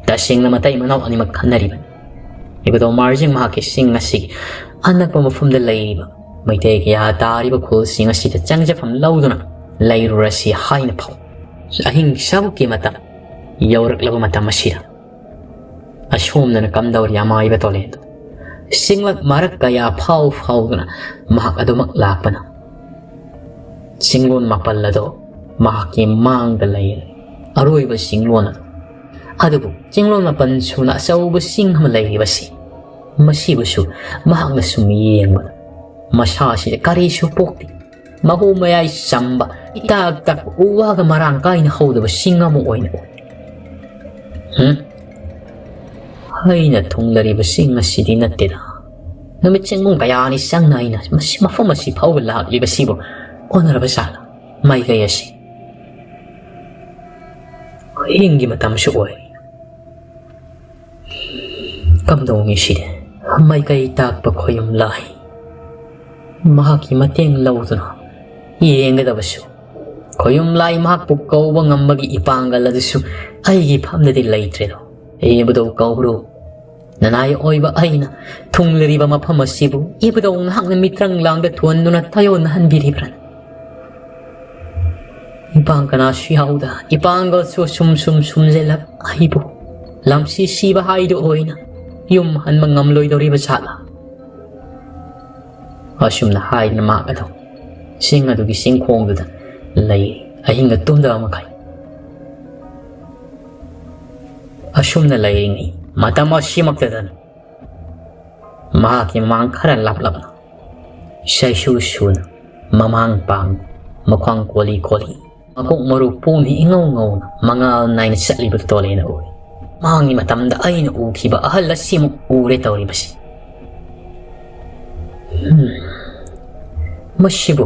ꯇꯁꯦꯡꯅ ꯃꯇꯩ ꯃꯅꯥꯎ ꯑꯅꯤꯃꯛ ꯈꯟꯅꯔꯤꯕꯅꯤ꯫ ꯏꯕꯨꯙꯧ ꯃꯥꯔꯖꯤꯡ ꯃꯍꯥꯛꯀꯤ ꯆꯤꯡ ꯑꯁꯤꯒꯤ ꯑꯅꯛꯄ ꯃꯐꯝꯗ ꯂꯩꯔꯤꯕ ꯃꯩꯇꯩ ꯀꯌꯥ ꯇꯥꯔꯤꯕ ꯈꯨꯜꯁꯤꯡ ꯑꯁꯤꯗ ꯆꯪꯖꯐꯝ ꯂꯧꯗꯨꯅ ꯂꯩꯔꯨꯔꯁꯤ ꯍꯥꯏꯅ ꯐꯥꯎ꯫ ꯑꯍꯤꯡ ꯁꯕꯨꯛꯀꯤ ꯃꯇꯝ ꯌꯧꯔꯛꯂꯕ ꯃꯇꯝ ꯑꯁꯤꯗ ꯑꯁꯣꯝꯗꯅ ꯀꯝꯗꯧꯔꯤ ꯑꯃꯥꯏꯕ ꯇꯣꯂꯦꯟꯗꯣ꯫ ꯆꯤꯡꯂꯛ ꯃꯔꯛ ꯀꯌꯥ ꯐꯥꯎ ꯐꯥꯎꯗꯨꯅ ꯃꯍꯥꯛ ꯑꯗꯨꯃꯛ ꯂꯥꯛꯄꯅ ꯆꯤꯡꯂꯣꯟ ꯃꯥꯄꯜ ꯑꯗꯣ ꯃꯍꯥꯛꯀꯤ ꯃꯥꯡꯗ ꯂꯩꯔꯦ꯫ ꯑꯔꯣꯏꯕ ꯆꯤꯡꯂꯣꯟ ꯑꯗꯣ꯫ ꯑꯗꯨꯕꯨ ꯆꯤꯡꯂꯣꯟ ꯃꯥꯄꯜ ꯁꯨꯅ ꯑꯆꯧꯕ ꯆꯤꯡ ꯑꯃ ꯂꯩꯔꯤꯕꯁꯤ, ꯃꯁꯤꯕꯨꯁꯨ ꯃꯍꯥꯛꯅ ꯁꯨꯝ ꯌꯦꯡꯕꯗ ꯃꯁꯥꯁꯤꯗ ꯀꯔꯤꯁꯨ ꯄꯣꯛꯇꯦ꯫ ꯃꯍꯨ ꯃꯌꯥꯏ ꯆꯝꯕ, ꯏꯇꯥꯛ ꯇꯥꯛꯄ ꯎ ꯋꯥꯒ ꯃꯔꯥꯡ ꯀꯥꯏꯅ ꯍꯧꯗꯕ ꯆꯤꯡ ꯑꯃ ꯑꯣꯏꯅ ꯎꯏ꯫ ꯍꯨꯝ? ꯑꯩꯅ ꯊꯨꯡꯂꯔꯤꯕ ꯆꯤꯡ ꯑꯁꯤꯗꯤ ꯅꯠꯇꯦꯗ꯫ ꯅꯨꯃꯤꯠ ꯆꯤꯡꯒꯨꯝ ꯀꯌꯥꯅꯤ ꯆꯪꯅ ꯑꯩꯅ ꯃꯁꯤ, ꯃꯐꯝ ꯑꯁꯤ ꯐꯥꯎꯕ ꯂꯥꯛꯂꯤꯕꯁꯤꯕꯨ ꯑꯣꯟꯅꯔꯕ ꯖꯥꯠꯂ? ꯃꯥꯏꯀꯩ ꯑꯁꯤ ꯍꯌꯦꯡꯒꯤ ꯃꯇꯝꯁꯨ ꯑꯣꯏ꯫ ꯀꯝꯗꯧꯅꯤ ꯁꯤꯗꯤ? ꯃꯥꯏꯀꯩ ꯇꯥꯛꯄ ꯈꯣꯌꯨꯝ ꯂꯥꯏ꯫ ꯃꯍꯥꯛꯀꯤ ꯃꯇꯦꯡ ꯂꯧꯗꯨꯅ ꯌꯦꯡꯒꯗꯕꯁꯨ, ꯈꯣꯌꯨꯝ ꯂꯥꯏ ꯃꯍꯥꯛꯄꯨ ꯀꯧꯕ ꯉꯝꯕꯒꯤ ꯏꯄꯥꯡꯒꯜ ꯑꯗꯨꯁꯨ ꯑꯩꯒꯤ ꯐꯝꯗꯗꯤ ꯂꯩꯇ꯭ꯔꯦꯗꯣ꯫ ꯏꯕꯨꯙꯧ ꯀꯧꯕ꯭ꯔꯣ? ꯅꯅꯥꯏ ꯑꯣꯏꯕ ꯑꯩꯅ ꯊꯨꯡꯂꯔꯤꯕ ꯃꯐꯝ ꯑꯁꯤꯕꯨ ꯏꯕꯨꯙꯧ ꯅꯍꯥꯛꯅ ꯃꯤꯇ꯭ꯔꯪ ꯂꯥꯡꯗ ꯊꯨꯍꯟꯗꯨꯅ ꯇꯥꯏꯑꯣꯟꯅꯍꯟꯕꯤꯔꯤꯕ꯭ꯔꯥ? ꯏꯄꯥꯡ ꯀꯅꯥꯁꯨ ꯌꯥꯎꯗ ꯏꯄꯥꯡꯒꯜꯁꯨ ꯁꯨꯝ ꯁꯨꯝ ꯁꯨꯝꯖꯤꯜꯂꯛ ꯑꯩꯕꯨ ꯂꯝꯁꯤ ꯁꯤꯕ ꯍꯥꯏꯗꯨ ꯑꯣꯏꯅ ꯌꯨꯝ ꯍꯟꯕ ꯉꯝꯂꯣꯏꯗꯧꯔꯤꯕ ꯖꯥꯠꯂꯥ? ꯑꯁꯨꯝꯅ ꯍꯥꯏꯗꯨꯅ ꯃꯍꯥꯛ ꯑꯗꯨ ꯆꯤꯡ ꯑꯗꯨꯒꯤ ꯆꯤꯡꯈꯣꯡꯗꯨꯗ ꯂꯩ꯫ ꯑꯍꯤꯡꯒ ꯇꯨꯝꯗꯕ ꯃꯈꯩ ꯑꯁꯨꯝꯅ ꯂꯩꯔꯤꯉꯩ ꯃꯇꯝ ꯑꯁꯤꯃꯛꯇꯗ ꯃꯍꯥꯛꯀꯤ ꯃꯃꯥꯡ ꯈꯔ ꯂꯥꯞꯂꯞꯅ, ꯁꯩꯁꯨ ꯁꯨꯅ, ꯃꯃꯥꯡ ꯄꯥꯡ, ꯃꯈ꯭ꯋꯥꯡ ꯀꯣꯜꯂꯤ ꯀꯣꯜꯂꯤ, ꯃꯀꯣꯛ ꯃꯔꯨ ꯄꯣꯝꯃꯤ ꯏꯉꯧ ꯉꯧꯅ ꯃꯉꯥꯜ ꯅꯥꯏꯅ ꯆꯠꯂꯤꯕꯗꯨ ꯇꯣꯂꯦꯅ ꯎꯏ꯫ ꯃꯃꯥꯡꯒꯤ ꯃꯇꯝꯗ ꯑꯩꯅ ꯎꯈꯤꯕ ꯑꯍꯜ ꯑꯁꯤꯃꯨꯛ ꯎꯔꯦ ꯇꯧꯔꯤꯕꯁꯤ꯫ ꯍꯝ, ꯃꯁꯤꯕꯨ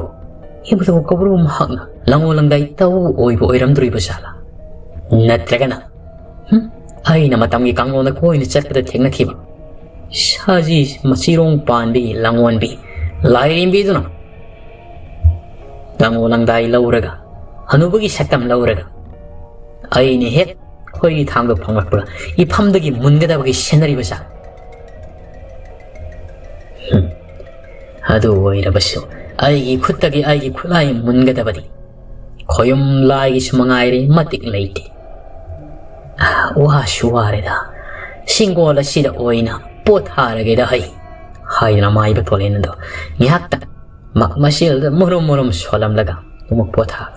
ꯏꯕꯨꯙꯧ ꯀꯧꯕ꯭ꯔꯨ ꯃꯍꯥꯛꯅ ꯂꯪꯉꯣ ꯂꯪꯗꯥꯏ ꯇꯧ ꯑꯣꯏꯕ ꯑꯣꯏꯔꯝꯗꯣꯔꯤꯕ ꯖꯥꯠꯂꯥ? ꯅꯠꯇ꯭ꯔꯒꯅ, ꯍꯝ, ꯑꯩꯅ ꯃꯇꯝꯒꯤ ꯀꯥꯡꯂꯣꯟꯗ ꯀꯣꯏꯅ ꯆꯠꯄꯗ ꯊꯦꯡꯅꯈꯤꯕ ꯁꯥꯖꯤ ꯃꯆꯤꯔꯣꯡ ꯄꯥꯟꯕꯤ ꯂꯪꯉꯣꯟꯕꯤ ꯂꯥꯏꯔꯦꯝꯕꯤꯗꯨꯅ ꯂꯪꯉꯣ ꯂꯪꯗꯥꯏ ꯂꯧꯔꯒ, ꯍꯅꯨꯕꯒꯤ ꯁꯛꯇꯝ ꯂꯧꯔꯒ, ꯑꯩꯅ ꯍꯦꯛ ꯈꯣꯏꯔꯤ ꯊꯥꯡꯗꯣ ꯐꯪꯂꯛꯄꯒ ꯏꯐꯝꯗꯒꯤ ꯃꯨꯟꯒꯗꯕꯒꯤ ꯁꯤꯟꯅꯔꯤꯕ ꯖꯥꯠ꯫ ꯍꯝ꯫ ꯑꯗꯨ ꯑꯣꯏꯔꯕꯁꯨ ꯑꯩꯒꯤ ꯈꯨꯠꯇꯒꯤ ꯑꯩꯒꯤ ꯈꯨꯠꯂꯥꯏ ꯃꯨꯟꯒꯗꯕꯗꯤ ꯈꯣꯌꯨꯝ ꯂꯥꯏꯒꯤꯁꯨ ꯃꯉꯥꯏꯔꯦ, ꯃꯇꯤꯛ ꯂꯩꯇꯦ꯫ ꯋꯥꯁꯨ ꯋꯥꯔꯦꯗ, ꯁꯤꯡꯒꯣꯜ ꯑꯁꯤꯗ ꯑꯣꯏꯅ ꯄꯣꯊꯥꯔꯒꯦꯗ ꯍꯩ, ꯍꯥꯏꯗꯨꯅ ꯃꯥꯏꯕ ꯇꯣꯂꯦꯟ ꯑꯗꯣ ꯉꯥꯏꯍꯥꯛꯇꯪ ꯃ-, ꯃꯁꯦꯜꯗ ꯃꯨꯔꯨꯝ ꯃꯨꯔꯨꯝ ꯁꯣꯜꯂꯝꯂꯒ ꯑꯃꯨꯛ ꯄꯣꯊꯥ꯫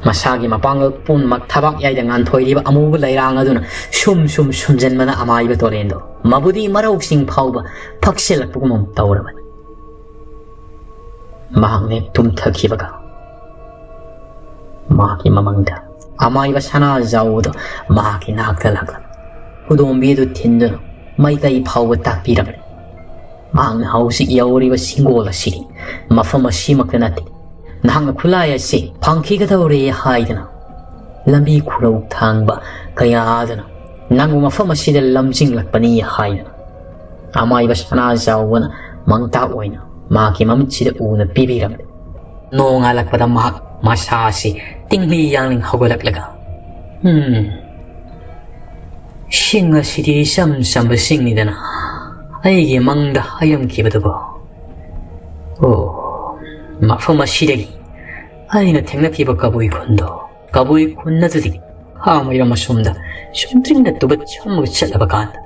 ꯃꯁꯥꯒꯤ ꯃꯄꯥꯡꯒꯜ ꯄꯨꯝꯅꯃꯛ ꯊꯕꯥꯛ ꯌꯥꯏꯗ ꯉꯥꯟꯊꯣꯏꯔꯤꯕ ꯑꯃꯨꯕ ꯂꯩꯔꯥꯡ ꯑꯗꯨꯅ ꯁꯨꯝ ꯁꯨꯝ ꯁꯨꯝꯖꯟꯕꯅ ꯑꯃꯥꯏꯕ ꯇꯣꯔꯦꯟꯗꯣ ꯃꯕꯨꯗꯤ ꯃꯔꯧꯁꯤꯡ ꯐꯥꯎꯕ ꯐꯛꯁꯤꯜꯂꯛꯄꯒꯨꯝ ꯇꯧꯔꯕꯅꯤ꯫ ꯃꯍꯥꯛꯅ ꯍꯦꯛ ꯇꯨꯝꯊꯈꯤꯕꯒ ꯃꯍꯥꯛꯀꯤ ꯃꯃꯪꯗ ꯑꯃꯥꯏꯕ ꯁꯅꯥꯖꯥꯎꯕꯗꯣ ꯃꯍꯥꯛꯀꯤ ꯅꯥꯛꯇ ꯂꯥꯛꯂꯝꯃꯤ꯫ ꯈꯨꯗꯣꯝꯕꯤ ꯑꯗꯨ ꯊꯤꯟꯗꯨꯅ ꯃꯥꯏꯀꯩ ꯐꯥꯎꯕ ꯇꯥꯛꯄꯤꯔꯝꯃꯤ꯫ ꯃꯍꯥꯛꯅ ꯍꯧꯖꯤꯛ ꯌꯧꯔꯤꯕ ꯁꯤꯡꯒꯣꯜ ꯑꯁꯤꯗꯤ ꯃꯐꯝ ꯑꯁꯤꯃꯛꯇ ꯅꯠꯇꯦ꯫ ꯅꯍꯥꯛꯅ ꯈꯨꯠꯂꯥꯏ ꯑꯁꯤ ꯐꯪꯈꯤꯒꯗꯧꯔꯦ ꯍꯥꯏꯗꯨꯅ ꯂꯝꯕꯤ ꯈꯨꯔꯧ ꯊꯥꯡꯕ ꯀꯌꯥ ꯑꯗꯨꯅ ꯅꯪꯕꯨ ꯃꯐꯝ ꯑꯁꯤꯗ ꯂꯝꯖꯤꯡꯂꯛꯄꯅꯤ ꯍꯥꯏꯗꯨꯅ ꯑꯃꯥꯏꯕ ꯁꯅꯥꯖꯥꯎꯕꯅ ꯃꯪꯇꯥꯛ ꯑꯣꯏꯅ ꯃꯍꯥꯛꯀꯤ ꯃꯃꯤꯠꯁꯤꯗ ꯎꯅ ꯄꯤꯕꯤꯔꯝꯃꯤ꯫ ꯅꯣꯡꯉꯥꯜꯂꯛꯄꯗ ꯃꯍꯥꯛ ꯃꯁꯥ ꯑꯁꯤ ꯇꯤꯡꯂꯤ ꯌꯥꯡꯂꯤ ꯍꯧꯒꯠꯂꯛꯂꯒ, "ꯎꯝ, ꯁꯤꯡ ꯑꯁꯤꯗꯤ ꯏꯆꯝ ꯆꯝꯕ ꯁꯤꯡꯅꯤꯗꯅ, ꯑꯩꯒꯤ ꯃꯪꯗ ꯍꯥꯏꯔꯝꯈꯤꯕꯗꯨꯕꯨ꯫ ꯑꯣ, ꯃꯐꯝ ꯑꯁꯤꯗꯒꯤ ꯑꯩꯅ ꯊꯦꯡꯅꯈꯤꯕ ꯀꯕꯨꯏ ꯈꯨꯟꯗꯣ, ꯀꯕꯨꯏ ꯈꯨꯟ ꯑꯗꯨꯗꯤ ꯈꯥ ꯃꯩꯔꯝ ꯑꯁꯣꯝꯗ ꯆꯨꯝꯗ꯭ꯔꯤꯡꯅ ꯇꯨꯕꯠ ꯆꯝꯃꯒ ꯆꯠꯂꯕ ꯀꯥꯟꯗ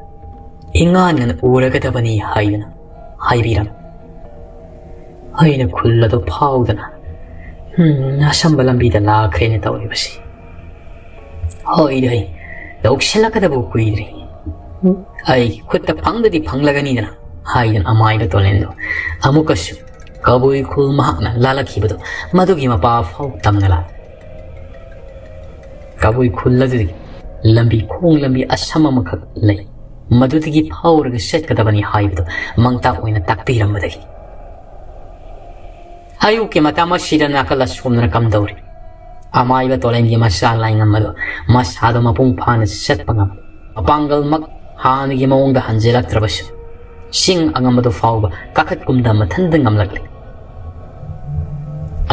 ꯏꯉꯥꯟ ꯉꯥꯟꯅ ꯎꯔꯒꯗꯕꯅꯤ" ꯍꯥꯏꯗꯨꯅ ꯍꯥꯏꯕꯤꯔꯝꯃꯤ꯫ ꯑꯩꯅ ꯈꯨꯜ ꯑꯗꯨ ꯐꯥꯎꯗꯅ, ꯎꯝ, ꯑꯁꯝꯕ ꯂꯝꯕꯤꯗ ꯂꯥꯛꯈ꯭ꯔꯦꯅ ꯇꯧꯔꯤꯕꯁꯤ꯫ ꯍꯣꯏꯗ, ꯍꯣꯏ, ꯌꯧꯁꯤꯜꯂꯛꯀꯗꯕ ꯀꯨꯏꯗ꯭ꯔꯤ꯫ "ꯑꯩ ꯈꯨꯠꯇ ꯐꯪꯗꯗꯤ ꯐꯪꯂꯒꯅꯤꯗꯅ" ꯍꯥꯏꯗꯨꯅ ꯑꯃꯥꯏꯕ ꯇꯣꯂꯦꯟꯗꯣ ꯑꯃꯨꯛꯀꯁꯨ ꯀꯕꯨꯏ ꯈꯨꯜ ꯃꯍꯥꯛꯅ ꯂꯥꯜꯂꯛꯈꯤꯕꯗꯣ ꯃꯗꯨꯒꯤ ꯃꯄꯥ ꯐꯥꯎ ꯇꯝꯅ ꯂꯥꯛ ꯀꯕꯨꯏ ꯈꯨꯜ ꯑꯗꯨꯗꯒꯤ ꯂꯝꯕꯤ, ꯈꯣꯡ ꯂꯝꯕꯤ ꯑꯁꯝ ꯑꯃꯈꯛ ꯂꯩ, ꯃꯗꯨꯗꯒꯤ ꯐꯥꯎꯔꯒ ꯆꯠꯀꯗꯕꯅꯤ ꯍꯥꯏꯕꯗꯨ ꯃꯥꯡꯇꯥꯛ ꯑꯣꯏꯅ ꯇꯥꯛꯄꯤꯔꯝꯕꯗꯒꯤ ꯑꯌꯨꯛꯀꯤ ꯃꯇꯝ ꯑꯁꯤꯗ ꯅꯥꯀꯜ ꯑꯁꯣꯝꯗꯅ ꯀꯝꯗꯧꯔꯤ? ꯑꯃꯥꯏꯕ ꯇꯣꯂꯦꯟꯒꯤ ꯃꯆꯥ ꯂꯥꯏꯉꯝ ꯑꯗꯨ ꯃꯁꯥꯗꯣ ꯃꯄꯨꯡ ꯐꯥꯅ ꯆꯠꯄ ꯉꯝ, ꯃꯄꯥꯡꯒꯜꯃꯛ ꯍꯥꯟꯅꯒꯤ ꯃꯑꯣꯡꯗ ꯍꯟꯖꯤꯜꯂꯛꯇ꯭ꯔꯕꯁꯨ, ꯆꯤꯡ ꯑꯉꯝꯕꯗꯨ ꯐꯥꯎꯕ ꯀꯥꯈꯠ ꯀꯨꯝꯊ ꯃꯊꯟꯇ ꯉꯝꯂꯛꯂꯤ꯫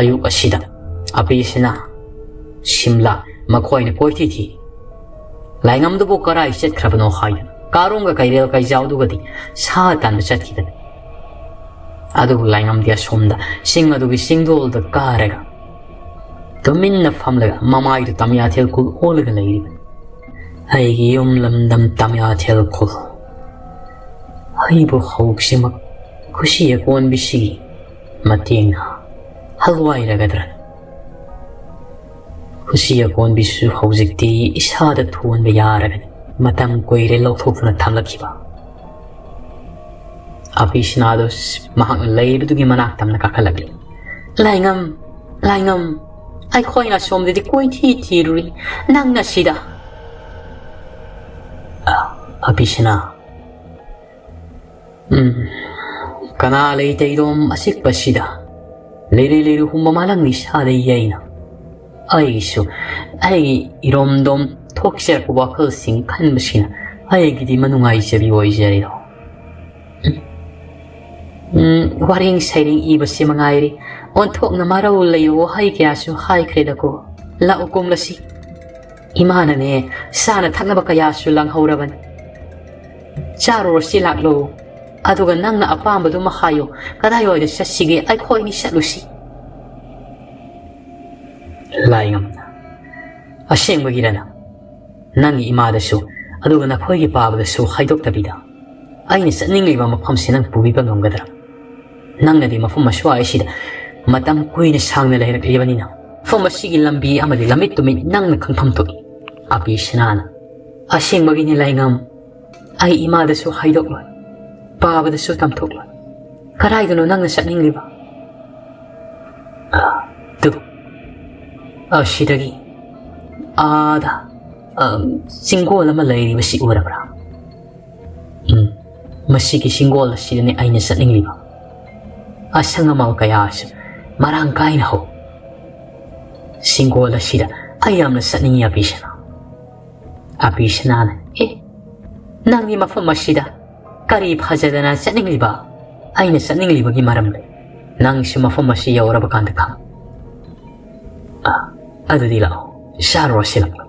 ꯑꯌꯨꯛ ꯑꯁꯤꯗ ꯑꯄꯤꯁꯤꯅ ꯁꯤꯝꯂꯥ ꯃꯈꯣꯏꯅ ꯀꯣꯏꯊꯤ ꯊꯤ꯫ ꯂꯥꯏꯉꯝꯗꯨꯕꯨ ꯀꯔꯥꯏ ꯆꯠꯈ꯭ꯔꯕꯅꯣ ꯍꯥꯏꯗꯨꯅ ꯀꯥꯔꯣꯡꯒ ꯀꯩꯔꯦꯜ ꯀꯩꯖꯥꯎꯗꯨꯒꯗꯤ ꯁꯥ ꯇꯥꯟꯕ ꯆꯠꯈꯤꯕꯅꯤ꯫ ꯑꯗꯨꯕꯨ ꯂꯥꯏꯉꯝꯗꯤ ꯑꯁꯣꯝꯗ ꯆꯤꯡ ꯑꯗꯨꯒꯤ ꯆꯤꯡꯗꯣꯜꯗ ꯀꯥꯔꯒ ꯇꯨꯃꯤꯟꯅ ꯐꯝꯂꯒ ꯃꯃꯥꯏꯗꯨ ꯇꯝꯌꯥꯊꯦꯜ ꯈꯨꯜ ꯑꯣꯜꯂꯒ ꯂꯩꯔꯤꯕꯅꯤ꯫ "ꯑꯩꯒꯤ ꯌꯨꯝ ꯂꯝꯗꯝ ꯇꯝꯌꯥꯊꯦꯜ ꯈꯨꯜ, ꯑꯩꯕꯨ ꯍꯧꯖꯤꯛꯃꯛ ꯈꯨꯁꯤ ꯑꯀꯣꯟꯕꯤꯁꯤꯒꯤ ꯃꯇꯦꯡꯅ ꯍꯜꯋꯥꯏꯔꯒꯗ꯭ꯔꯥ? ꯈꯨꯁꯤ ꯑꯀꯣꯟꯕꯤꯁꯨ ꯍꯧꯖꯤꯛꯇꯤ ꯏꯁꯥꯗ ꯊꯣꯟꯕ ꯌꯥꯔꯒꯅꯤ꯫ ꯃꯇꯝ ꯀꯨꯏꯔꯦ ꯂꯧꯊꯣꯛꯇꯨꯅ ꯊꯝꯂꯛꯈꯤꯕ"꯫ ꯑꯄꯤꯁꯤꯅꯥꯗꯣ ꯃꯍꯥꯛꯅ ꯂꯩꯕꯗꯨꯒꯤ ꯃꯅꯥꯛ ꯇꯝꯅ ꯀꯥꯈꯠꯂꯛꯂꯤ꯫ "ꯂꯥꯏꯉꯝ, ꯂꯥꯏꯉꯝ, ꯑꯩꯈꯣꯏꯅ ꯁꯣꯝꯗꯗꯤ ꯀꯣꯏꯊꯤ ꯊꯤꯔꯨꯔꯤ, ꯅꯪꯅ ꯁꯤꯗ?" ꯑ, ꯑꯄꯤꯁꯤꯅꯥ, "ꯎꯝ, ꯀꯅꯥ ꯂꯩꯇꯩꯗꯣꯝ ꯑꯆꯤꯛꯄꯁꯤꯗ ꯂꯩꯔꯦ ꯂꯩꯔꯨ ꯍꯨꯝꯕ ꯃꯥꯂꯪ ꯏꯁꯥꯗ ꯌꯩꯅ ꯑꯩꯒꯤꯁꯨ ꯑꯩꯒꯤ ꯏꯔꯣꯝꯗꯣꯝ ꯊꯣꯛꯆꯔꯛꯄ ꯋꯥꯈꯜꯁꯤꯡ ꯈꯟꯕꯁꯤꯅ ꯑꯩꯒꯤꯗꯤ ꯃꯅꯨꯡꯉꯥꯏꯖꯕꯤ ꯑꯣꯏꯖꯔꯤꯗꯣ꯫ ꯎꯝ, ꯋꯥꯔꯦꯡ ꯁꯩꯔꯦꯡ ꯏꯕꯁꯤ ꯃꯉꯥꯏꯔꯦ, ꯑꯣꯟꯊꯣꯛꯅ ꯃꯔꯧ ꯂꯩꯕ ꯋꯥꯍꯩ ꯀꯌꯥꯁꯨ ꯍꯥꯏꯈ꯭ꯔꯦꯗꯀꯣ꯫ ꯂꯥꯛꯎ ꯀꯨꯝꯂꯁꯤ꯫ ꯏꯃꯥꯅꯅꯦ ꯆꯥꯅ ꯊꯛꯅꯕ ꯀꯌꯥꯁꯨ ꯂꯥꯡꯍꯧꯔꯕꯅꯤ꯫ ꯆꯥꯔꯨꯔꯁꯤ ꯂꯥꯛꯂꯣ꯫ ꯑꯗꯨꯒ ꯅꯪꯅ ꯑꯄꯥꯝꯕꯗꯨꯃ ꯍꯥꯏꯌꯨ꯫ ꯀꯗꯥꯏꯋꯥꯏꯗ ꯆꯠꯁꯤꯒꯦ? ꯑꯩꯈꯣꯏꯅꯤ ꯆꯠꯂꯨꯁꯤ"꯫ ꯂꯥꯏꯉꯝꯅ, "ꯑꯁꯦꯡꯕꯒꯤꯔꯅ? ꯅꯪꯒꯤ ꯏꯃꯥꯗꯁꯨ ꯑꯗꯨꯒ ꯅꯈꯣꯏꯒꯤ ꯄꯥꯕꯗꯁꯨ ꯍꯥꯏꯗꯣꯛꯇꯕꯤꯗ ꯑꯩꯅ ꯆꯠꯅꯤꯡꯂꯤꯕ ꯃꯐꯝꯁꯤ ꯅꯪ ꯄꯨꯕꯤꯕ ꯉꯝꯒꯗ꯭ꯔꯥ? ꯅꯪꯅꯗꯤ ꯃꯐꯝ ꯑꯁ꯭ꯋꯥꯏꯁꯤꯗ ꯃꯇꯝ ꯀꯨꯏꯅ ꯁꯥꯡꯅ ꯂꯩꯔꯛꯂꯤꯕꯅꯤꯅ ꯃꯐꯝ ꯑꯁꯤꯒꯤ ꯂꯝꯕꯤ ꯑꯃꯗꯤ ꯂꯝꯃꯤꯠ ꯇꯨꯃꯤꯠ ꯅꯪꯅ ꯈꯪꯐꯝ ꯊꯣꯛꯏ"꯫ ꯑꯄꯤ ꯁꯅꯥꯅ, "ꯑꯁꯦꯡꯕꯒꯤꯅꯤ ꯂꯥꯏꯉꯝ, ꯑꯩ ꯏꯃꯥꯗꯁꯨ ꯍꯥꯏꯗꯣꯛꯂꯣꯏ, ꯄꯥꯕꯗꯁꯨ ꯇꯝꯊꯣꯛꯂꯣꯏ꯫ ꯀꯗꯥꯏꯗꯅꯣ ꯅꯪꯅ ꯆꯠꯅꯤꯡꯂꯤꯕ? ꯑ, ꯇꯨ, ꯑꯁꯤꯗꯒꯤ ꯑꯥꯗ, ꯑ, ꯆꯤꯡꯒꯣꯜ ꯑꯃ ꯂꯩꯔꯤꯕꯁꯤ ꯎꯔꯕ꯭ꯔꯥ? ꯎꯝ, ꯃꯁꯤꯒꯤ ꯆꯤꯡꯒꯣꯜ ꯑꯁꯤꯗꯅꯤ ꯑꯩꯅ ꯆꯠꯅꯤꯡꯂꯤꯕ꯫ ꯑꯁꯪ ꯑꯃꯥꯜ ꯀꯌꯥꯁꯨ ꯃꯔꯥꯡ ꯀꯥꯏꯅ ꯍꯧ꯫ ꯆꯤꯡꯒꯣꯜ ꯑꯁꯤꯗ ꯑꯩ ꯌꯥꯝꯅ ꯆꯠꯅꯤꯡꯏ, ꯑꯕꯤꯁꯅꯥ꯫ ꯑꯕꯤꯁꯅꯥꯅ, "ꯑꯦ, ꯅꯪꯗꯤ ꯃꯐꯝ ꯑꯁꯤꯗ ꯀꯔꯤ ꯐꯖꯗꯅ ꯆꯠꯅꯤꯡꯂꯤꯕ?" "ꯑꯩꯅ ꯆꯠꯅꯤꯡꯂꯤꯕꯒꯤ ꯃꯔꯝ ꯂꯩ꯫ ꯅꯪꯁꯨ ꯃꯐꯝ ꯑꯁꯤ ꯌꯧꯔꯕ ꯀꯥꯟꯗ ꯈꯪ꯫ ꯑ, ꯑꯗꯨꯗꯤ ꯂꯥꯛꯑꯣ, ꯆꯥꯔꯨꯔꯁꯤ ꯂꯥꯛꯑꯣ꯫"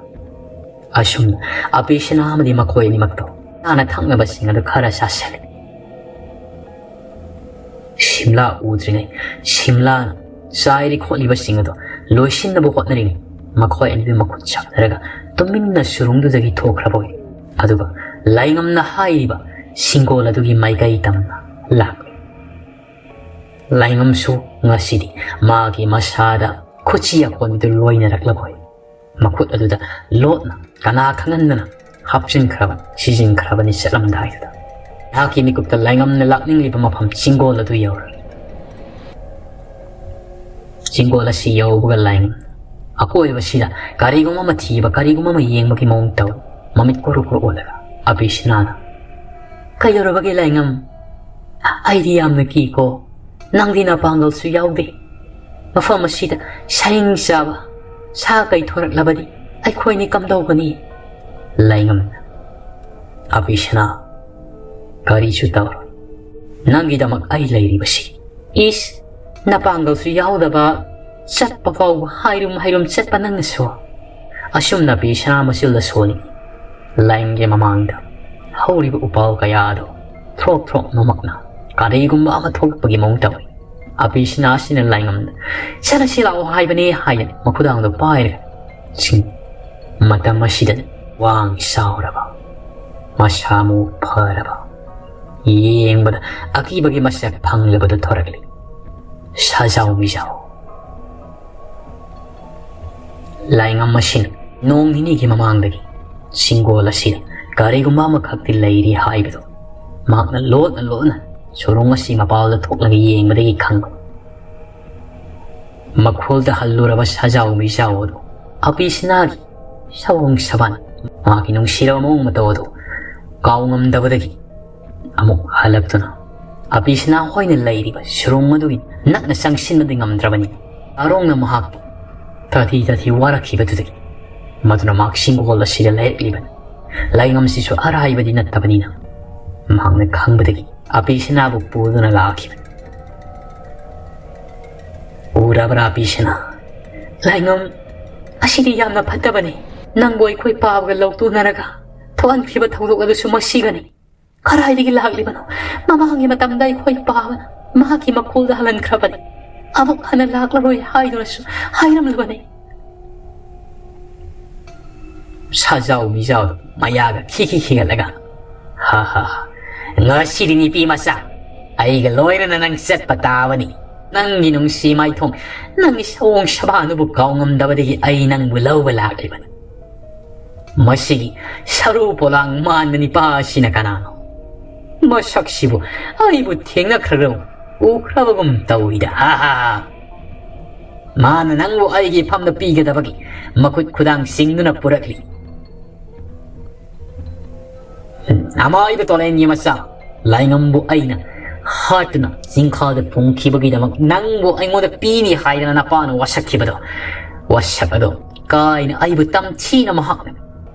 ꯑꯁꯨꯝꯅ ꯑꯕꯤꯁꯅꯥ ꯑꯃꯗꯤ ꯃꯈꯣꯏ ꯑꯅꯤꯃꯛꯇꯣ ꯆꯥꯅ ꯊꯛꯅꯕꯁꯤꯡ ꯑꯗꯨ ꯈꯔ ꯆꯥꯁꯤꯜꯂꯤ꯫ ꯁꯤꯝꯂꯥ ꯎꯗ꯭ꯔꯤꯉꯩ, ꯁꯤꯝꯂꯥꯅ ꯆꯥꯏꯔꯤ ꯈꯣꯠꯂꯤꯕꯁꯤꯡ ꯑꯗꯨ ꯂꯣꯏꯁꯤꯟꯅꯕ ꯍꯣꯠꯅꯔꯤꯉꯩ, ꯃꯈꯣꯏ ꯑꯅꯤꯗꯨ ꯃꯈꯨꯠ ꯆꯥꯟꯅꯔꯒ ꯇꯨꯃꯤꯟꯅ ꯁꯨꯔꯨꯡꯗꯨꯗꯒꯤ ꯊꯣꯛꯈ꯭ꯔꯕ ꯑꯣꯏ꯫ ꯑꯗꯨꯒ ꯂꯥꯏꯉꯝꯅ ꯍꯥꯏꯔꯤꯕ ꯁꯤꯡꯒꯣꯜ ꯑꯗꯨꯒꯤ ꯃꯥꯏꯀꯩ ꯇꯝꯅ ꯂꯥꯛꯂꯤ꯫ ꯂꯥꯏꯉꯝꯁꯨ ꯉꯁꯤꯗꯤ ꯃꯥꯒꯤ ꯃꯁꯥꯗ ꯈꯨꯠꯁꯤ ꯑꯀꯣꯟꯕꯤꯗꯨ ꯂꯣꯏꯅꯔꯛꯂꯕ ꯑꯣꯏ꯫ ꯃꯈꯨꯠ ꯑꯗꯨꯗ ꯂꯣꯠꯅ ꯀꯅꯥ ꯈꯪꯍꯟꯗꯅ ꯍꯥꯞꯆꯤꯟꯈ꯭ꯔꯕ, ꯁꯤꯖꯤꯟꯈ꯭ꯔꯕꯅꯤ꯫ ꯆꯠꯂꯝꯗꯥꯏꯗꯨꯗ ꯃꯍꯥꯛꯀꯤ ꯃꯤꯀꯨꯞꯇ ꯂꯥꯏꯉꯝꯅ ꯂꯥꯛꯅꯤꯡꯂꯤꯕ ꯃꯐꯝ ꯆꯤꯡꯒꯣꯜ ꯑꯗꯨ ꯌꯧꯔꯦ꯫ ꯆꯤꯡꯒꯣꯜ ꯑꯁꯤ ꯌꯧꯕꯒ ꯂꯥꯏꯉꯝ ꯑꯀꯣꯏꯕꯁꯤꯗ ꯀꯔꯤꯒꯨꯝꯕ ꯑꯃ ꯊꯤꯕ, ꯀꯔꯤꯒꯨꯝꯕ ꯑꯃ ꯌꯦꯡꯕꯒꯤ ꯃꯑꯣꯡ ꯇꯧ꯫ ꯃꯃꯤꯠ ꯀꯨꯔꯨ ꯀꯨꯔꯨ ꯑꯣꯜꯂꯒ ꯑꯕꯤꯁꯅꯥꯅ, "ꯀꯩꯗꯧꯔꯕꯒꯦ ꯂꯥꯏꯉꯝ? ꯑꯩꯗꯤ ꯌꯥꯝꯅ ꯀꯤꯀꯣ꯫ ꯅꯪꯗꯤ ꯅꯄꯥꯡꯒꯜꯁꯨ ꯌꯥꯎꯗꯦ꯫ ꯃꯐꯝ ꯑꯁꯤꯗ ꯁꯥꯍꯤꯡ ꯆꯥꯕ ꯁꯥ ꯀꯩ ꯊꯣꯔꯛꯂꯕꯗꯤ ꯑꯩꯈꯣꯏꯅꯤ ꯀꯝꯗꯧꯒꯅꯤ?" ꯂꯥꯏꯉꯝꯅ, "ꯑꯕꯤꯁꯅꯥ, ꯀꯔꯤꯁꯨ ꯇꯧꯔꯣꯏ꯫ ꯅꯪꯒꯤꯗꯃꯛ ꯑꯩ ꯂꯩꯔꯤꯕꯁꯤ꯫" "ꯏꯁ, ꯅꯄꯥꯡꯒꯜꯁꯨ ꯌꯥꯎꯗꯕ, ꯆꯠꯄ ꯐꯥꯎꯕ ꯍꯥꯏꯔꯨꯝ ꯍꯥꯏꯔꯨꯝ ꯆꯠꯄ ꯅꯪꯅꯁꯨ?" ꯑꯁꯨꯝꯅ ꯑꯕꯤꯁꯅꯥ ꯃꯆꯤꯜꯗ ꯁꯣꯜꯂꯤ꯫ ꯂꯥꯏꯉꯝꯒꯤ ꯃꯃꯥꯡꯗ ꯍꯧꯔꯤꯕ ꯎꯄꯥꯜ ꯀꯌꯥꯗꯣ ꯊ꯭ꯔꯣꯛ ꯊ꯭ꯔꯣꯛ ꯅꯣꯝꯃꯛꯅ ꯀꯔꯤꯒꯨꯝꯕ ꯑꯃ ꯊꯣꯛꯂꯛꯄꯒꯤ ꯃꯑꯣꯡ ꯇꯧꯏ꯫ ꯑꯕꯤꯁꯅꯥꯁꯤꯅ ꯂꯥꯏꯉꯝꯗ, "ꯆꯠꯂꯁꯤ ꯂꯥꯛꯑꯣ ꯍꯥꯏꯕꯅꯦ" ꯍꯥꯏꯗꯅ ꯃꯈꯨꯗꯥꯡꯗꯣ ꯄꯥꯏꯔꯒ ꯆꯤꯡ-, ꯃꯇꯝ ꯑꯁꯤꯗꯅꯤ ꯋꯥꯡ ꯆꯥꯎꯔꯕ, ꯃꯁꯥ ꯃꯎ ꯐꯔꯕ, ꯌꯦꯡꯕꯗ ꯑꯀꯤꯕꯒꯤ ꯃꯁꯛ ꯐꯪꯂꯕꯗꯨ ꯊꯣꯔꯛꯂꯤ꯫ ꯁꯖꯥꯎ ꯃꯤꯖꯥꯎ꯫ ꯂꯥꯏꯉꯝ ꯑꯁꯤꯅ ꯅꯣꯡ ꯅꯤꯅꯤꯒꯤ ꯃꯃꯥꯡꯗꯒꯤ ꯆꯤꯡꯒꯣꯜ ꯑꯁꯤꯗ ꯀꯔꯤꯒꯨꯝꯕ ꯑꯃꯈꯛꯇꯤ ꯂꯩꯔꯤ ꯍꯥꯏꯕꯗꯨ ꯃꯍꯥꯛꯅ ꯂꯣꯠꯅ ꯂꯣꯠꯅ ꯁꯨꯔꯨꯡ ꯑꯁꯤ ꯃꯄꯥꯜꯗ ꯊꯣꯛꯂꯒ ꯌꯦꯡꯕꯗꯒꯤ ꯈꯪꯕ꯫ ꯃꯈꯣꯜꯗ ꯍꯜꯂꯨꯔꯕ ꯁꯖꯥꯎ ꯃꯤꯖꯥꯎ ꯑꯗꯨ ꯑꯄꯤꯁꯤꯅꯥꯒꯤ ꯁꯑꯣꯡ ꯁꯕꯥꯟ, ꯃꯍꯥꯛꯀꯤ ꯅꯨꯡꯁꯤꯔꯕ ꯃꯑꯣꯡ ꯃꯇꯧ ꯑꯗꯨ ꯀꯥꯎ ꯉꯝꯗꯕꯗꯒꯤ ꯑꯃꯨꯛ ꯍꯜꯂꯛꯇꯨꯅ ꯑꯄꯤꯁꯤꯅꯥ ꯍꯣꯏꯅ ꯂꯩꯔꯤꯕ ꯁꯨꯔꯨꯡ ꯑꯗꯨꯒꯤ ꯅꯛꯅ ꯆꯪꯁꯤꯟꯕꯗꯤ ꯉꯝꯗ꯭ꯔꯕꯅꯤ꯫ ꯑꯔꯣꯡꯅ ꯃꯍꯥꯛꯄꯨ ꯇꯥꯊꯤ ꯇꯥꯊꯤ ꯋꯥꯔꯛꯈꯤꯕꯗꯨꯗꯒꯤ ꯃꯗꯨꯅ ꯃꯍꯥꯛ ꯁꯤꯡꯒꯣꯜ ꯑꯁꯤꯗ ꯂꯩꯔꯛꯂꯤꯕꯅꯤ꯫ ꯂꯥꯏꯉꯝꯁꯤꯁꯨ ꯑꯔꯥꯏꯕꯗꯤ ꯅꯠꯇꯕꯅꯤꯅ ꯃꯍꯥꯛꯅ ꯈꯪꯕꯗꯒꯤ ꯑꯄꯤꯁꯤꯅꯥꯕꯨ ꯄꯨꯗꯨꯅ ꯂꯥꯛꯈꯤꯕꯅꯤ꯫ ꯎꯔꯕ꯭ꯔꯥ ꯑꯄꯤꯁꯤꯅꯥ? ꯂꯥꯏꯉꯝ, ꯑꯁꯤꯗꯤ ꯌꯥꯝꯅ ꯐꯠꯇꯕꯅꯤ꯫ ꯅꯪꯕꯨ ꯑꯩꯈꯣꯏ ꯄꯥꯕꯒ ꯂꯧꯇꯨꯅꯔꯒ ꯊꯣꯛꯍꯟꯈꯤꯕ ꯊꯧꯗꯣꯛ ꯑꯗꯨꯁꯨ ꯃꯁꯤꯒꯅꯤ꯫ ꯀꯗꯥꯏꯗꯒꯤ ꯂꯥꯛꯂꯤꯕꯅꯣ? ꯃꯃꯥꯡꯒꯤ ꯃꯇꯝꯗ ꯑꯩꯈꯣꯏ ꯄꯥꯕꯅ ꯃꯍꯥꯛꯀꯤ ꯃꯀꯣꯜꯗ ꯍꯜꯍꯟꯈ꯭ꯔꯕꯅꯤ꯫ ꯑꯃꯨꯛ ꯍꯟꯅ ꯂꯥꯛꯂꯔꯣꯏ ꯍꯥꯏꯗꯨꯅꯁꯨ ꯍꯥꯏꯔꯝꯂꯕꯅꯤ꯫ ꯁꯥꯖꯥꯎ ꯃꯤꯖꯥꯎꯗꯨ ꯃꯌꯥꯒ ꯈꯤꯈꯤ ꯈꯤꯒꯠꯂꯒ, "ꯍꯥ ꯍꯥ ꯍꯥ, ꯉꯁꯤꯗꯤ ꯅꯨꯄꯤ ꯃꯆꯥ, ꯑꯩꯒ ꯂꯣꯏꯅꯅ ꯅꯪ ꯆꯠꯄ ꯇꯥꯕꯅꯤ꯫ ꯅꯪꯒꯤ ꯅꯨꯡꯁꯤ ꯃꯥꯏꯊꯣꯡ, ꯅꯪꯒꯤ ꯁꯑꯣꯡ ꯁꯕꯥꯟꯗꯨꯕꯨ ꯀꯥꯎꯉꯝꯗꯕꯗꯒꯤ ꯑꯩ ꯅꯪꯕꯨ ꯂꯧꯕ ꯂꯥꯛꯂꯤꯕꯅꯤ꯫ ꯃꯁꯤꯒꯤ ꯁꯔꯨ ꯄꯣꯂꯥꯡ ꯃꯥꯟꯕ ꯅꯤꯄꯥ ꯑꯁꯤꯅ ꯀꯅꯥꯅꯣ? ꯃꯁꯛꯁꯤꯕꯨ ꯑꯩꯕꯨ ꯊꯦꯡꯅꯈ꯭ꯔꯕ, ꯎꯈ꯭ꯔꯕꯒꯨꯝ ꯇꯧꯏꯗ꯫ ꯍꯥ ꯍꯥ ꯍꯥ꯫ ꯃꯥꯅ ꯅꯪꯕꯨ ꯑꯩꯒꯤ ꯐꯝꯗ ꯄꯤꯒꯗꯕꯒꯤ ꯃꯈꯨꯠ ꯈꯨꯗꯥꯡ ꯁꯤꯡꯗꯨꯅ ꯄꯨꯔꯛꯂꯤ꯫ ꯑꯃꯥꯏꯕ ꯇꯣꯂꯦꯟꯒꯤ ꯃꯆꯥ, ꯂꯥꯏꯉꯝꯕꯨ ꯑꯩꯅ ꯍꯥꯠꯇꯨꯅ ꯆꯤꯡꯈꯥꯗ ꯐꯨꯝꯈꯤꯕꯒꯤꯗꯃꯛ ꯅꯪꯕꯨ ꯑꯩꯉꯣꯟꯗ ꯄꯤꯅꯤ ꯍꯥꯏꯗꯅ ꯅꯄꯥꯅ ꯋꯥꯁꯛꯈꯤꯕꯗꯣ, ꯋꯥꯁꯛ ꯑꯗꯣ ꯀꯥꯏꯅ ꯑꯩꯕꯨ ꯇꯝꯊꯤꯅ ꯃꯍꯥꯛꯅ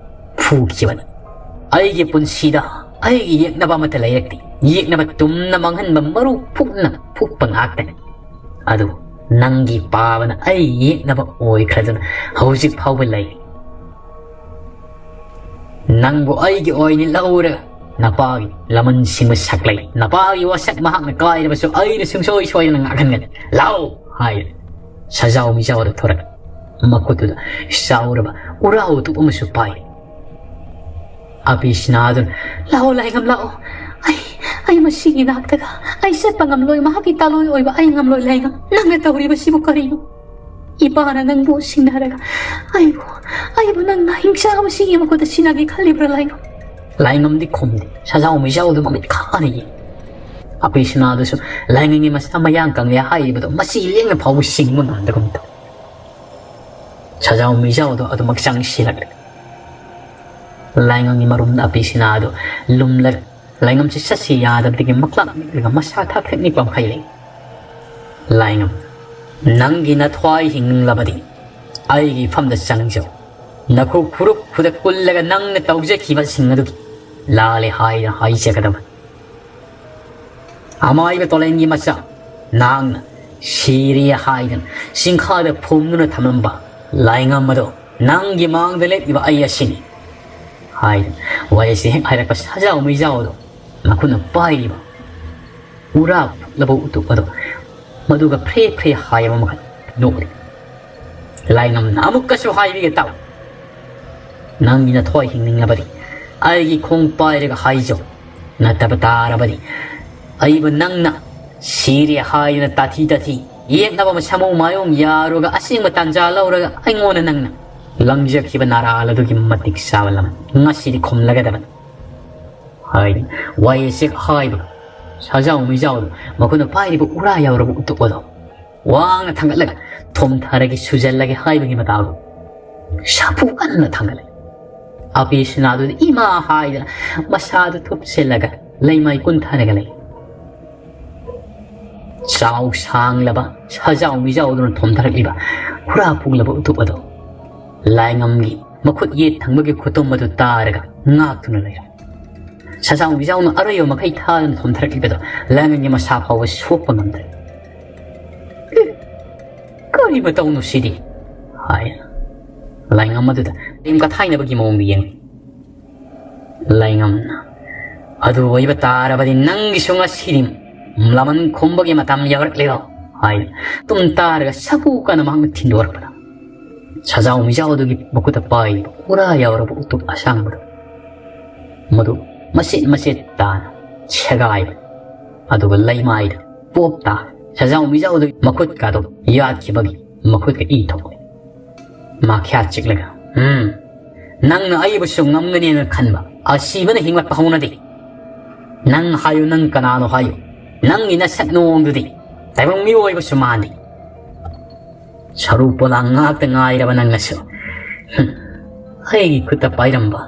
ꯐꯨꯈꯤꯕꯅꯤ꯫ ꯑꯩꯒꯤ ꯄꯨꯟꯁꯤꯗ ꯑꯩꯒꯤ ꯌꯦꯛꯅꯕ ꯑꯃꯠꯇ ꯂꯩꯔꯛꯇꯦ꯫ ꯌꯦꯛꯅꯕ ꯇꯨꯝꯅ ꯃꯥꯡꯍꯟꯕ ꯃꯔꯨ ꯐꯨꯛꯅ ꯐꯨꯛꯄ ꯉꯥꯛꯇꯅꯤ꯫ ꯑꯗꯨꯕꯨ ꯅꯪꯒꯤ ꯄꯥꯕꯅ ꯑꯩ ꯌꯦꯛꯅꯕ ꯑꯣꯏꯈ꯭ꯔꯗꯨꯅ ꯍꯧꯖꯤꯛ ꯐꯥꯎꯕ ꯂꯩ꯫ ꯅꯪꯕꯨ ꯑꯩꯒꯤ ꯑꯣꯏꯅ ꯂꯧꯔꯒ ꯅꯄꯥꯒꯤ ꯂꯃꯟꯁꯤꯡꯕꯨ ꯁꯛꯂꯩ꯫ ꯅꯄꯥꯒꯤ ꯋꯥꯁꯛ ꯃꯍꯥꯛꯅ ꯀꯥꯏꯔꯕꯁꯨ ꯑꯩꯅ ꯁꯨꯡꯁꯣꯏ ꯁꯣꯏꯗꯅ ꯉꯥꯛꯍꯟꯒꯅꯤ꯫ ꯂꯥꯛꯑꯣ!" ꯍꯥꯏꯔꯦ꯫ ꯁꯖꯥꯎ ꯃꯤꯖꯥꯎꯗ ꯊꯣꯔꯛ ꯃꯈꯨꯠꯇꯨꯗ ꯆꯥꯎꯔꯕ ꯎꯔꯥ ꯎꯇꯨꯞ ꯑꯃꯁꯨ ꯄꯥꯏ꯫ ꯑꯕꯤꯁꯅꯥꯗꯨꯅ, "ꯂꯥꯛꯑꯣ ꯂꯥꯏꯉꯝ, ꯂꯥꯛꯑꯣ꯫ ꯑꯩ, ꯑꯩ ꯃꯁꯤꯒꯤ ꯅꯥꯛꯇꯒ ꯑꯩ ꯆꯠꯄ ꯉꯝꯂꯣꯏ꯫ ꯃꯍꯥꯛꯀꯤ ꯇꯥꯂꯣꯏ ꯑꯣꯏꯕ ꯑꯩ ꯉꯝꯂꯣꯏ ꯂꯥꯏꯉꯝ꯫ ꯅꯪꯅ ꯇꯧꯔꯤꯕꯁꯤꯕꯨ ꯀꯔꯤꯅꯣ? ꯏꯄꯥꯅ ꯅꯪꯕꯨ ꯁꯤꯡꯅꯔꯒ ꯑꯩꯕꯨ, ꯑꯩꯕꯨ ꯅꯪꯅ ꯍꯤꯡꯆꯥꯕꯁꯤꯒꯤ ꯃꯈꯨꯠꯇ ꯁꯤꯟꯅꯒꯦ ꯈꯜꯂꯤꯕ꯭ꯔꯥ ꯂꯥꯏꯉꯝ? ꯂꯥꯏꯉꯝꯗꯤ ꯈꯨꯝꯗꯦ꯫ ꯁꯖꯥꯎ ꯃꯤꯖꯥꯎꯗꯨ ꯃꯃꯤꯠ ꯈꯥꯅ ꯌꯦꯡꯉꯤ꯫ ꯑꯄꯤ ꯁꯅꯥꯗꯨꯁꯨ ꯂꯥꯏꯉꯝꯒꯤ ꯃꯁꯥ ꯃꯌꯥꯡ ꯀꯪꯂꯦ ꯍꯥꯏꯔꯤꯕꯗꯣ ꯃꯆꯤ ꯂꯦꯡꯅ ꯐꯥꯎꯕ ꯁꯤꯡꯕ ꯉꯝꯗꯒꯨꯝ ꯇꯧ꯫ ꯁꯖꯥꯎ ꯃꯤꯖꯥꯎꯗꯣ ꯑꯗꯨꯃꯛ ꯆꯪꯁꯤꯜꯂꯛꯂꯦ꯫ ꯂꯥꯏꯉꯝꯒꯤ ꯃꯔꯨꯝꯗ ꯑꯄꯤ ꯁꯅꯥꯗꯨ ꯂꯨꯝꯂꯒ ꯂꯥꯏꯉꯝꯁꯤ ꯆꯠꯁꯤ ꯌꯥꯗꯕꯗꯒꯤ ꯃꯀ꯭ꯂꯥꯛ ꯅꯤꯛꯂꯒ ꯃꯁꯥ ꯊꯥꯛ ꯊꯦꯛ ꯅꯤꯛꯄ ꯃꯈꯩ ꯂꯩ꯫ ꯂꯥꯏꯉꯝ, ꯅꯪꯒꯤ ꯅꯊ꯭ꯋꯥꯏ ꯍꯤꯡꯅꯤꯡꯂꯕꯗꯤ ꯑꯩꯒꯤ ꯏꯐꯝꯗ ꯆꯪꯖꯧ꯫ ꯅꯈꯨ ꯈꯨꯔꯨꯞ ꯈꯨꯗ ꯀꯨꯜꯂꯒ ꯅꯪꯅ ꯇꯧꯖꯈꯤꯕꯁꯤꯡ ꯑꯗꯨꯒꯤ ꯂꯥꯜꯂꯦ ꯍꯥꯏꯅ ꯍꯥꯏꯖꯒꯗꯕꯅꯤ꯫ ꯑꯃꯥꯏꯕ ꯇꯣꯂꯦꯟꯒꯤ ꯃꯆꯥ, ꯅꯍꯥꯛꯅ ꯁꯤꯔꯦ ꯍꯥꯏꯗꯅ ꯆꯤꯡꯈꯥꯗ ꯐꯨꯝꯗꯨꯅ ꯊꯝꯂꯝꯕ ꯂꯥꯏꯉꯝ ꯑꯗꯣ ꯅꯪꯒꯤ ꯃꯥꯡꯗ ꯂꯦꯞꯂꯤꯕ ꯑꯩ ꯑꯁꯤꯅꯤ ꯍꯥꯏꯗꯅ ꯋꯥꯍꯩꯁꯦ ꯍꯦꯛ ꯍꯥꯏꯔꯛꯄ ꯁꯖꯥꯎ ꯃꯤꯖꯥꯎꯗꯣ ꯃꯈꯨꯠꯅ ꯄꯥꯏꯔꯤꯕ ꯎꯔꯥ ꯐꯨꯛꯂꯕ ꯎꯇꯨꯞ ꯑꯗꯣ ꯃꯗꯨꯒ ꯐ꯭ꯔꯦ ꯐ꯭ꯔꯦ ꯍꯥꯏꯕ ꯃꯈꯩ ꯅꯣꯛꯂꯤ꯫ ꯂꯥꯏꯉꯝꯅ ꯑꯃꯨꯛꯀꯁꯨ ꯍꯥꯏꯕꯤꯒꯦ ꯇꯥꯎ꯫ ꯅꯪꯒꯤ ꯅꯊ꯭ꯋꯥꯏ ꯍꯤꯡꯅꯤꯡꯂꯕꯗꯤ ꯑꯩꯒꯤ ꯈꯣꯡ ꯄꯥꯏꯔꯒ ꯍꯥꯏꯖꯧ꯫ ꯅꯠꯇꯕ ꯇꯥꯔꯕꯗꯤ ꯑꯩꯕꯨ ꯅꯪꯅ ꯁꯤꯔꯦ ꯍꯥꯏꯗꯅ ꯇꯥꯊꯤ ꯇꯥꯊꯤ ꯌꯦꯠꯅꯕ ꯁꯥꯃꯨ ꯃꯥꯌꯣꯡ ꯌꯥꯔꯨꯒ ꯑꯁꯦꯡꯕ ꯇꯥꯟꯖꯥ ꯂꯧꯔꯒ ꯑꯩꯉꯣꯟꯗ ꯅꯪꯅ ꯂꯪꯖꯈꯤꯕ ꯅꯥꯔꯥꯜ ꯑꯗꯨꯒꯤ ꯃꯇꯤꯛ ꯆꯥꯕ ꯂꯃꯟ ꯉꯁꯤꯗꯤ ꯈꯨꯝꯂꯒꯗꯕꯅꯤ ꯍꯥꯏꯗꯅ ꯋꯥꯌꯦꯜ ꯆꯦꯛ ꯍꯥꯏꯕꯒ ꯁꯖꯥꯎ ꯃꯤꯖꯥꯎꯗꯨ ꯃꯈꯣꯏꯅ ꯄꯥꯏꯔꯤꯕ ꯎꯔꯥ ꯌꯥꯎꯔꯕ ꯎꯇꯨꯞ ꯑꯗꯣ ꯋꯥꯡꯅ ꯊꯥꯡꯒꯠꯂꯒ ꯊꯣꯝꯊꯔꯒꯦ ꯁꯨꯖꯜꯂꯒꯦ ꯍꯥꯏꯕꯒꯤ ꯃꯇꯥꯒꯨꯝ ꯁꯥꯐꯨ ꯀꯟꯅ ꯊꯥꯡꯒꯠꯂꯦ꯫ ꯑꯄꯤ ꯁꯅꯥꯗꯨꯗ ꯏꯃꯥ ꯍꯥꯏꯗꯅ ꯃꯁꯥꯗꯨ ꯊꯨꯞꯆꯤꯜꯂꯒ ꯂꯩꯃꯥꯏ ꯀꯨꯟꯊꯔꯒ ꯂꯩ꯫ ꯆꯥꯎ ꯁꯥꯡꯂꯕ ꯁꯖꯥꯎ ꯃꯤꯖꯥꯎꯗꯨꯅ ꯊꯣꯝꯊꯔꯛꯂꯤꯕ ꯍꯨꯔꯥ ꯐꯨꯛꯂꯕ ꯎꯇꯨꯞ ꯑꯗꯣ ꯂꯥꯏꯉꯝꯒꯤ ꯃꯈꯨꯠ ꯌꯦꯠ ꯊꯪꯕꯒꯤ ꯈꯨꯇꯨꯝ ꯑꯗꯨ ꯇꯥꯔꯒ ꯉꯥꯛꯇꯨꯅ ꯂꯩꯔꯝꯃꯤ꯫ ꯁꯖꯥꯎ ꯃꯤꯖꯥꯎꯅ ꯑꯔꯣꯏꯕ ꯃꯈꯩ ꯊꯥꯗꯨꯅ ꯊꯣꯝꯊꯔꯛꯂꯤꯕꯗꯣ ꯂꯥꯏꯉꯝꯒꯤ ꯃꯁꯥ ꯐꯥꯎꯕ ꯁꯣꯛꯄ ꯉꯝꯗ꯭ꯔꯦ꯫ "ꯑꯦ, ꯀꯔꯤ ꯃꯇꯧꯅꯣ ꯁꯤꯗꯤ?" ꯍꯥꯏ ꯂꯥꯏꯉꯝ ꯑꯗꯨꯗ ꯀꯔꯤꯝ ꯀꯊꯥꯏꯅꯕꯒꯤ ꯃꯑꯣꯡꯗ ꯌꯦꯡꯂꯤ꯫ ꯂꯥꯏꯉꯝꯅ, "ꯑꯗꯨ ꯑꯣꯏꯕ ꯇꯥꯔꯕꯗꯤ ꯅꯪꯒꯤꯁꯨ ꯉꯁꯤꯗꯤ ꯂꯃꯟ ꯈꯨꯝꯕꯒꯤ ꯃꯇꯝ ꯌꯧꯔꯛꯂꯤꯔꯣ?" ꯍꯥꯏ ꯇꯨꯝ ꯇꯥꯔꯒ ꯁꯥꯐꯨ ꯀꯟꯅ ꯃꯍꯥꯛꯅ ꯊꯤꯟꯗꯣꯔꯛꯄꯗ ꯁꯖꯥꯎ ꯃꯤꯖꯥꯎ ꯑꯗꯨꯒꯤ ꯃꯈꯨꯠꯇ ꯄꯥꯏꯔꯤꯕ ꯎꯔꯥ ꯌꯥꯎꯔꯕ ꯎꯇꯨꯞ ꯑꯁꯥꯡꯕꯗꯨ ꯃꯗꯨ ꯃꯆꯦꯠ ꯃꯆꯦꯠ ꯇꯥꯅ ꯁꯦꯒꯥꯏꯕꯅꯤ꯫ ꯑꯗꯨꯒ ꯂꯩꯃꯥꯏꯗ ꯄꯣꯞ ꯇꯥ ꯁꯖꯥꯎ ꯃꯤꯖꯥꯎ ꯑꯗꯨꯒꯤ ꯃꯈꯨꯠꯀꯥꯗꯣ ꯌꯥꯠꯈꯤꯕꯒꯤ ꯃꯈꯨꯠꯀ ꯏ ꯊꯣꯛꯂꯦ꯫ ꯃꯥꯈ꯭ꯌꯥ ꯆꯤꯛꯂꯒ, "ꯎꯝ, ꯅꯪꯅ ꯑꯩꯕꯨꯁꯨ ꯉꯝꯒꯅꯦꯅ ꯈꯟꯕ ꯑꯁꯤꯕꯅ ꯍꯤꯡꯂꯛꯄ ꯍꯧꯅꯗꯦ꯫ ꯅꯪ ꯍꯥꯏꯌꯨ, ꯅꯪ ꯀꯅꯥꯅꯣ ꯍꯥꯏꯌꯨ? ꯅꯪꯒꯤ ꯅꯁꯛ ꯅꯑꯣꯡꯗꯨꯗꯤ ꯇꯥꯏꯕꯪ ꯃꯤꯑꯣꯏꯕꯁꯨ ꯃꯥꯟꯗꯦ꯫ ꯁꯔꯨ ꯄꯣꯂꯥꯡ ꯉꯥꯛꯇ ꯉꯥꯏꯔꯕ ꯅꯪꯅꯁꯨ, ꯍꯨꯝ, ꯑꯩꯒꯤ ꯈꯨꯠꯇ ꯄꯥꯏꯔꯝꯕ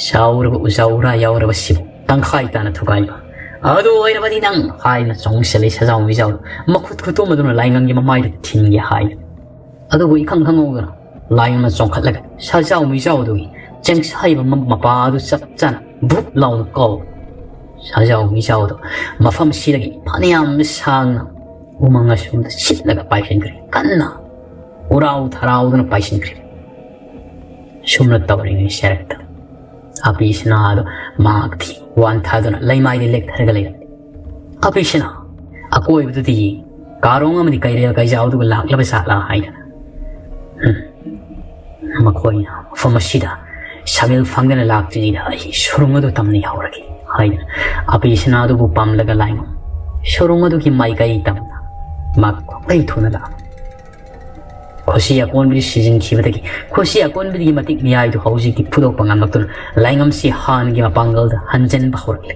ꯆꯥꯎꯔꯕ ꯎꯖꯥꯎꯔꯥ ꯌꯥꯎꯔꯕꯁꯤꯕꯨ ꯇꯪꯈꯥꯏ ꯇꯥꯅ ꯊꯨꯒꯥꯏꯕ꯫ ꯑꯗꯨ ꯑꯣꯏꯔꯕꯗꯤ ꯅꯪ ꯍꯥꯏꯅ ꯆꯣꯡꯁꯤꯜꯂꯤ ꯁꯖꯥꯎ ꯃꯤꯖꯥꯎ ꯃꯈꯨꯠ ꯈꯨꯠꯇꯨꯝ ꯑꯗꯨꯅ ꯂꯥꯏꯉꯝꯒꯤ ꯃꯃꯥꯏꯗ ꯊꯤꯟꯒꯦ ꯍꯥꯏ꯫ ꯑꯗꯨꯕꯨ ꯏꯈꯪ ꯈꯪꯍꯧꯗꯅ ꯂꯥꯏꯉꯝꯅ ꯆꯣꯡꯈꯠꯂꯒ ꯁꯖꯥꯎ ꯃꯤꯖꯥꯎꯗꯨꯒꯤ ꯆꯦꯡꯁꯥꯏꯕ ꯃ-, ꯃꯄꯥ ꯑꯗꯨ ꯆꯞ ꯆꯥꯅ ꯚꯨꯞ ꯂꯥꯎꯅ ꯀꯥꯎ꯫ ꯁꯖꯥꯎ ꯃꯤꯖꯥꯎꯗꯨ ꯃꯐꯝꯁꯤꯗꯒꯤ ꯐꯅꯌꯥꯝ ꯁꯥꯡꯅ ꯎꯃꯪ ꯑꯁꯣꯝꯗ ꯁꯤꯠꯂꯒ ꯄꯥꯏꯁꯤꯟꯈ꯭ꯔꯦ꯫ ꯀꯟꯅ ꯎꯔꯥꯎ ꯊꯔꯥꯎꯗꯨꯅ ꯄꯥꯏꯁꯤꯟꯈ꯭ꯔꯦ꯫ ꯁꯨꯝꯅ ꯇꯧꯔꯤꯉꯩ ꯁꯦꯔꯛꯇ ꯑꯄꯤ ꯁꯅꯥꯗꯨ ꯃꯍꯥꯛꯇꯤ ꯋꯥꯟꯊꯗꯨꯅ ꯂꯩꯃꯥꯏꯗ ꯂꯦꯛꯊꯔꯒ ꯂꯩꯔꯝꯃꯤ꯫ ꯑꯄꯤ ꯁꯅꯥ, ꯑꯀꯣꯏꯕꯗꯨꯗ ꯌꯦꯡ, ꯀꯥꯔꯣꯡ ꯑꯃꯗꯤ ꯀꯩꯔꯦꯜ ꯀꯩꯖꯥꯎꯗꯨꯒ ꯂꯥꯛꯂꯕ ꯖꯥꯠꯂꯥ ꯍꯥꯏꯗꯅ꯫ ꯎꯝ, ꯃꯈꯣꯏꯅ ꯃꯐꯝ ꯑꯁꯤꯗ ꯁꯃꯤꯜ ꯐꯪꯗꯅ ꯂꯥꯛꯇ꯭ꯔꯤꯉꯩꯗ ꯑꯩ ꯁꯨꯔꯨꯡ ꯑꯗꯨ ꯇꯝꯅ ꯌꯧꯔꯒꯦ ꯍꯥꯏꯗꯅ ꯑꯄꯤ ꯁꯅꯥꯗꯨꯕꯨ ꯄꯥꯝꯂꯒ ꯂꯥꯏꯉꯝ ꯁꯨꯔꯨꯡ ꯑꯗꯨꯒꯤ ꯃꯥꯏꯀꯩ ꯇꯝꯅ ꯃꯥ ꯈ꯭ꯋꯥꯏ ꯊꯨꯅ ꯂꯥꯛꯂꯝꯃꯤ꯫ ꯈꯨꯁꯤ ꯑꯀꯣꯟꯕꯤꯗꯨ ꯁꯤꯖꯤꯟꯈꯤꯕꯗꯒꯤ ꯈꯨꯁꯤ ꯑꯀꯣꯟꯕꯤꯗꯒꯤ ꯃꯇꯤꯛ ꯃꯤꯌꯥꯏꯗꯨ ꯍꯧꯖꯤꯛꯇꯤ ꯐꯨꯗꯣꯛꯄ ꯉꯝꯂꯛꯇꯨꯅ ꯂꯥꯏꯉꯝꯁꯤ ꯍꯥꯟꯅꯒꯤ ꯃꯄꯥꯡꯒꯜꯗ ꯍꯟꯖꯤꯟꯕ ꯍꯧꯔꯛꯂꯦ꯫